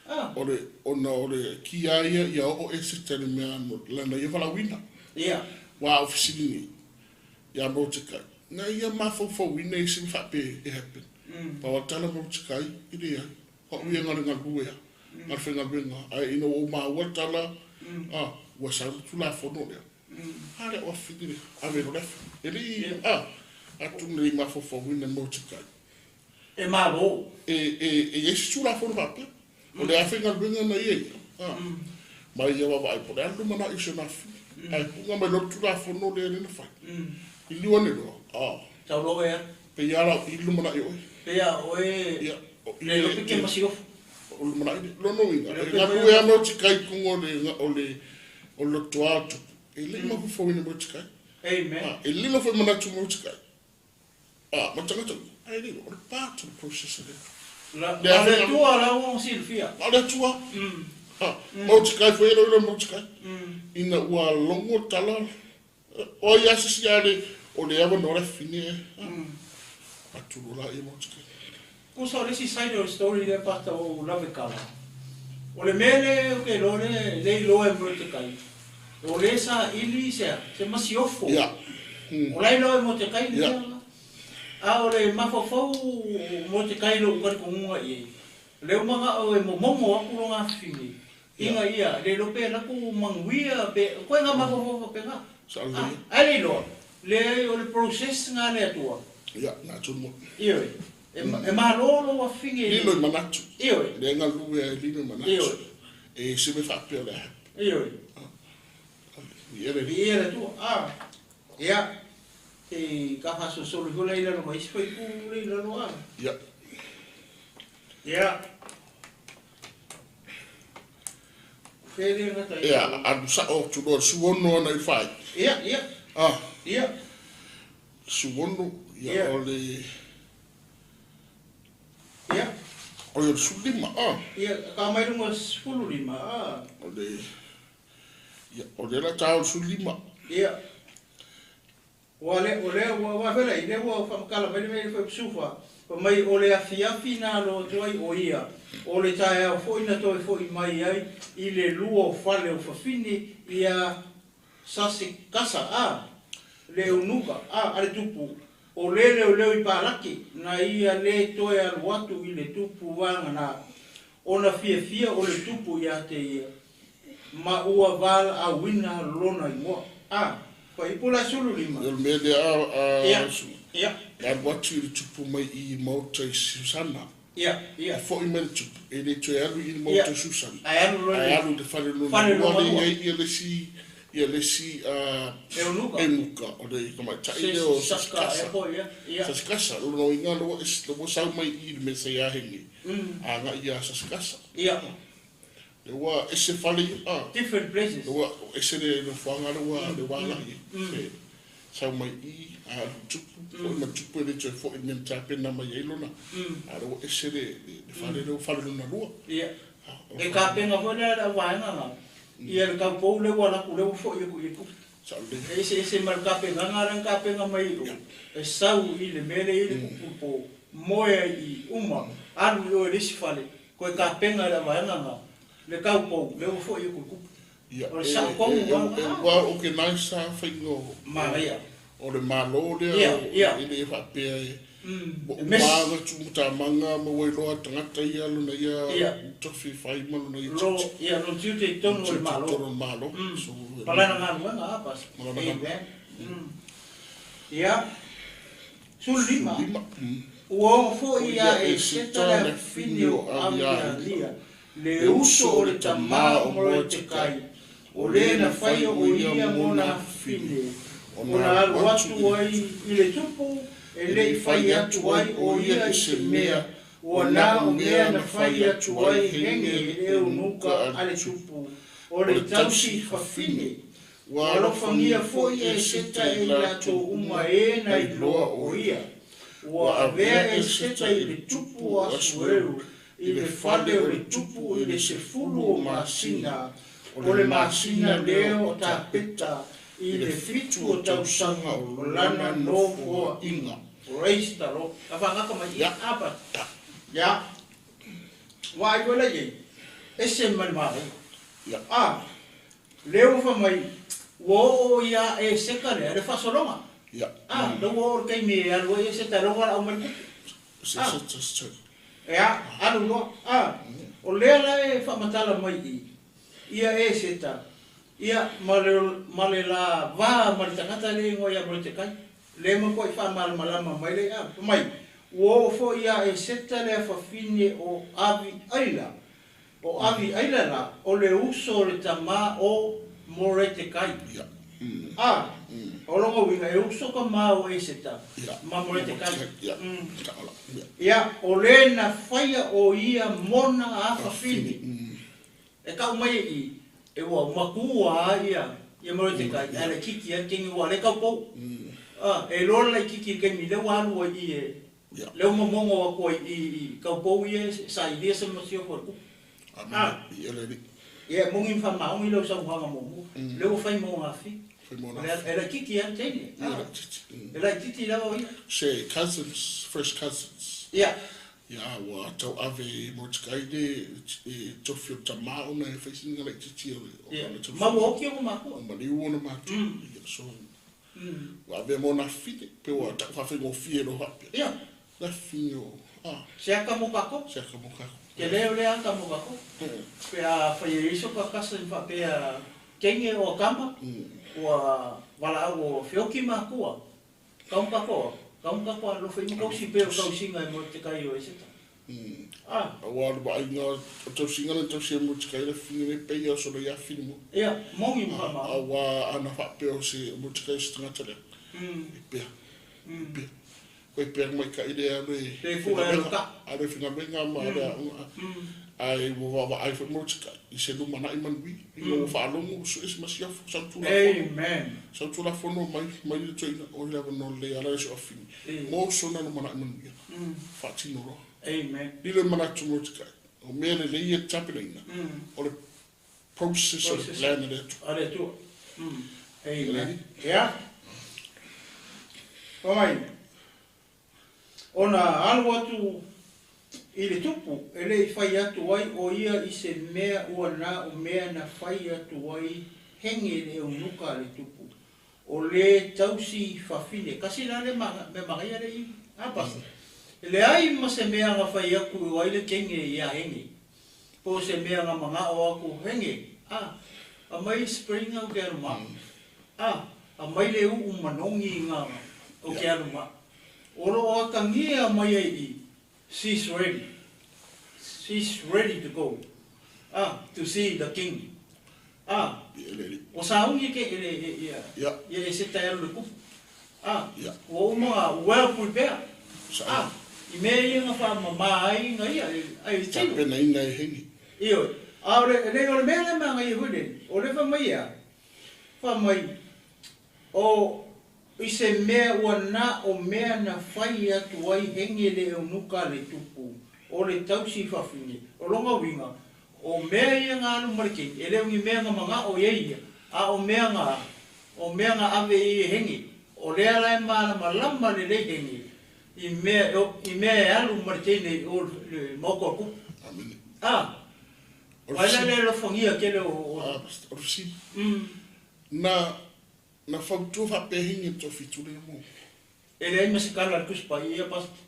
A. O le, ona o le kia ia ia oo ese tele mea lana ia valaauina. Ia. Ua ou fesili nei ia Mordecai, na ia mafaufauina i se mea faapea e happen. Pau a tala Mordecai, e leai. O au ia na o le galue lava, na o le faigaluega lava. Ae ina ua ou maua le tala, a, ua sau le Tulafono lea, a lea ua fili le ave loa le afi. E le i, a, atonu e le i mafaufauina e Mordecai. E malo. E, e, e i ai se Tulafono faapea. O le a faigaluega na ia ia, a, ma ia vaavaai po o le a le lumanai o si ona afi. Ae puga mai loa le Tulafono lea lea na fai. Liliu ane loa, a. Tau loa e alu. Pei lava la o i le lumanai o oe. Pei a oe Ia, o i le lope ke masiofo. O le lumanai le, lona uiga, e galue lava Mordecai i luga o le, o le, o le lotoa o tupu. E le i mafaufauina e Mordecai. Amen. A, e lilo foi manatu Mordecai. A, ma tagata uma, ae le iloa, o le part o le process a le Atua. La, na o le Atua la ua silafia. Na o le Atua. A, Mordecai foi e le iloa e Mordecai. Ina ua logo le tala, o ai lava se isi a le, o le avanoa le afafine e, a, atu loa laia Mordecai. Tusa o le isi side o le story lea pasta o lave kala. O le mea lea ou te iloa lea le iloa e Mordecai, o le saili se a? Se masiofo. Ia. O la e iloa e Mordecai le mea la. A o le mafaufau o Mordecai i lou talitonuga i ai, o lea ua manao e momomo atu lona afifine ina ia le iloa pe alu atu manuia pe, koe nga mafaufau faapena. Ae le iloa, leai o le process na a le Atua. Ia, na tonu. Ioe. E malo lou afifine i le. Lilo i manatu. Ioe. Lea e galue ai lilo i manatu. Ioe. E ese mea faapea o le a. Ioe. Viia le Alii. Viia le Atua. A. Ia. Se i ka faasolosolo ifo la i lalo ma isi faipū le i lalo a. Ia. Ia. Fele gata ia. Ia, alu sa'o atu loa i le 16 ana i fai. Ia, ia. A. Ia. 16, ia, o le. Ia. O le 15, a. Ia, ka mai luga 15, a. O le, ia, o lea la ta o le 15. Ia. Ua le, o lea, ua, ua fela i lea ua whamakala mai le mea i le sufa. Fa mai o le afiafi na alo atu ai o ia. O le taeao foi na toe foi mai ai i le lua o fale o fafine ia Sasekasa, a, le eunuka, a, a le tupu, o le leoleo i Palaki, na ia le toe alu atu i le tupu vagana, ona fiafia o le tupu ia te ia, ma ua valaauina lona igoa. A, fuaiupu la 15. O le mea lea a, Ia, ia. E alu atu i le tupu mai i maota i Susana. Ia, ia. E foi mai le tupu, e le toe alu i le maota o Susana. Ae alu loa i le alu i le fale lona lua lea e i ai ia le isi, ia le isi eunuka, eunuka, o le tamaitai lea o Sasikasa. Sasikasa, o lona uiga lea ua sau mai i i le mea sa ia Henge, agai ia Sasikasa. Ia. Lea ua ese fale ia, a. Different places. Lea ua ese le nofoaga lea ua agai ai. Sau mai i, a alu i tupu, foi ma tupu e le toe foi i le mea na tapena mai ai lona, a o lea ua ese le fale lea ua fale lona lua. Ia. E tapena foi lea le auvaega na, ia le taupou lea ua alu atu lea ua foi atu i tupu. Sao lelei. E eseese ma le tapenaga lea na tapena mai i o, e sau i le mea lea e i ai le tupu po, moe ai i uma, alu i o i le isi fale, toe tapena e le auvaega na, le taupou lea ua foi atu i tupu. Ia, O le sao tonu e, lava. e, ua organize sa faiga o, Manaia. o le Malo lea, Ia, ia. e le faapea e, ua E mess. uma ona tuumatamaga ma ua iloa tagata ia lona ia Ia. tofi fai ma lona ia Lo, tiute. ia, lona tiute i totonu o le Malo. Tiute i totonu o le Malo. So, e Ma lana galuega, a, pas. Ma lana galuega. Amen. Ia. 15. 15. Ua oo foi ia Eseta le afafine o Abialia, le uso o le tamā o Moretekai, o lē na faia o ia mona afafine, ona alu atu ai i le tupu, e le'i fai atu ai o ia i se mea, ua na o mea na fai atu ai Hege le eunuka a le tupu, o le tausi fafine. Ua alofagia foi Eseta e i latou uma e na iloa o ia. Ua avea Eseta i le tupu o Asueru i le fale o le tupu i le 10 o masina, o le masina lea o Tapeta, i le 7 o tausaga o lana nofoa'iga. Praise the Lord. A fa'agata mai i apa. Ia. Ua ai koe lai ese ma le manaia. A, lea ua fai mai, ua oo ia Eseta lea le faasologa. A, lea ua oo le taimi e alu ai Eseta lea ua valaau mai le tupu. A, ia, alu loa. A, o lea la e faamatala mai i ia Eseta, ia ma le, ma le la va ma le tagata le igoa ia Moretekai. Le ma ko'i faamalamalama mai le a mai. Ua oo foi ia Eseta le afafine o Avi Aila. O Avi Aila la, o le uso o le tamā o Moretekai. A, o loga uiga e uso ka mā o Eseta ma Moretekai. Ia, o lē na faia o ia mona afafine. E ka'u mai e i, e ua makua ia ia Moretekai, ae laitiiti ai le taimi ua le taupou. A, e iloa le laitiiti i le taimi lea ua alu ai i e lea ua momogo atu ai i i taupou ia e sailia se masiofo a le tupu. A, ia e moni ma faamaoni lau saunoaga muamua, lea ua fai mo gafi. E laitiiti lava le taimi. A, e laitiiti lava o ia. Se cousins, first cousins. Ia. Ia, ua tauave e Moretekai le e tofi o tamā ona e fai sina laitiiti o le Ia, o le ma ua oti ona matua. O maliu ona matua. Ia, so ua avea mo na fine, pe ua ta'u faafaigofie loa faapea. Ia. La fine o a. Se ata mo kākou. Se ata mo kākou. Te leo le ata mo kākou. Pe a fai e iso ka cousin faapea teine o kama, ua valaau o feoki makua. Kauma kākou, kauma kākou alofa i makausi pe o tausiga e Moretekai o Eseta. Ah. Auā le vaaiga o tausiga le tausi e Moretekai le fine le peia o solo ia fine mo. Ia, moni ma whamaongi. Auā ana faapea o se Moretekai o se tagata lea. E pea. E pea. Koe pea mai ka ile alu e Pe ku e alu ka. Alu e whingawenga ma le aonga. Ai ua vaavaai foi Moretekai i se lumana'i manuia. Ina ua faalogo su'e se masiofo sau tulafono. Amen. Sau tulafono mai mai le toeaina o le avanoa lelei ala le soafine. Mo sona lumana'i manuia. Faatino loa. Amen. Lilo e manatu Moretekai. O mea lelei e tapenaina. O le process o le plan a le Atua. A le Atua. Amen. Ia. Oi. Ona alu atu i le tupu, e le'i fai atu ai o ia i se mea ua na o mea na fai atu ai Hege le eunuka a le tupu. O le tausi fafine. Kasi la le mea manaia le i a pastor. E leai ma se mea na fai atu o ai le teine ia Hege. Po o se mea na mana'o atu Hege. A, aumai spring au ke alu ma. A, aumai le u'u manogi nga o ke alu ma. O lo'o atagia mai ai i, she's ready. She's ready to go. A, to see the king. A, ua sauni ke ele ia ia Eseta e alu i le tupu. A, ua uma ona well prepared. A, i mea ia na faamamā ai na ia ai le tino. Tapenaina e Heni. Ioe. A o le, leai o le mea lea e manaia foi lenei, o lea fai mai e a? Fai mai, o i se mea ua na o mea na fai atu ai Hege le eunuka a le tupu, o le tausi fafine. O lona uiga, o mea ia na alu ma le teine, e le o ni mea na mana'o i ai ia, a o mea na, o mea na ave i ai e Hege. O lea la e malamalama lelei Hege i mea, i mea e alu ma le teine i o le maota o le tupu. Amene. A, O le o ai la fesili. le alofagia tele o, A, o le fesili. Na, na fautua faapea Hege i le toafitu lea mo. E leai ma se tala a le Tusi Paia ia, Pastor.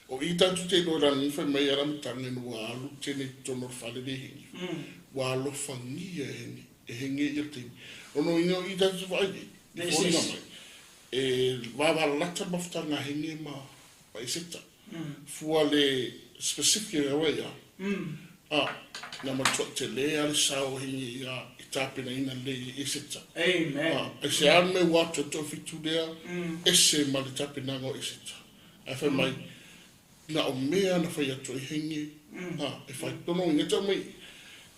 O i tatou te iloa i le lagi fai mai a le amataga ina ua alu tele i totonu o le fale le Hege. Ua alofagia e Hege, e Hege ia le taimi. Lona uiga o i tatou te vaai ai, i foliga mai. E vavalalata mafutaga a Hege ma Eseta. Fua le specific e oe ia. A, na matuaʻi telē lava le sao o Hege ia i tapenaina lelei e Eseta. Amen. A, aisea le mea ua atu ai le toafitu lea, ese ma le tapenaga o Eseta. Ae fai mai, na o mea na fai atu ai Hege, a, e fai. Lona uiga e tau mai,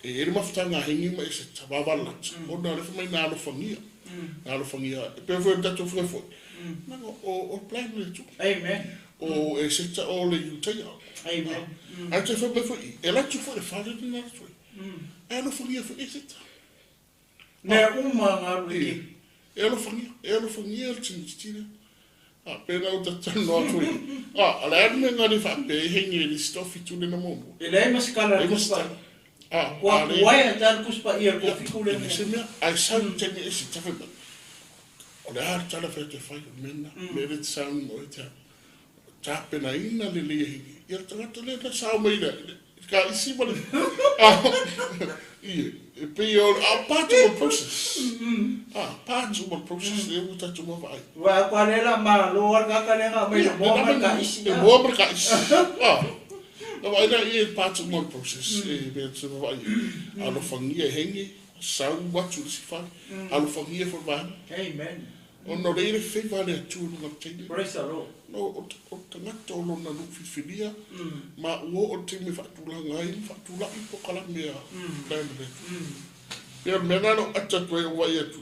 e i ai le mafutaga a Hege ma Eseta, vavalalata, ona o lea fai mai na alofagia. Na alofagia, e pei foi o le tatou fai foi, leaga o le plan a le Atua. Amen. O Eseta o le Iutaia. Amen. Ae toe fai mai foi i, e alu atu foi i le fale lena na alu atu ai. Ae alofagia foi Eseta. Mea uma galu i. E alofagia, e alofagia le tamaitiiti lea. A, pe na ou talanoa atu ai. A, o le a le mea na le faapea ai Hege i le isi toafitu lea na muamua? E leai ma se tala a le Tusi Paia. Ua tuai a tala Tusi Paia i le toafitu lea. E leai se mea. Ae sau le taimi e Eseta fai mai, O le a le tala e fai atu e fai, o le mea lena. O le mea lea e te saunoa ai te au. Tapenaina lelei e Hege. Ia le tagata lea na sao mai i le kaisi ma le Ie, e pei o a part of the process. A, part of the process lea ua tatou vaavaai. Ua a kua le la malo a le tagata lea na aumai le moa ma le kaisi. Le moa ma le kaisi. A, na vaai la ia e part of the process e mea te vaavaai ai. Alofagia e Hege, sau atu i le isi fale, alofagia foi le vaega. Amen. Ona o lea e i ai le favor a le Atua i luga o le taimi. Praise the Lord. No, o le tagata o lona nuu filifilia, ma ua oo le taimi e faatulaga ai ma faatulai polokalame a plan a le Atua. Pei o le mea lena na ou ata atu ai ou vaai atu,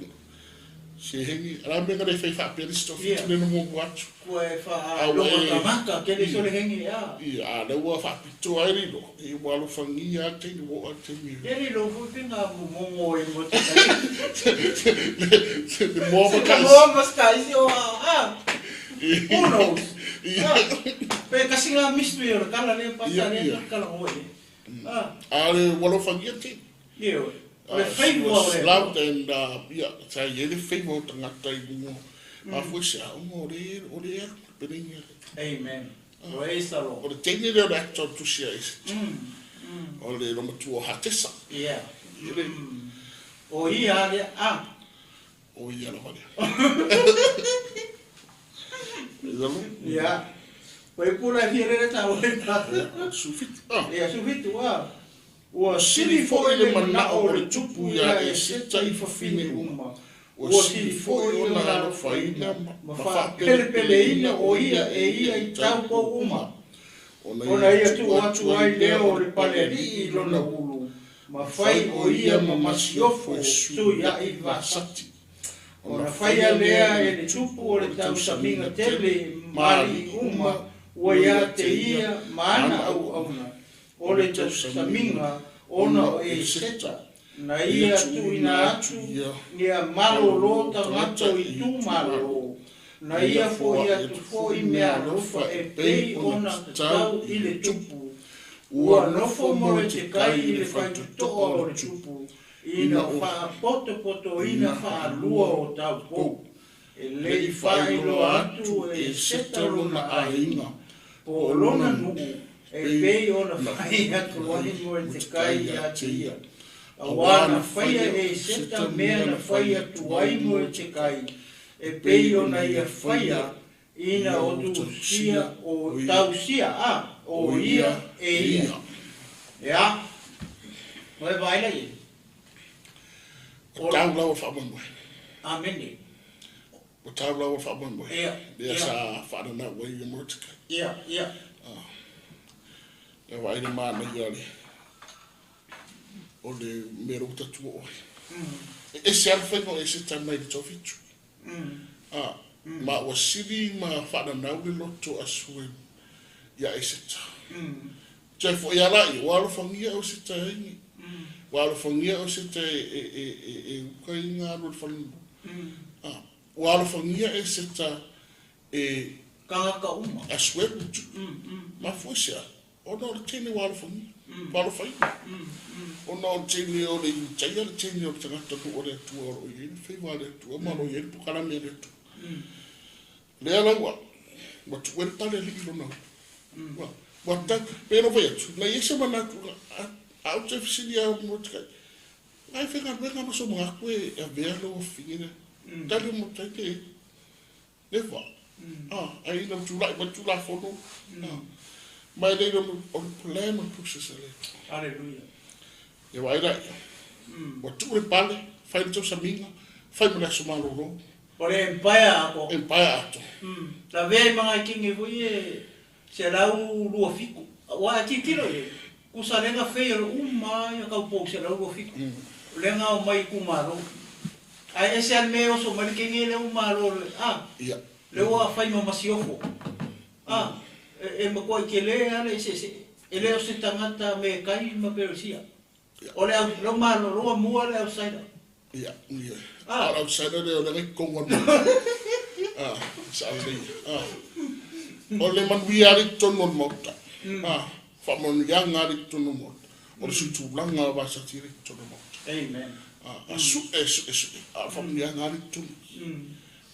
se hegi, o le a le mea na le fai faapea le isi toafitu lea na muamua atu. Kua e faalogo tagata kele sole hegi a. Ia, a lea ua faapitoa ai le iloa, ia ua alofagia lava le taimi, ua oo lava le taimi. Ia le iloa foi pe na momomo ai mo te kai. Le moa ma kaisi. Moa ma kaisi o a. Who knows? Pe kasi nga mystery o le kala lea pasa lea kala ngoi. A le ua alofagia le taimi. Ia, o le favor o le. Loved and ia, sa i ai le favor o tagata i luga. Mafua se aoga o le o le alu le penei ale. Amen. Praise the Lord. O le teine lea o le ata o le tusi a Eseta. O le loomatua o Hatesa. Ia. O ia lea a. O ia lava lea. Praise the Lord. Ia. Ua i pula e fia lele tau ai pa. Sufitu. Ah. Ia, sufitu a. Ua sili foi le manao o le tupu iā Eseta i fafine uma. Ua sili foi ona alofaina ma faapelepeleina o ia e ia i taupou uma, ona ia tuu atu ai lea o le palealii i lona ulu, ma fai o ia ma masiofo e suiaʻi Vasati. Ona faia lea e le tupu o le tausamiga tele ma alii uma ua ia te ia ma ana auauna, o le tausamiga ona o Eseta, na ia tuuina atu ia malōlō tagata o itumalo, na ia foʻi atu foi meaalofa e pei ona tatau i le tupu. Ua nofo Moretekai i le faitotoa o le tupu, ina ua faapotopotoina faalua o taupou. E le i faailoa atu e Eseta lona aiga, po o lona nuu, e pei ona fai atu ai Moretekai ia te ia. Auā na faia e Eseta mea na fai atu ai Moretekai, e pei ona ia faia ina o tausia o tausia a o ia e ia. Ia, oe vaai la i ai. Ua tau lau o le faamoemoe. Amene. Ua tau lau o le faamoemoe. Ia. Lea sa faananau ai ia Mordecai. Ia, ia. Ia vaai le manaia le o le mea lea ua tatou oo ai. E ese lava le faiga o Eseta mai le toafitu. Ma ua sili ma faananau le loto a Asuelu iā Eseta. Toe foi lava laia, ua alofagia o Eseta e ai, ua alofagia o Eseta e uka i ngā alu o le falemua. Ua alofagia Eseta e Tagata uma. Asuelu tu. Mafua i se a? Ona o le teine ua alofagia, ua alofaina. Ona o le teine o le Iutaia, le teine o le tagata nuu o le Atua o lo o i ai le faiva a le Atua ma o lo o i ai le polokalame a le Atua. Lea la ua, ua tuu ai le pale alii i lona ulu. Ua, ua tau, pei ona ou fai atu, na i ai se manatu, a, a ou te fesili lava Mordecai, ai faigaluega ma so manatu e avea lou afafine lea. Tali o Mordecai, leai. Never. Ai ina tulai mai Tulafono. Ma e le iloa o le plan ma le process a le Atua. Hallelujah. Ia vaai la ia. Ua tuu le pale, fai le tausamiga, fai ma le aso malolo. O le empire atoa. Empire atoa. Lavea i magaikini foi e 127. Aua a tilotilo i ai, tusa lea na fail uma lava ia taupou 127. O lea na omai i itumalo. Ae ese lava le mea e oso mai le kenge lea ua malo le, a, lea ua fai ma masiofo. A, e matuai tele lava le eseese. E le o se tagata metai ma peresia. O le au, lou malo, lou amua le outsider. Ia, ia. A o le outsider lea o lea na i totonu o le Maota. A, sao lelei. A, o le manuia lava lea i totonu o le Maota. A, faamanuiaga lava lea i totonu o le Maota. O le suitulaga o Vasati lea i totonu o le Maota. Amen. A, sue, sue, sue, a o le faamanuiaga lava lea i totonu.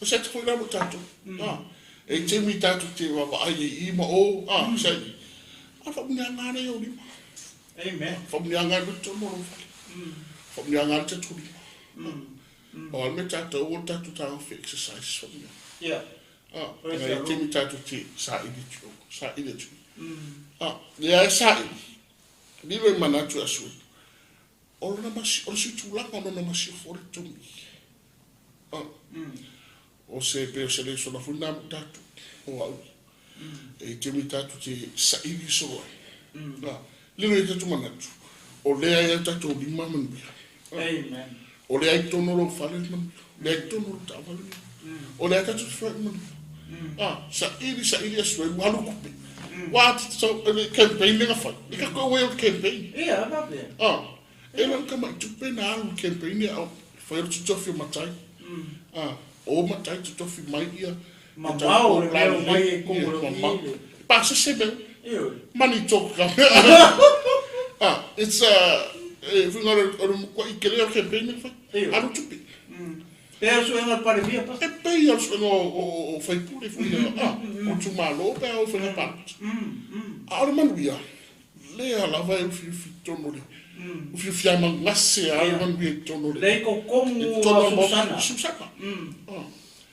O se atu foi la mo tatou. A, e i ai taimi tatou te vaavaai ai i i ma o, a, sa i, a o le faamanuiaga lava lea i ou lima. Amen. Faamanuiaga e totonu o lou fale. Faamanuiaga lava le tatou lima. O a le mea tatou o le tatou taofi exercise faamanuiaga. Yeah. Ah, ngai e taimi tatou te saili atu, saili atu. Ah, lea e saili, lilo i manatu e asu. O lona masi, o le sui tulaga o lona masiofo o le tonu. Ah. O se pe o se le sola foi nā mo tatou, o au. E te mi tatou te saili solo ai. Ah, lilo i tatou manatu, o lea e au tatou lima manuia. Amen. O lea i totonu o lou fale le manuia. O lea i totonu o lou taavale le manuia. O lea tatou te feoai manuia. Ah, saili, saili aso e ua alu kupe. Ua le campaign lea na fai. E ka koe ua o le campaign. Ia, faapea. Ah, e le o le tamai tupe na alu i le campaign ia, fai o le totofi o matai. Ah, o matai totofi mai ia. Mamao le mea o mai e komo le i le. Pasese mea. Ioe. Money talk ka mea. Ah, it's a, e whinga o le matuai tele o le campaign lea na fai. Ioe. Alu tupe. Pe o le suega o le Palemia pasa. E pei o le suega o faipule foi ia, ah, o itumalo pe a o faiga palota. A o le manuia, lea lava e ufiufi i totonu o le, ufiufi lava ma gase lava le manuia i totonu o le. Lea i totonu o Susana. Susana. Ah.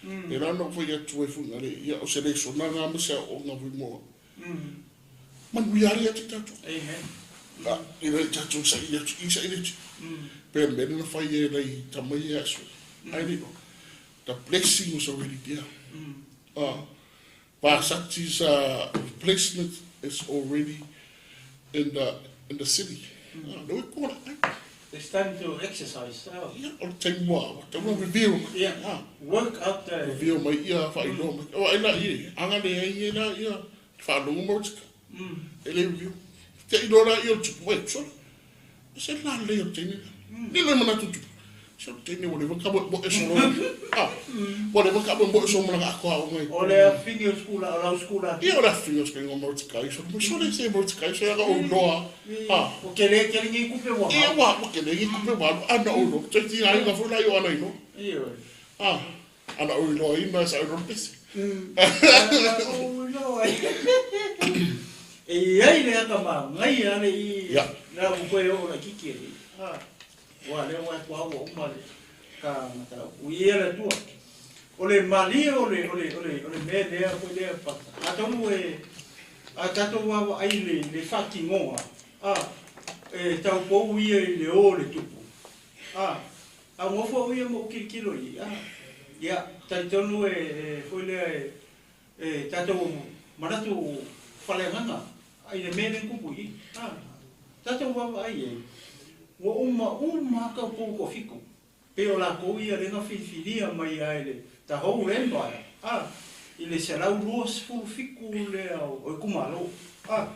Pēlā na ou fai atu ai foi ngale, ia o se lesona lena ma se aoaoga foi mo au. Manuia lava ia te tatou. Amen. A, i le tatou saili atu i, saili atu i. Pea le mea lea na fai e nai tama ia aso. Ai le, the blessing was already there. Ah, Vasati's replacement is already in the, in the city. Ah, lea ua i kona ai. It's time to exercise. Oh. Ia, o le taimi ua, ua tatau ona reveal mai. Yeah. Ah. Work out the... Reveal mai ia, faailoa mai. O ai la ia, aga leai e la ia, faalogo mai o tika. E le reveal. Te iloa la ia o le tupu mai, sole. O se la lelei o le teine lea. Lilo i manatu tupu. Se o le teine ua leva ka moemoe solo. Ah, ua leva ka moemoe solo ma lana akoa aoga i. O le afafine o le skula, o lau skula. Ia o le afafine o le skula o Mordecai. Sole, sole se Mordecai, sole aga ou iloa. Ah. Ua tele tele nei tupe ua Ia ua tele nei tupe ua alu. Ana ou iloa. Toe tigaina foi la i o ana iloa. Ioe. Ah, ana ou iloaina sa ou iloa le pese. Ana ou iloa. E i ai le atamamai a le i la ua toe oo laitiiti e le i. Aua lea ua atu lava ua uma le ka mataupu. Ua i ai le Atua. O le malie o le, o le, o le, o le mea lea foi lea pasa. Atonu e, a tatou vaavaai i le, le faatinoga, a, e taupou ia i le o o le tupu, a, a nofo au ia ma ou tilotilo i ai, a, ia, talitonu e, e foi lea e, e tatou manatu faaleagaga i le mea lea na tupu i i, a, tatou vaavaai i ai, ua uma uma lava taupou toafitu, pei o latou ia lea na filifilia mai ai le the whole empire, a, i le 127 lea o itumalo, a,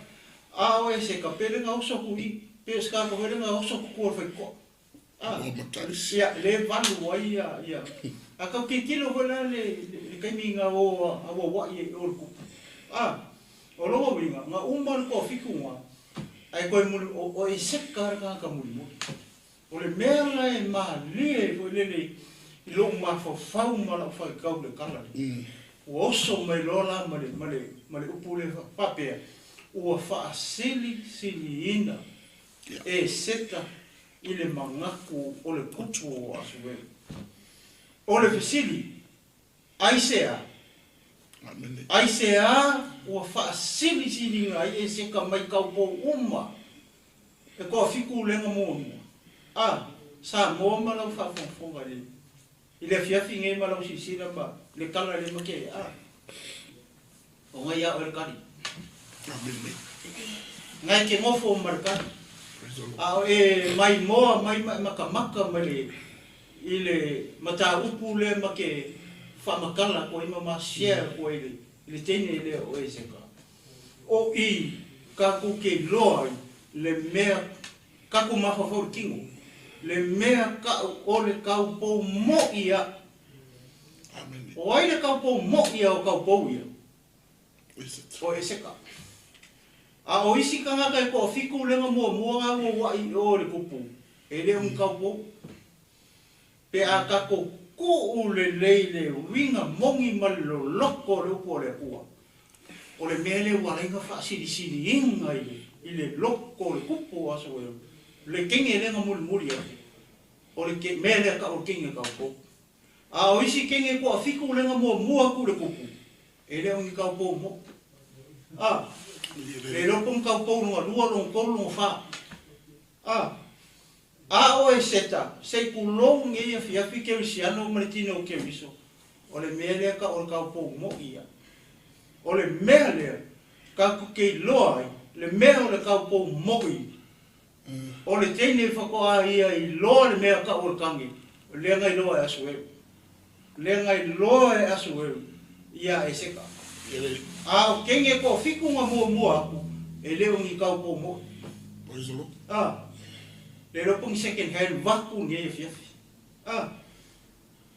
a o e se ka pele na oso atu i i, pe o se tagata foi lea na oso atu tua o le faitotoa. A, Ua matai. ia, le valu ai ia, ia, a tau tilotilo foi la le, le taimi na o auauai ai i o le tupu. A, o lona uiga, na uma le toafitu na, ae toe muli, o, o Eseka le tagata mulimuli. O le mea la e malie foi lele i lou mafaufau ma lau faitau i le tala lea, ua oso mai loa la ma le, ma le, ma le upu lea faapea, ua faasilisiliina e Seta i le manatu o le tupu o Asuelu. O le fesili, aisea? Amene. Aisea ua faasilisiliga ai Eseka mai kaupou uma e toafitu lega muamua? A Samoa ma lau faafogafoga i le i le afiafi nei ma lau silasila ma le tala lea ma ke a o ngai a oe le kali. Amene. Ngai ke nofo ma le kali. Praise the Lord. A o e maimoa mai ma e makamaka ma le i le mataupu lea ma ke faamatala atu ai ma ma share atu ai i le teine lea o Eseka. O i tatou te iloa ai le mea tatou mafaufau i le tino, le mea ka'u o le taupou mo'i aʻu. Amene. O ai le taupou mo'i a o taupou ia? Is it? O Eseka. A o isi tagata e toafitu lega muamua na ua ua'i i o i le kupu, e le o ni taupou. Pe a tatou tuu lelei le uiga moni ma le loloto o le upu a le Atua, o le mea lea ua ala ai ona faasilisiliina i le i le loto o le kupu o aso e le kenge lea na mulimuli atu, o le ke mea lea tau o le kenge taupou. A o isi kenge toafitu lea na muamua atu i le kupu, e le o ni taupou mo'i. A, le iloa po o ni taupou lona lua, lona tolu, lona fa. A, a o Eseta, se i tulou lenei afiafi kerisiano ma le tino o Keriso, o le mea lea tau o le taupou mo'i ia. O le mea lea tatou te iloa ai le mea o le taupou mo'i, o le teine faatoa ia iloa le mea tau o le kage, lea na iloa e Asueru. Lea na iloa e Asueru ia Eseta. A o kenge toafitu na muamua atu, e le o ni taupou mo'i. Praise the Lord. A, le iloa po o ni second hand vaku lenei afiafi. A,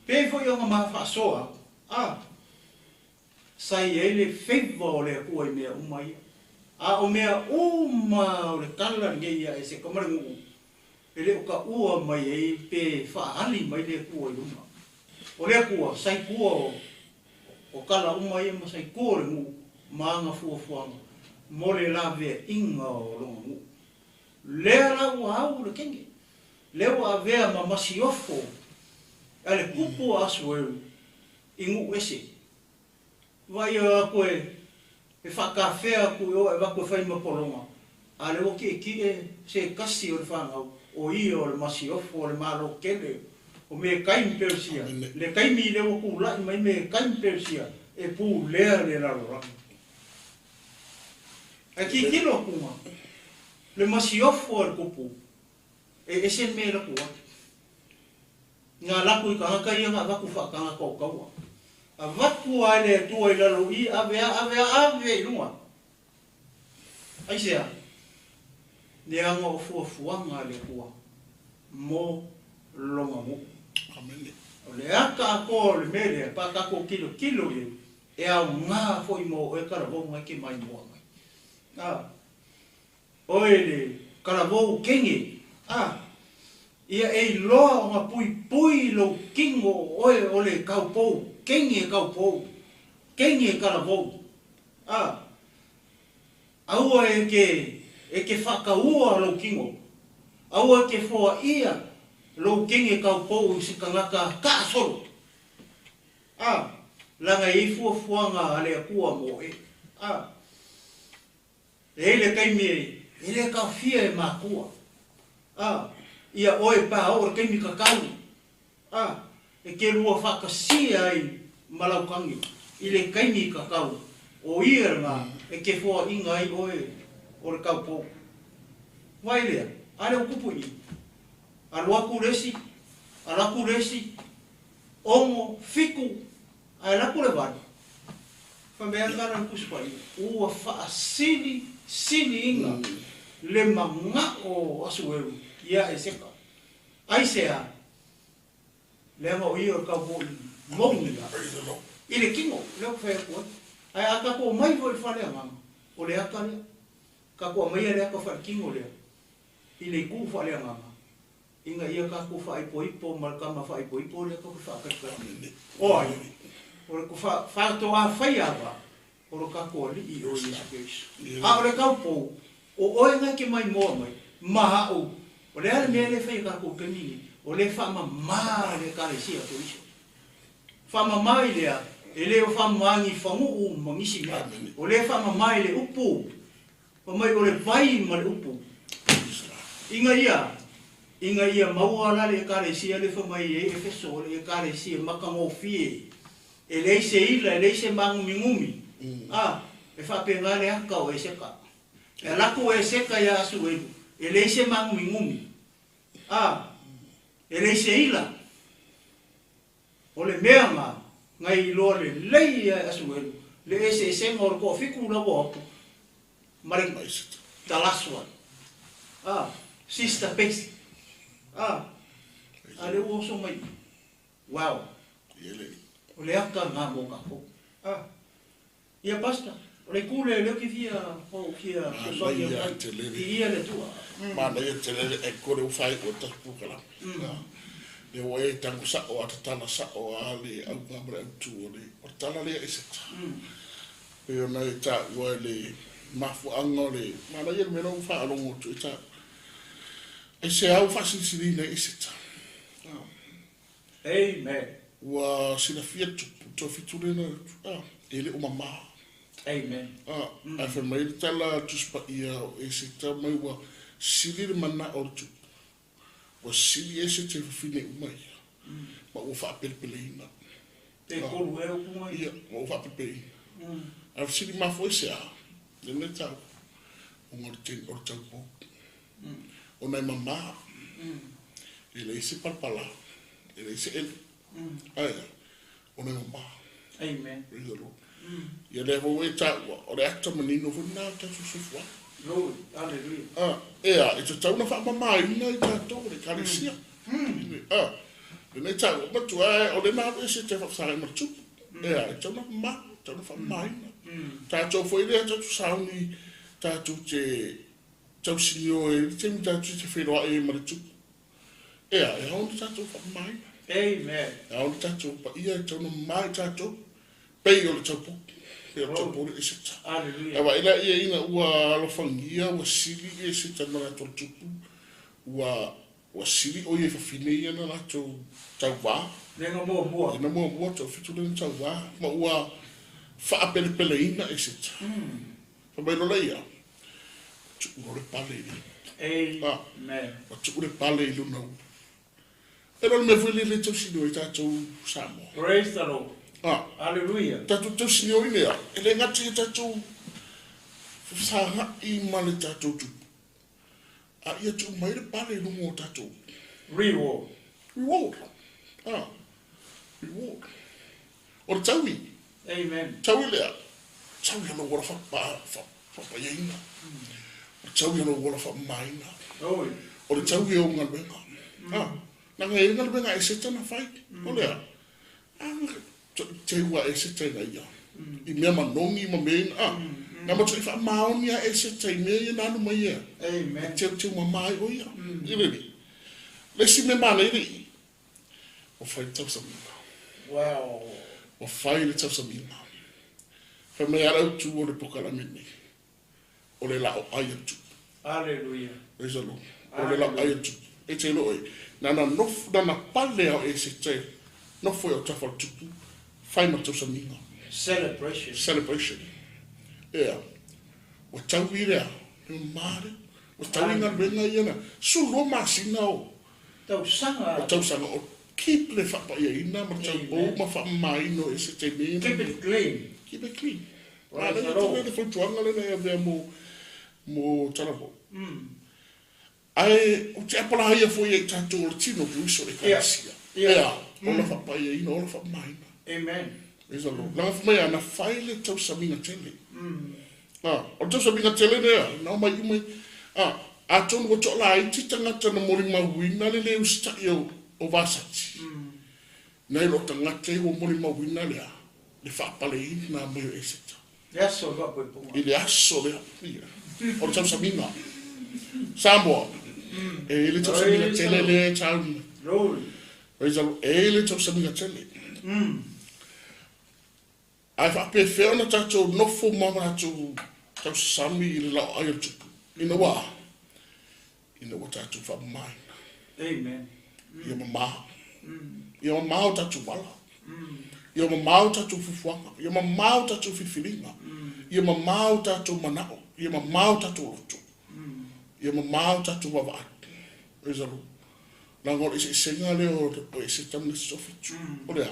pei foi ona ma faasoa atu. A, sa i ai le favour o le Atua i mea uma ia. A o mea uma o le tala lenei ia Eseka ma le nuu, e le o taua mai ai pe faaali mai le Atua i luma. O le Atua, sa i tua o, o tala uma ia ma sa i tua o le nuu ma ana fuafuaga mo le laveaiga o lona nuu. Lea la ua au le kenge, lea ua avea ma masiofo a le kupu a Asueru i nuu ese. Vaai atu e e faatafea atu i o ae avatu e fai ma pologa, a lea ua tietie se tasi o le fanau, o ia o le masiofo o le Malo tele o Metai ma Peresia, Amene. le taimi lea ua tulai mai Metai ma Peresia e pulea le lalolagi. Ae tilotilo atu ma le masiofo a le kupu, e ese le mea e latou ai. Na latou i tagata ia na avatu faatagata o taua. Avatu lava e le Atua i lalo i, ave a, ave a, ave i luga. Aisea? Leaga o fuafuaga a le Atua mo lona nuu. Amene. O le ata atoa o le mea lea, pe a tatou tilotilo i ai, e aoga foi mo oe talavou e te maimoa mai. A, oe le talavou kenge, a, ia e iloa ona puipui lou tino o oe o le taupou, kenge taupou, kenge talavou. A, aua e ke e ke faataua lou tino, aua e ke foaia lou kenge taupou i se tagata taasolo. A, leaga e i ai fuafuaga a le Atua mo oe. A, e i ai le taimi e le taofia e matua. A, ia oe pe a oo i le taimi tatau. A, e te lua faatasia ai ma lau kage i le taimi tatau, o ia lena e te foaiina ai oe o le taupou. Vaai lea, a lea ua tupu i i. Alu atu le isi, alu atu le isi, ono, fitu, ae alu atu le valu. Fai mai lava le Tusi Paia, ua faasilisiliina le manao o Asueru ia Eseka. Aisea? Leaga o ia o le taupou moni la i le tino, lea ou te fai atu ai. Ae a tatou omai foi i le fale agaga, o le ata lea. Tatou aumaia le ata faale-tino lea i le itu faale-agaga, ina ia tatou faaipoipo ma le tama faaipoipo lea tatou te faatalitali. O ai? O le faatoa faia lava o lo tatou Alii o Iesu Keriso. A o le taupou, o oe na e te maimoa mai, ma au, o le a le mea lea e fai e tatou i le taimi lenei? O lea e faamama le Ekalesia a Keriso. Faamama i le a? E le o faamamaagi i fagu'u ma nisi mea. O lea e faamama i le upu. Fai mai o le vai ma le upu. Ina ia, ina ia maua la le Ekalesia lea fai mai ai Efeso, o le Ekalesia matagofie, e leai se ila, e leai se magumigumi, a, e faapena le ata o Eseta. E alu atu o Eseta ia Asuelu, e leai se magumigumi, a, e leai se ila. O le mea na, na iloa lelei e Asuelu le eseesega o le toafitu la ua o atu ma le the last one. A, Sister Best. A, a lea ua oso mai i. Wow. O le ata lena mo tatou. A, ia Pastor, o le itu lea lea ou te fia, ou fia fesoasoani atu ai. Viia le Atua. Manaia tele le echo lea ua faaiu ai le tatou polokalame. Lea ua e tago sa'o a tatala sa'o a le auga ma le autu o le o le tala lea Eseta. Pei ona e taua i le mafuaaga o le manaia le mea lea ua faalogo atu e taua. Aisea ua faasilisiliina ai Eseta? Amen. Ua silafia tupu toafitu lea na e le o mama. Amen. Ae fai mai le tala a Tusi Paia o Eseta mai ua sili le manao o le tupu. Ua sili ese te fafine uma ia, ma ua faapelepeleina. Pe tolu ea upu na ia? Ia, ma ua faapelepeleina. Ae fesili mafua i se a? Lena e taua, ona o le tele, o le taupou. Ona e mama, e leai se palapala, e leai se ele. Ae a? Ona e mama. Amen. Praise the Lord. Ia lea foi ua e taua, o le ata manino foi lena o le tatou soifuaga. Glory. Hallelujah. A, ea, e tatau ona faamamaina i tatou le Ekalesia. A, lenei taua, matua, o lena alu ese te faafesagai ma le tupu. Ea, e tatau ona mama, e tatau ona faamamaina. Tatou foi lea tatou sauni, tatou te tausinio e le taimi tatou te feiloai ai ma le tupu. Ea, e ao ona tatou faamamaina. Amen. E ao ona tatou paia, e tatau ona mama i tatou, pei o le taupou, pei o le taupou le Eseta. Hallelujah. Ae vaai la ia ina ua alofagia, ua sili Eseta na latou tupu, ua, ua sili o ia i fafine ia na latou tauvā. Lena muamua. Lena muamua, toafitu lena tauvā, ma ua faapelepeleina Eseta. Fai mai loa ia, tuu loa le pale i luna. Amen. Ua tuu le pale i luna ua. E le o le mea foi lea le tausinio ai tatou Samoa. Praise the Lord. Ah. Hallelujah. Tatou tausinio i lea, e le gata ia tatou fesagai ma le tatou tupu, a ia tuu mai le pale i luga o tatou. Reward. Reward. Ah. Reward. O le taui. Amen. Taui lea, taui o lou ola faapaiaina. O le taui o lou ola faamamaina. O le taui o ou galuega. Ah, leaga e i ai galuega a Eseta na fai. O lea, ah, teu a Eseta ina ia, i mea manogi ma mea ina, ah, na matuai faamaoni a Eseta i mea ia na alu mai ia. Amen. E teuteu mama ai o ia. I le alii. Le isi mea manaia le i, Ua fai le tausamiga. Wow. Ua fai le tausamiga. Fai mai lava le autu o le polokalame lenei, o le laoai a le Tupu. Hallelujah. Praise the Lord. O le laoai a le Tupu. E te iloa oe, nana nofo, nana pale ao e se te nofo i autafa o le Tupu, fai ma tausamiga. Celebration. Celebration. Ea. Ua taui lea, le mama lea. Ua taui galuega ia na 12 masina o Tausaga. O tausaga o keep le faapaiaina ma le taupou ma faamamaina o ese taimi. Keep it clean. Keep it clean. Manaia tele le fautuaga lea na e avea mo mo Talavou. Ae ou te apalaia foi ia i tatou o le tino o Keriso le Ekalesia. Ea, ola faapaiaina, ola faamamaina. Amen. Praise the Lord. Leaga fai mai ana fai le tausamiga tele. A, o le tausamiga tele lea, na omai uma i, a, atonu ua toalaiti tagata na molimauina le le usitai o, o Vasati. Nai lo tagata ia ua molimauina lea, le faapaleina mai o Eseta. Le aso o le faapoipoga. I le aso lea, ia, o le tausamiga. Samoa, e i ai le tausamiga tele lea e tauna. Glory. Praise the Lord. E i ai le tausamiga tele. Ae faapefea ona tatou nofo ma latou tausasami i le laoai o le tupu, ina ua a? Ina ua tatou faamamaina. Amen. Ia mama. Ia mama o tatou vala. Ia mamao tatou fuafuaga, ia mamao tatou filifiliga, ia mamao tatou manao, ia mamao tatou loto, ia mamao tatou vaavaai. Praise the Lord. Leaga o le eseesega lea o Eseta ma le 17. O le a?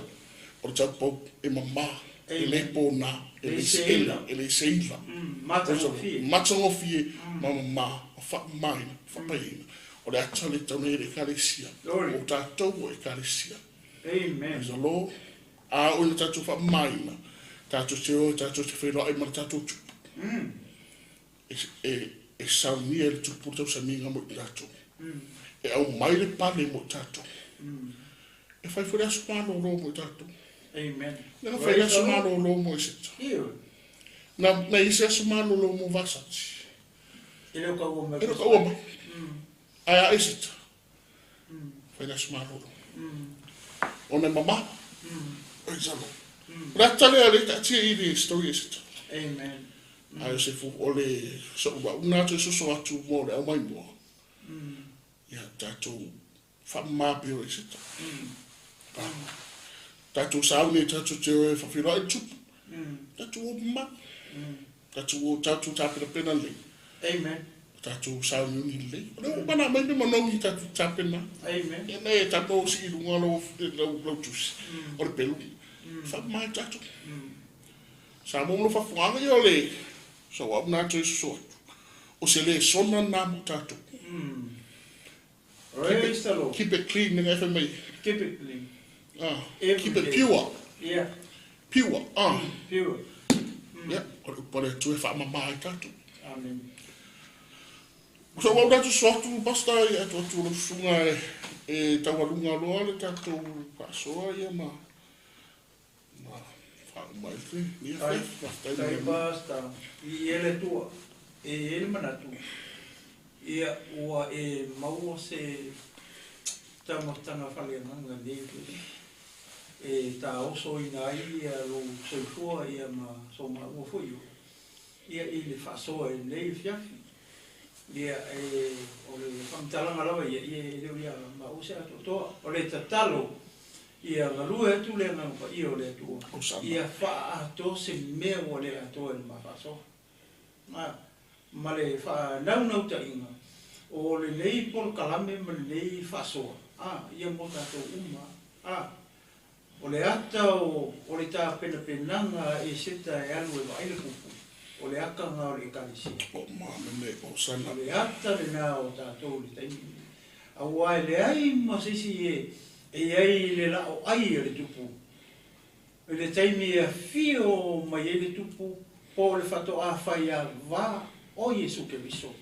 O le taupou e mama, e le pona, e le seila, e le seila. Matagofie. Matagofie, ma mama, ma faamamaina, faapaiina. O le ata lea e tatau ona i ai le Ekalesia. Glory. O tatou o Ekalesia. Amen. Praise the Lord. A oo ina tatou faamamaina, tatou te o tatou te feiloai ma le tatou Tupu. E saunia e le Tupu le tausaniga mo i tatou. E aumai le pale mo i tatou. E fai foi le aso malolo mo i tatou. Amen. Lea na fai le aso malolo mo Eseta. Ioe. Na i ai se aso malolo mo Vasati. E le o taua mai. E le o taua mai. Ae a Eseta, fai le aso malolo. Ona e mama. Praise the Lord. O le ata lea lea e taatia i le story a Eseta. Amen. Ae o se fu, o le so'u lena toe soso atu mo le aumaimoa. Ia tatou faamama pei o Eseta. Tatou sauni tatou te o e faafeiloai le Tupu. Tatou o mama. Tatou o tatou tapenapena lelei. Amen. Tatou sauniuni lelei. O lea ua mana mai me manogi tatou tapena. Amen. Ia nei e tatou sii i luga lau tusi. O le pelu. Faamama ai tatou. Samoa ma lou faafofogaaga ia o le sauapu lena toe soso atu. O se lesona lena mo tatou. Praise the Lord. Keep it clean le fai mai. Keep it clean. Ah, Every keep it day. pure. Yeah. Pure. Ah. Pure. Ia, o le upu a le Atua e faamama ai tatou. Amen. So ua atu soso atu pastor ia atu atu lau susuga e taualuga loa le tatou faasoa ia ma ma faauma ai le ia Tai, faafetai tai mo le pastor, i e le Atua, e i ai le manatu, ia ua e maua se taumafataga faaleagaga i lenei afiafi, e taosoina ai ia lou soifua ia ma so maua foi oe, ia i le faasoa i lenei afiafi. Ia e, o le faamatalaga lava ia, ia e le o ia maua se atoatoa. O le tatalo, ia galue atu le Agaga Paia o le Atua, Osana. ia faaatoa se mea ua le atoa i le ma faasoa. Ma le faanaunautaiga o lenei polokalame ma lenei faasoa, ia mo tatou uma. O le ata o le tapenapenaga e Eseta e alu e vaai le pupu, o le ata lena o le Ekalesia. O mameme O Osana. le ata lena o tatou i le taimi lenei. Aua e leai ma se isi e i ai le laoai a le tupu. I le taimi e afio mai ai le tupu, po o le faatoa faiava o Iesu Keriso,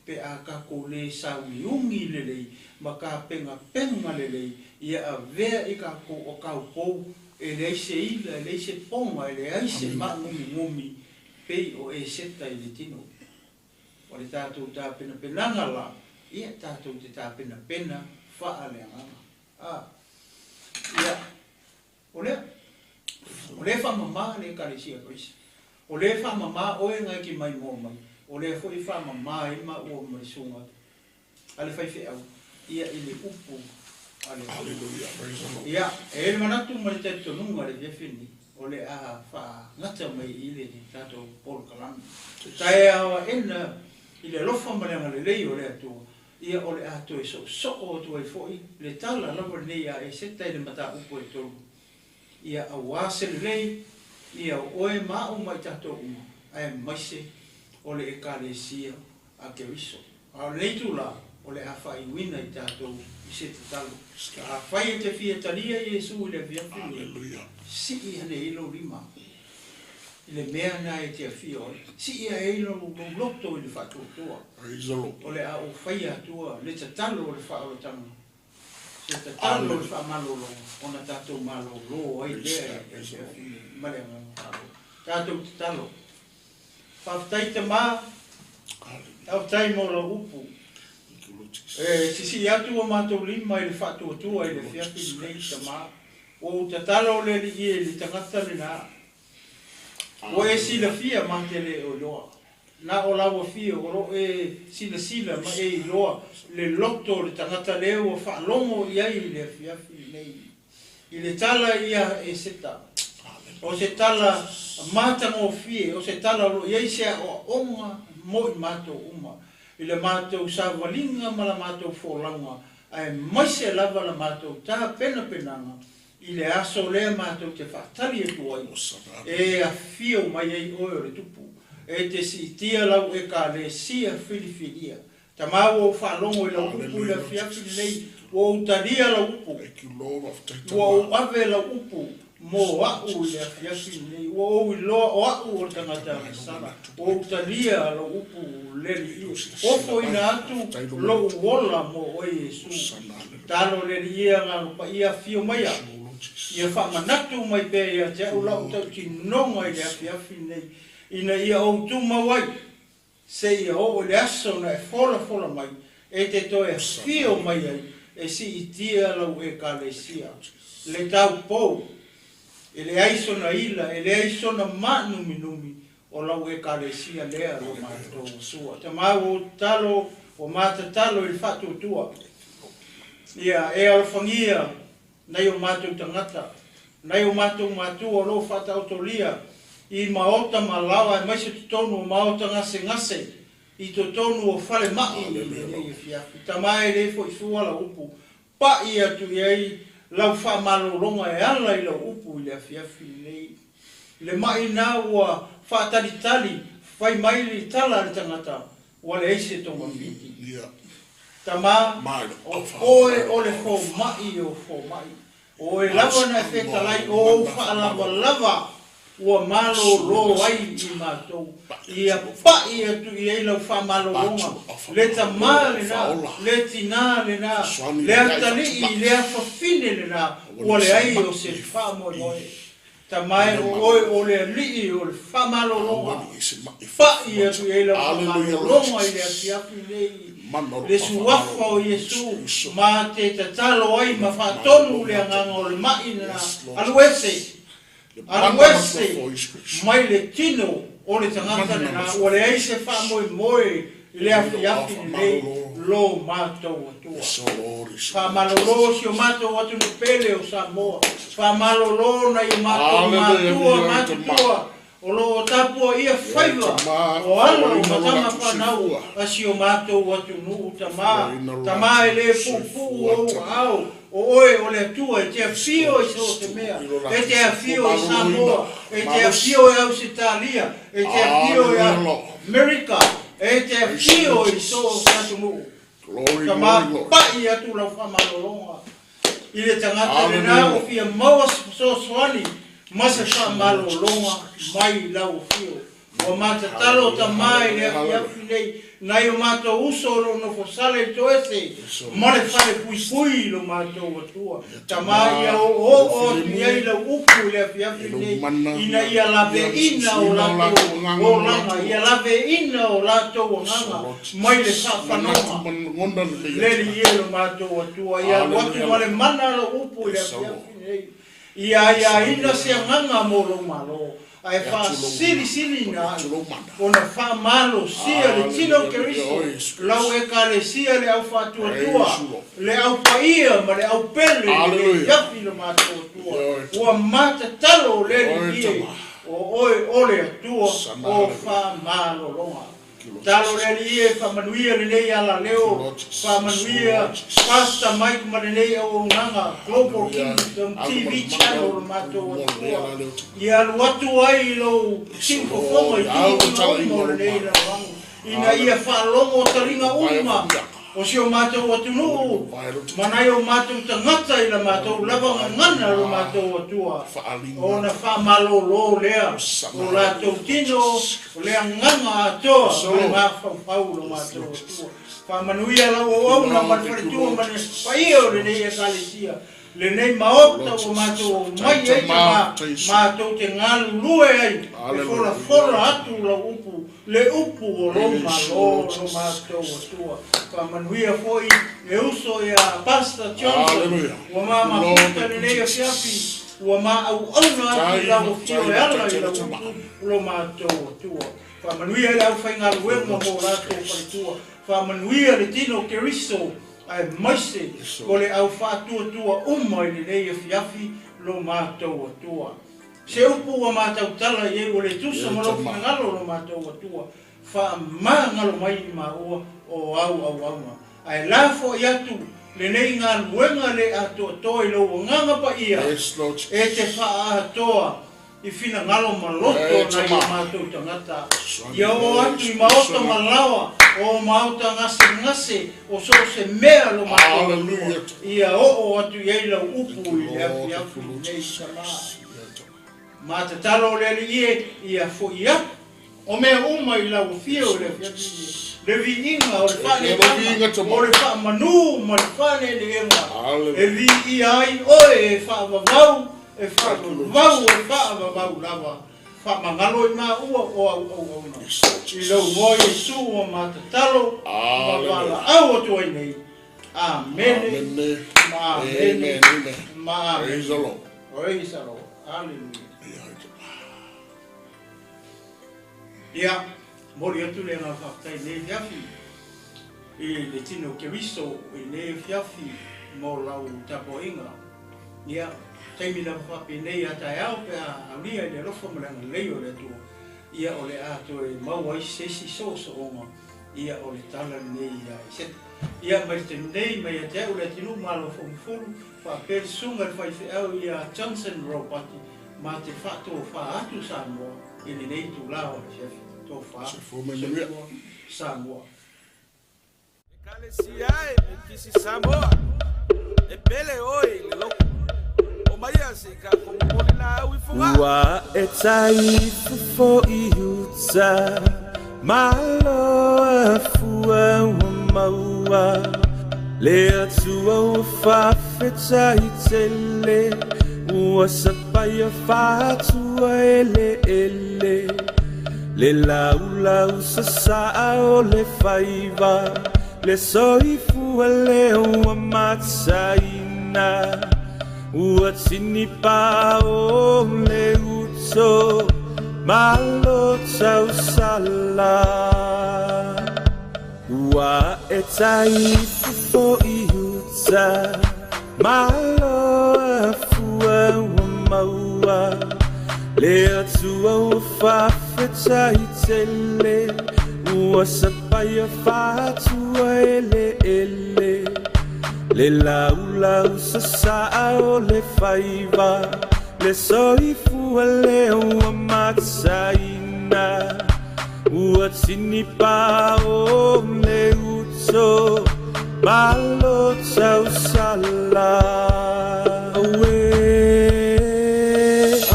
pe a tatou le sauniuni lelei ma tapenapena lelei, ia avea i tatou o taupou, e leai se ila, e leai se poga, e leai se Amina. maagumigumi, pei o Eseta i le tino. O le tatou tapenapenaga la, ia tatou te tapenapena faaleagaga. Ia, o lea, o lea e faamama le Ekalesia a Keriso. O lea e faamama oe na e te maimoa mai, o lea foi e faamama ai maua ma le susuga a le faifeau, ia i le upu a le Atua. Hallelujah. Praise the Lord. Ia, e i ai le manatu ma le talitonuga i le afiafi lenei, o le a faagata mai i le tatou polokalame. Taeao aena i le alofa ma le agalelei o le Atua, ia o le a toe soosoo atu ai foi le tala lava lenei a Eseta i le mataupu e tolu. Ia auā se lelei, ia o oe ma a'u ma i tatou uma, aemaise o le Ekalesia a Keriso. A o lenei itulā, o le a faaiuina i tatou i se tatalo. Afai e te fia talia Iesu i le afiafi lenei, Hallelujah. sii ane ai lou lima i le mea lena e te afio ai. Sii ae ai lou loto i le faatuatua. Praise the Lord. O le a ou faia atua le tatalo o le faaolataga, se tatalo o le faamalologa, ona tatou malolo ai Praise lea God. i le Praise the Lord. afiafi lenei ma le agaga faaaloalo. Tatou tatalo. Faafetai Tama, Hallelujah. faafetai mo lau upu. Thank you, Lord Jesus. E sisii atu o matou lima i le faatuatua i le afiafi lenei Tama. Ua ou tatalo le Alii e le tagata lena. Ua e silafia ma te le o iloa. Na o lau afio o loo e silasila ma e iloa le loto o le tagata lea ua faalogo i ai i le afiafi lenei. I le tala ia Eseta. O se tala matagofie, o se tala o loo i ai se aoaoga mo i matou uma i le matou savaliga ma la matou folauga, aemaise lava la matou tapenapenaga i le aso lea matou te faatali atu ai e afio mai ai Oe o le Tupu e te siitia lau Ekalesia filifilia. Tama ua ou faalogo i lau upu i le afiafi lenei, ua ou talia lau upu, ua ou ave lau upu mo a'u i le afiafi lenei, ua ou iloa o a'u o le tagata agasala, ua ou talia lou upu le Alii, ofoina atu lo'u ola mo oe Iesu. Talo le Alii e Agaga Paia afio maia, ia faamanatu mai pea ia te a'u la'u tautinoga i le afiafi lenei, ina ia ou tumau ai. Seia oo i le aso na e folafola mai e te toe afio mai ai e siitia lau Ekalesia. Le taupou, e leai sona ila, e leai sona maanuminumi o lau Ekalesia lea lo matou Atua. Tama ua ou tatalo, ua ma tatalo i le faatuatua. Ia e alofagia nai o matou tagata, nai o matou matua o lo o faataotolia i maota ma laoa aemaise totonu o maota gasegase i totonu o falemai i lenei afiafi. Tama e le foi fua lau upu, pa'i atu i ai lau faamalologa e ala i lau upu i le afiafi lenei. Le ma'i na ua faatalitali fai mai le tala a le tagata ua leai se togafiti. Tama, o oe o le fomai o fomai. O oe lava na e fetalai o ou faalavalava ua malolo ai i matou. Ia pa'i atu i ai lau faamalologa, le tama lena, le tinā lena, le atalii, le afafine lena, ua leai o se faamoemoe. Tama e, o oe o le Alii o le faamalologa, pa'i atu i ai lau faamalologa i le afiafi lenei, le Suafa o Iesu, ma te tatalo ai ma faatonu le agaga o le ma'i lena, alu ese, alu ese mai le tino o le tagata lena, ua leai se faamoemoe i le afiafi lenei lo matou Atua. Faamalolo si o matou atunuu pele o Samoa. Faamalolo nai o matou matua matutua o lo o tapuaia faiva o alo ma tama fanau a si o matou atunuu. Tama, tama e le puupuu ou aao, o oe o le Atua e te afio i so o se mea, e te afio i Samoa, e te afio i Ausetalia, E te afio i Amerika, e te afio i so o se atunuu. Tama pa'i atu lau faamalologa i le tagata lena ua fia maua se fesoasoani ma se faamalologa mai lau afio. Ua ma tatalo tama i le afiafi nei nai o matou uso o lo o nofo sala i Toese ma le fale puipui i lo matou Atua. Tama ia oooo atu i ai lau upu i le afiafi lenei, ina ia laveina o latou olaga, ia laveina o latou agaga mai le faafanoga. Leli ia lo matou Atua, ia alu atu ma le mana lau upu i le afiafi lenei, ia aiaina se agaga mo lou Malo. Ae faasilisiliina ai ona faamalosia le tino o Keriso, lau Ekalesia, le au faatuatua, le au paia ma le au pele i lenei afi lo matou Atua, ua matatalo le Alii e, o oe o le Atua o faamalologa. Talo le Alii e faamanuia lenei alaleo, faamanuia Pastor Mike ma lenei auaunaga Global Kingdom TV Channel lo matou Atua, ia alu atu ai i lou siufofoga i tulaga uma o lenei lalolagi, ina ia faalogo taliga uma o si o matou atunuu ma nai o matou tagata i la matou lava gagana lo matou Atua, ona faamalolo lea o latou tino o le agaga atoa ma le mafaufau lo matou Atua. Faamanuia lau auauna ma le faletua ma le paia o lenei Ekalesia, lenei Maota ua matou aumai ai tama matou te galulue ai e folafola atu lau upu, le upu o lou Malo, lo matou Atua. Faamanuia foi le uso ia Pastor Johnson ua ma mafuta lenei afiafi, ua ma auauna atu i lau afio e ala i lau upu, lo matou Atua. Faamanuia i le aufaigaluega mo latou faletua. Faamanuia le tino o Keriso aemaise o le au faatuatua uma i lenei afiafi lo matou Atua. Se upu ua matautala i ai ua le tusa ma lou finagalo lo matou Atua, faamagalo mai i maua o au auauna. Ae lafoai atu lenei galuega le atoatoa i lou Agaga Paia e te faaatoa i finagalo ma loto o nai o matou tagata. Ia oo atu i maota ma laoa o maota gasegase o so o se mea lo matou Atua, ia oo atu i ai lau upu i le afiafi lenei tama. Ma tatalo le Alii e, ia fo'i atu o mea uma i lau afio i le afiafi lenei, le viiga o le faaletaga, o le faamanu ma le faaleeleega e viia ai oe e faavavau, e faavavau, e faavavau lava. Faamagalo i maua o au auauna. I lou igoa Iesu ua ma tatalo ma valaau atu ai nei. Amene ma amene ma amene. Praise the Lord. Hallelujah. Ia, momoli atu le agaga faafetai i lenei afiafi i le tino o Keriso i lenei afiafi mo lau tapuaiga. Ia, taimi lava faapenei a taeao pe a aulia i le alofa ma le agalelei o le Atua, ia o le a toe maua ai se isi soosooga, ia o le tala lenei ia Iseta. Ia, mai le taimi nei, mai ia te au le atunuu Malo Foumufulu, Faapea le susuga i le faifeau ia Johnson Ropati ma te faatofa atu Samoa i lenei itula o le afiafi. Tofa, soifua Samoa. Ekalesia e Mekisi Samoa, e pele oe i le loku. Omaia se i kākou momoli lāau i Fogaa. Ua e tai fofo i uta, Malo afua ua maua le Atua ua faafetai tele, ua sapaia faatua eleele le laulau sasaa o le faiva, le soifua lea ua mataina, ua tinipa o le uto malo tausala. Ua e tai fofo i uta, malo afua ua maua le Atua ua faafetai tele, ua sapaia faatua eleele le laulau sasaa o le faiva, le soifua lea ua mataina, ua tinipa o le uto malo tausala. Auē,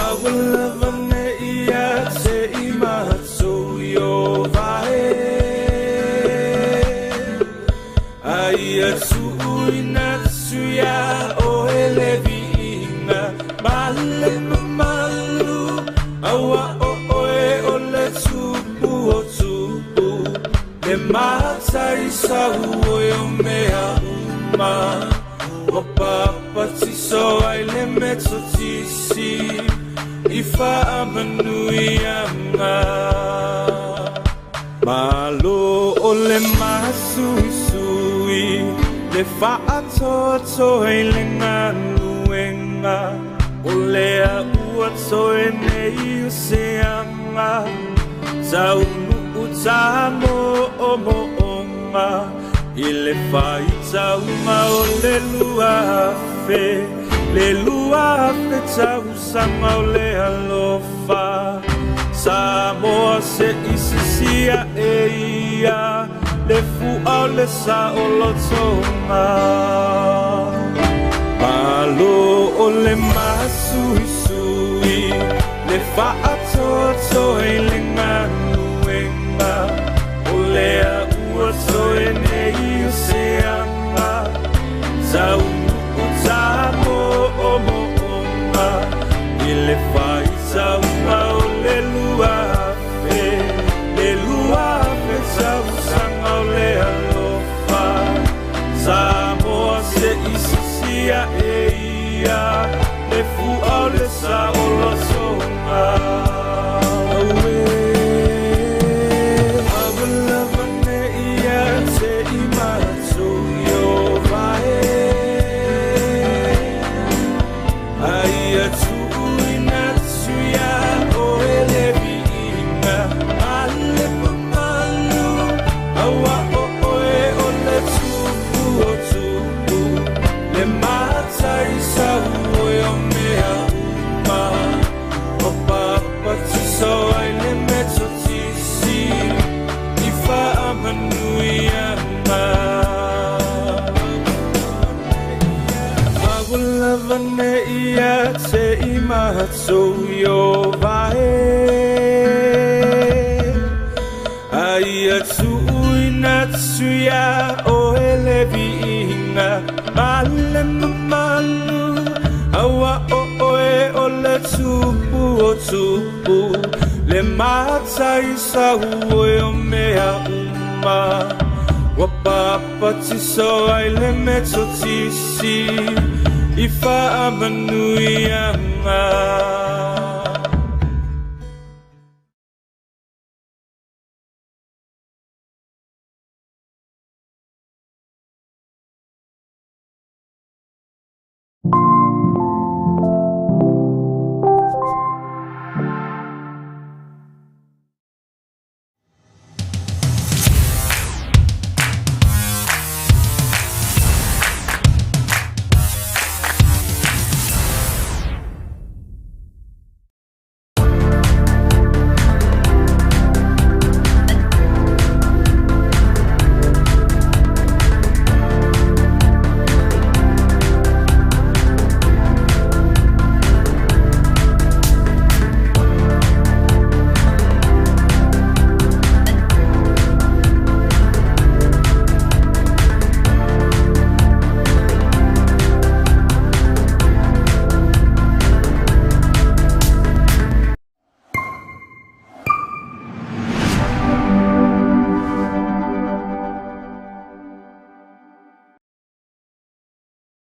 aua lava ne i ia te i matou Ieova e, a ia tuuina atu iā oe le viiga ma le mamalu, auā o oe o le Tupu o tupu, le Matai sauoi o mea uma, ua papatiso ai le Metotisi i faamanuiaga. Malo o le masuisui, le faatoatoa i le galuega, o lea ua toe nei o se aga, taunuu tamoomoonga i le faitauga o le 2000, le 2000 tausaga o le alofa. Samoa se i sisia e ia le fua o le saolotoga. Malo o le masuisui, le faatoatoa i le galuega, o lea ua toe nei o se aga, taunuu tamoomoonga i le faitauga o le 2000, le 2000 tausaga o le alofa. Samoa se i sisia e ia le fua o le saolotoga. Auē. Alofa ne ia te i matou i o vae. A ia tuuina atu iā oe le viiga ma le mamalu, auā o oe o le Tupu o tupu, le Mataisau oe o mea uma. Ua papatiso ai le Metotisi i faamanuiaga.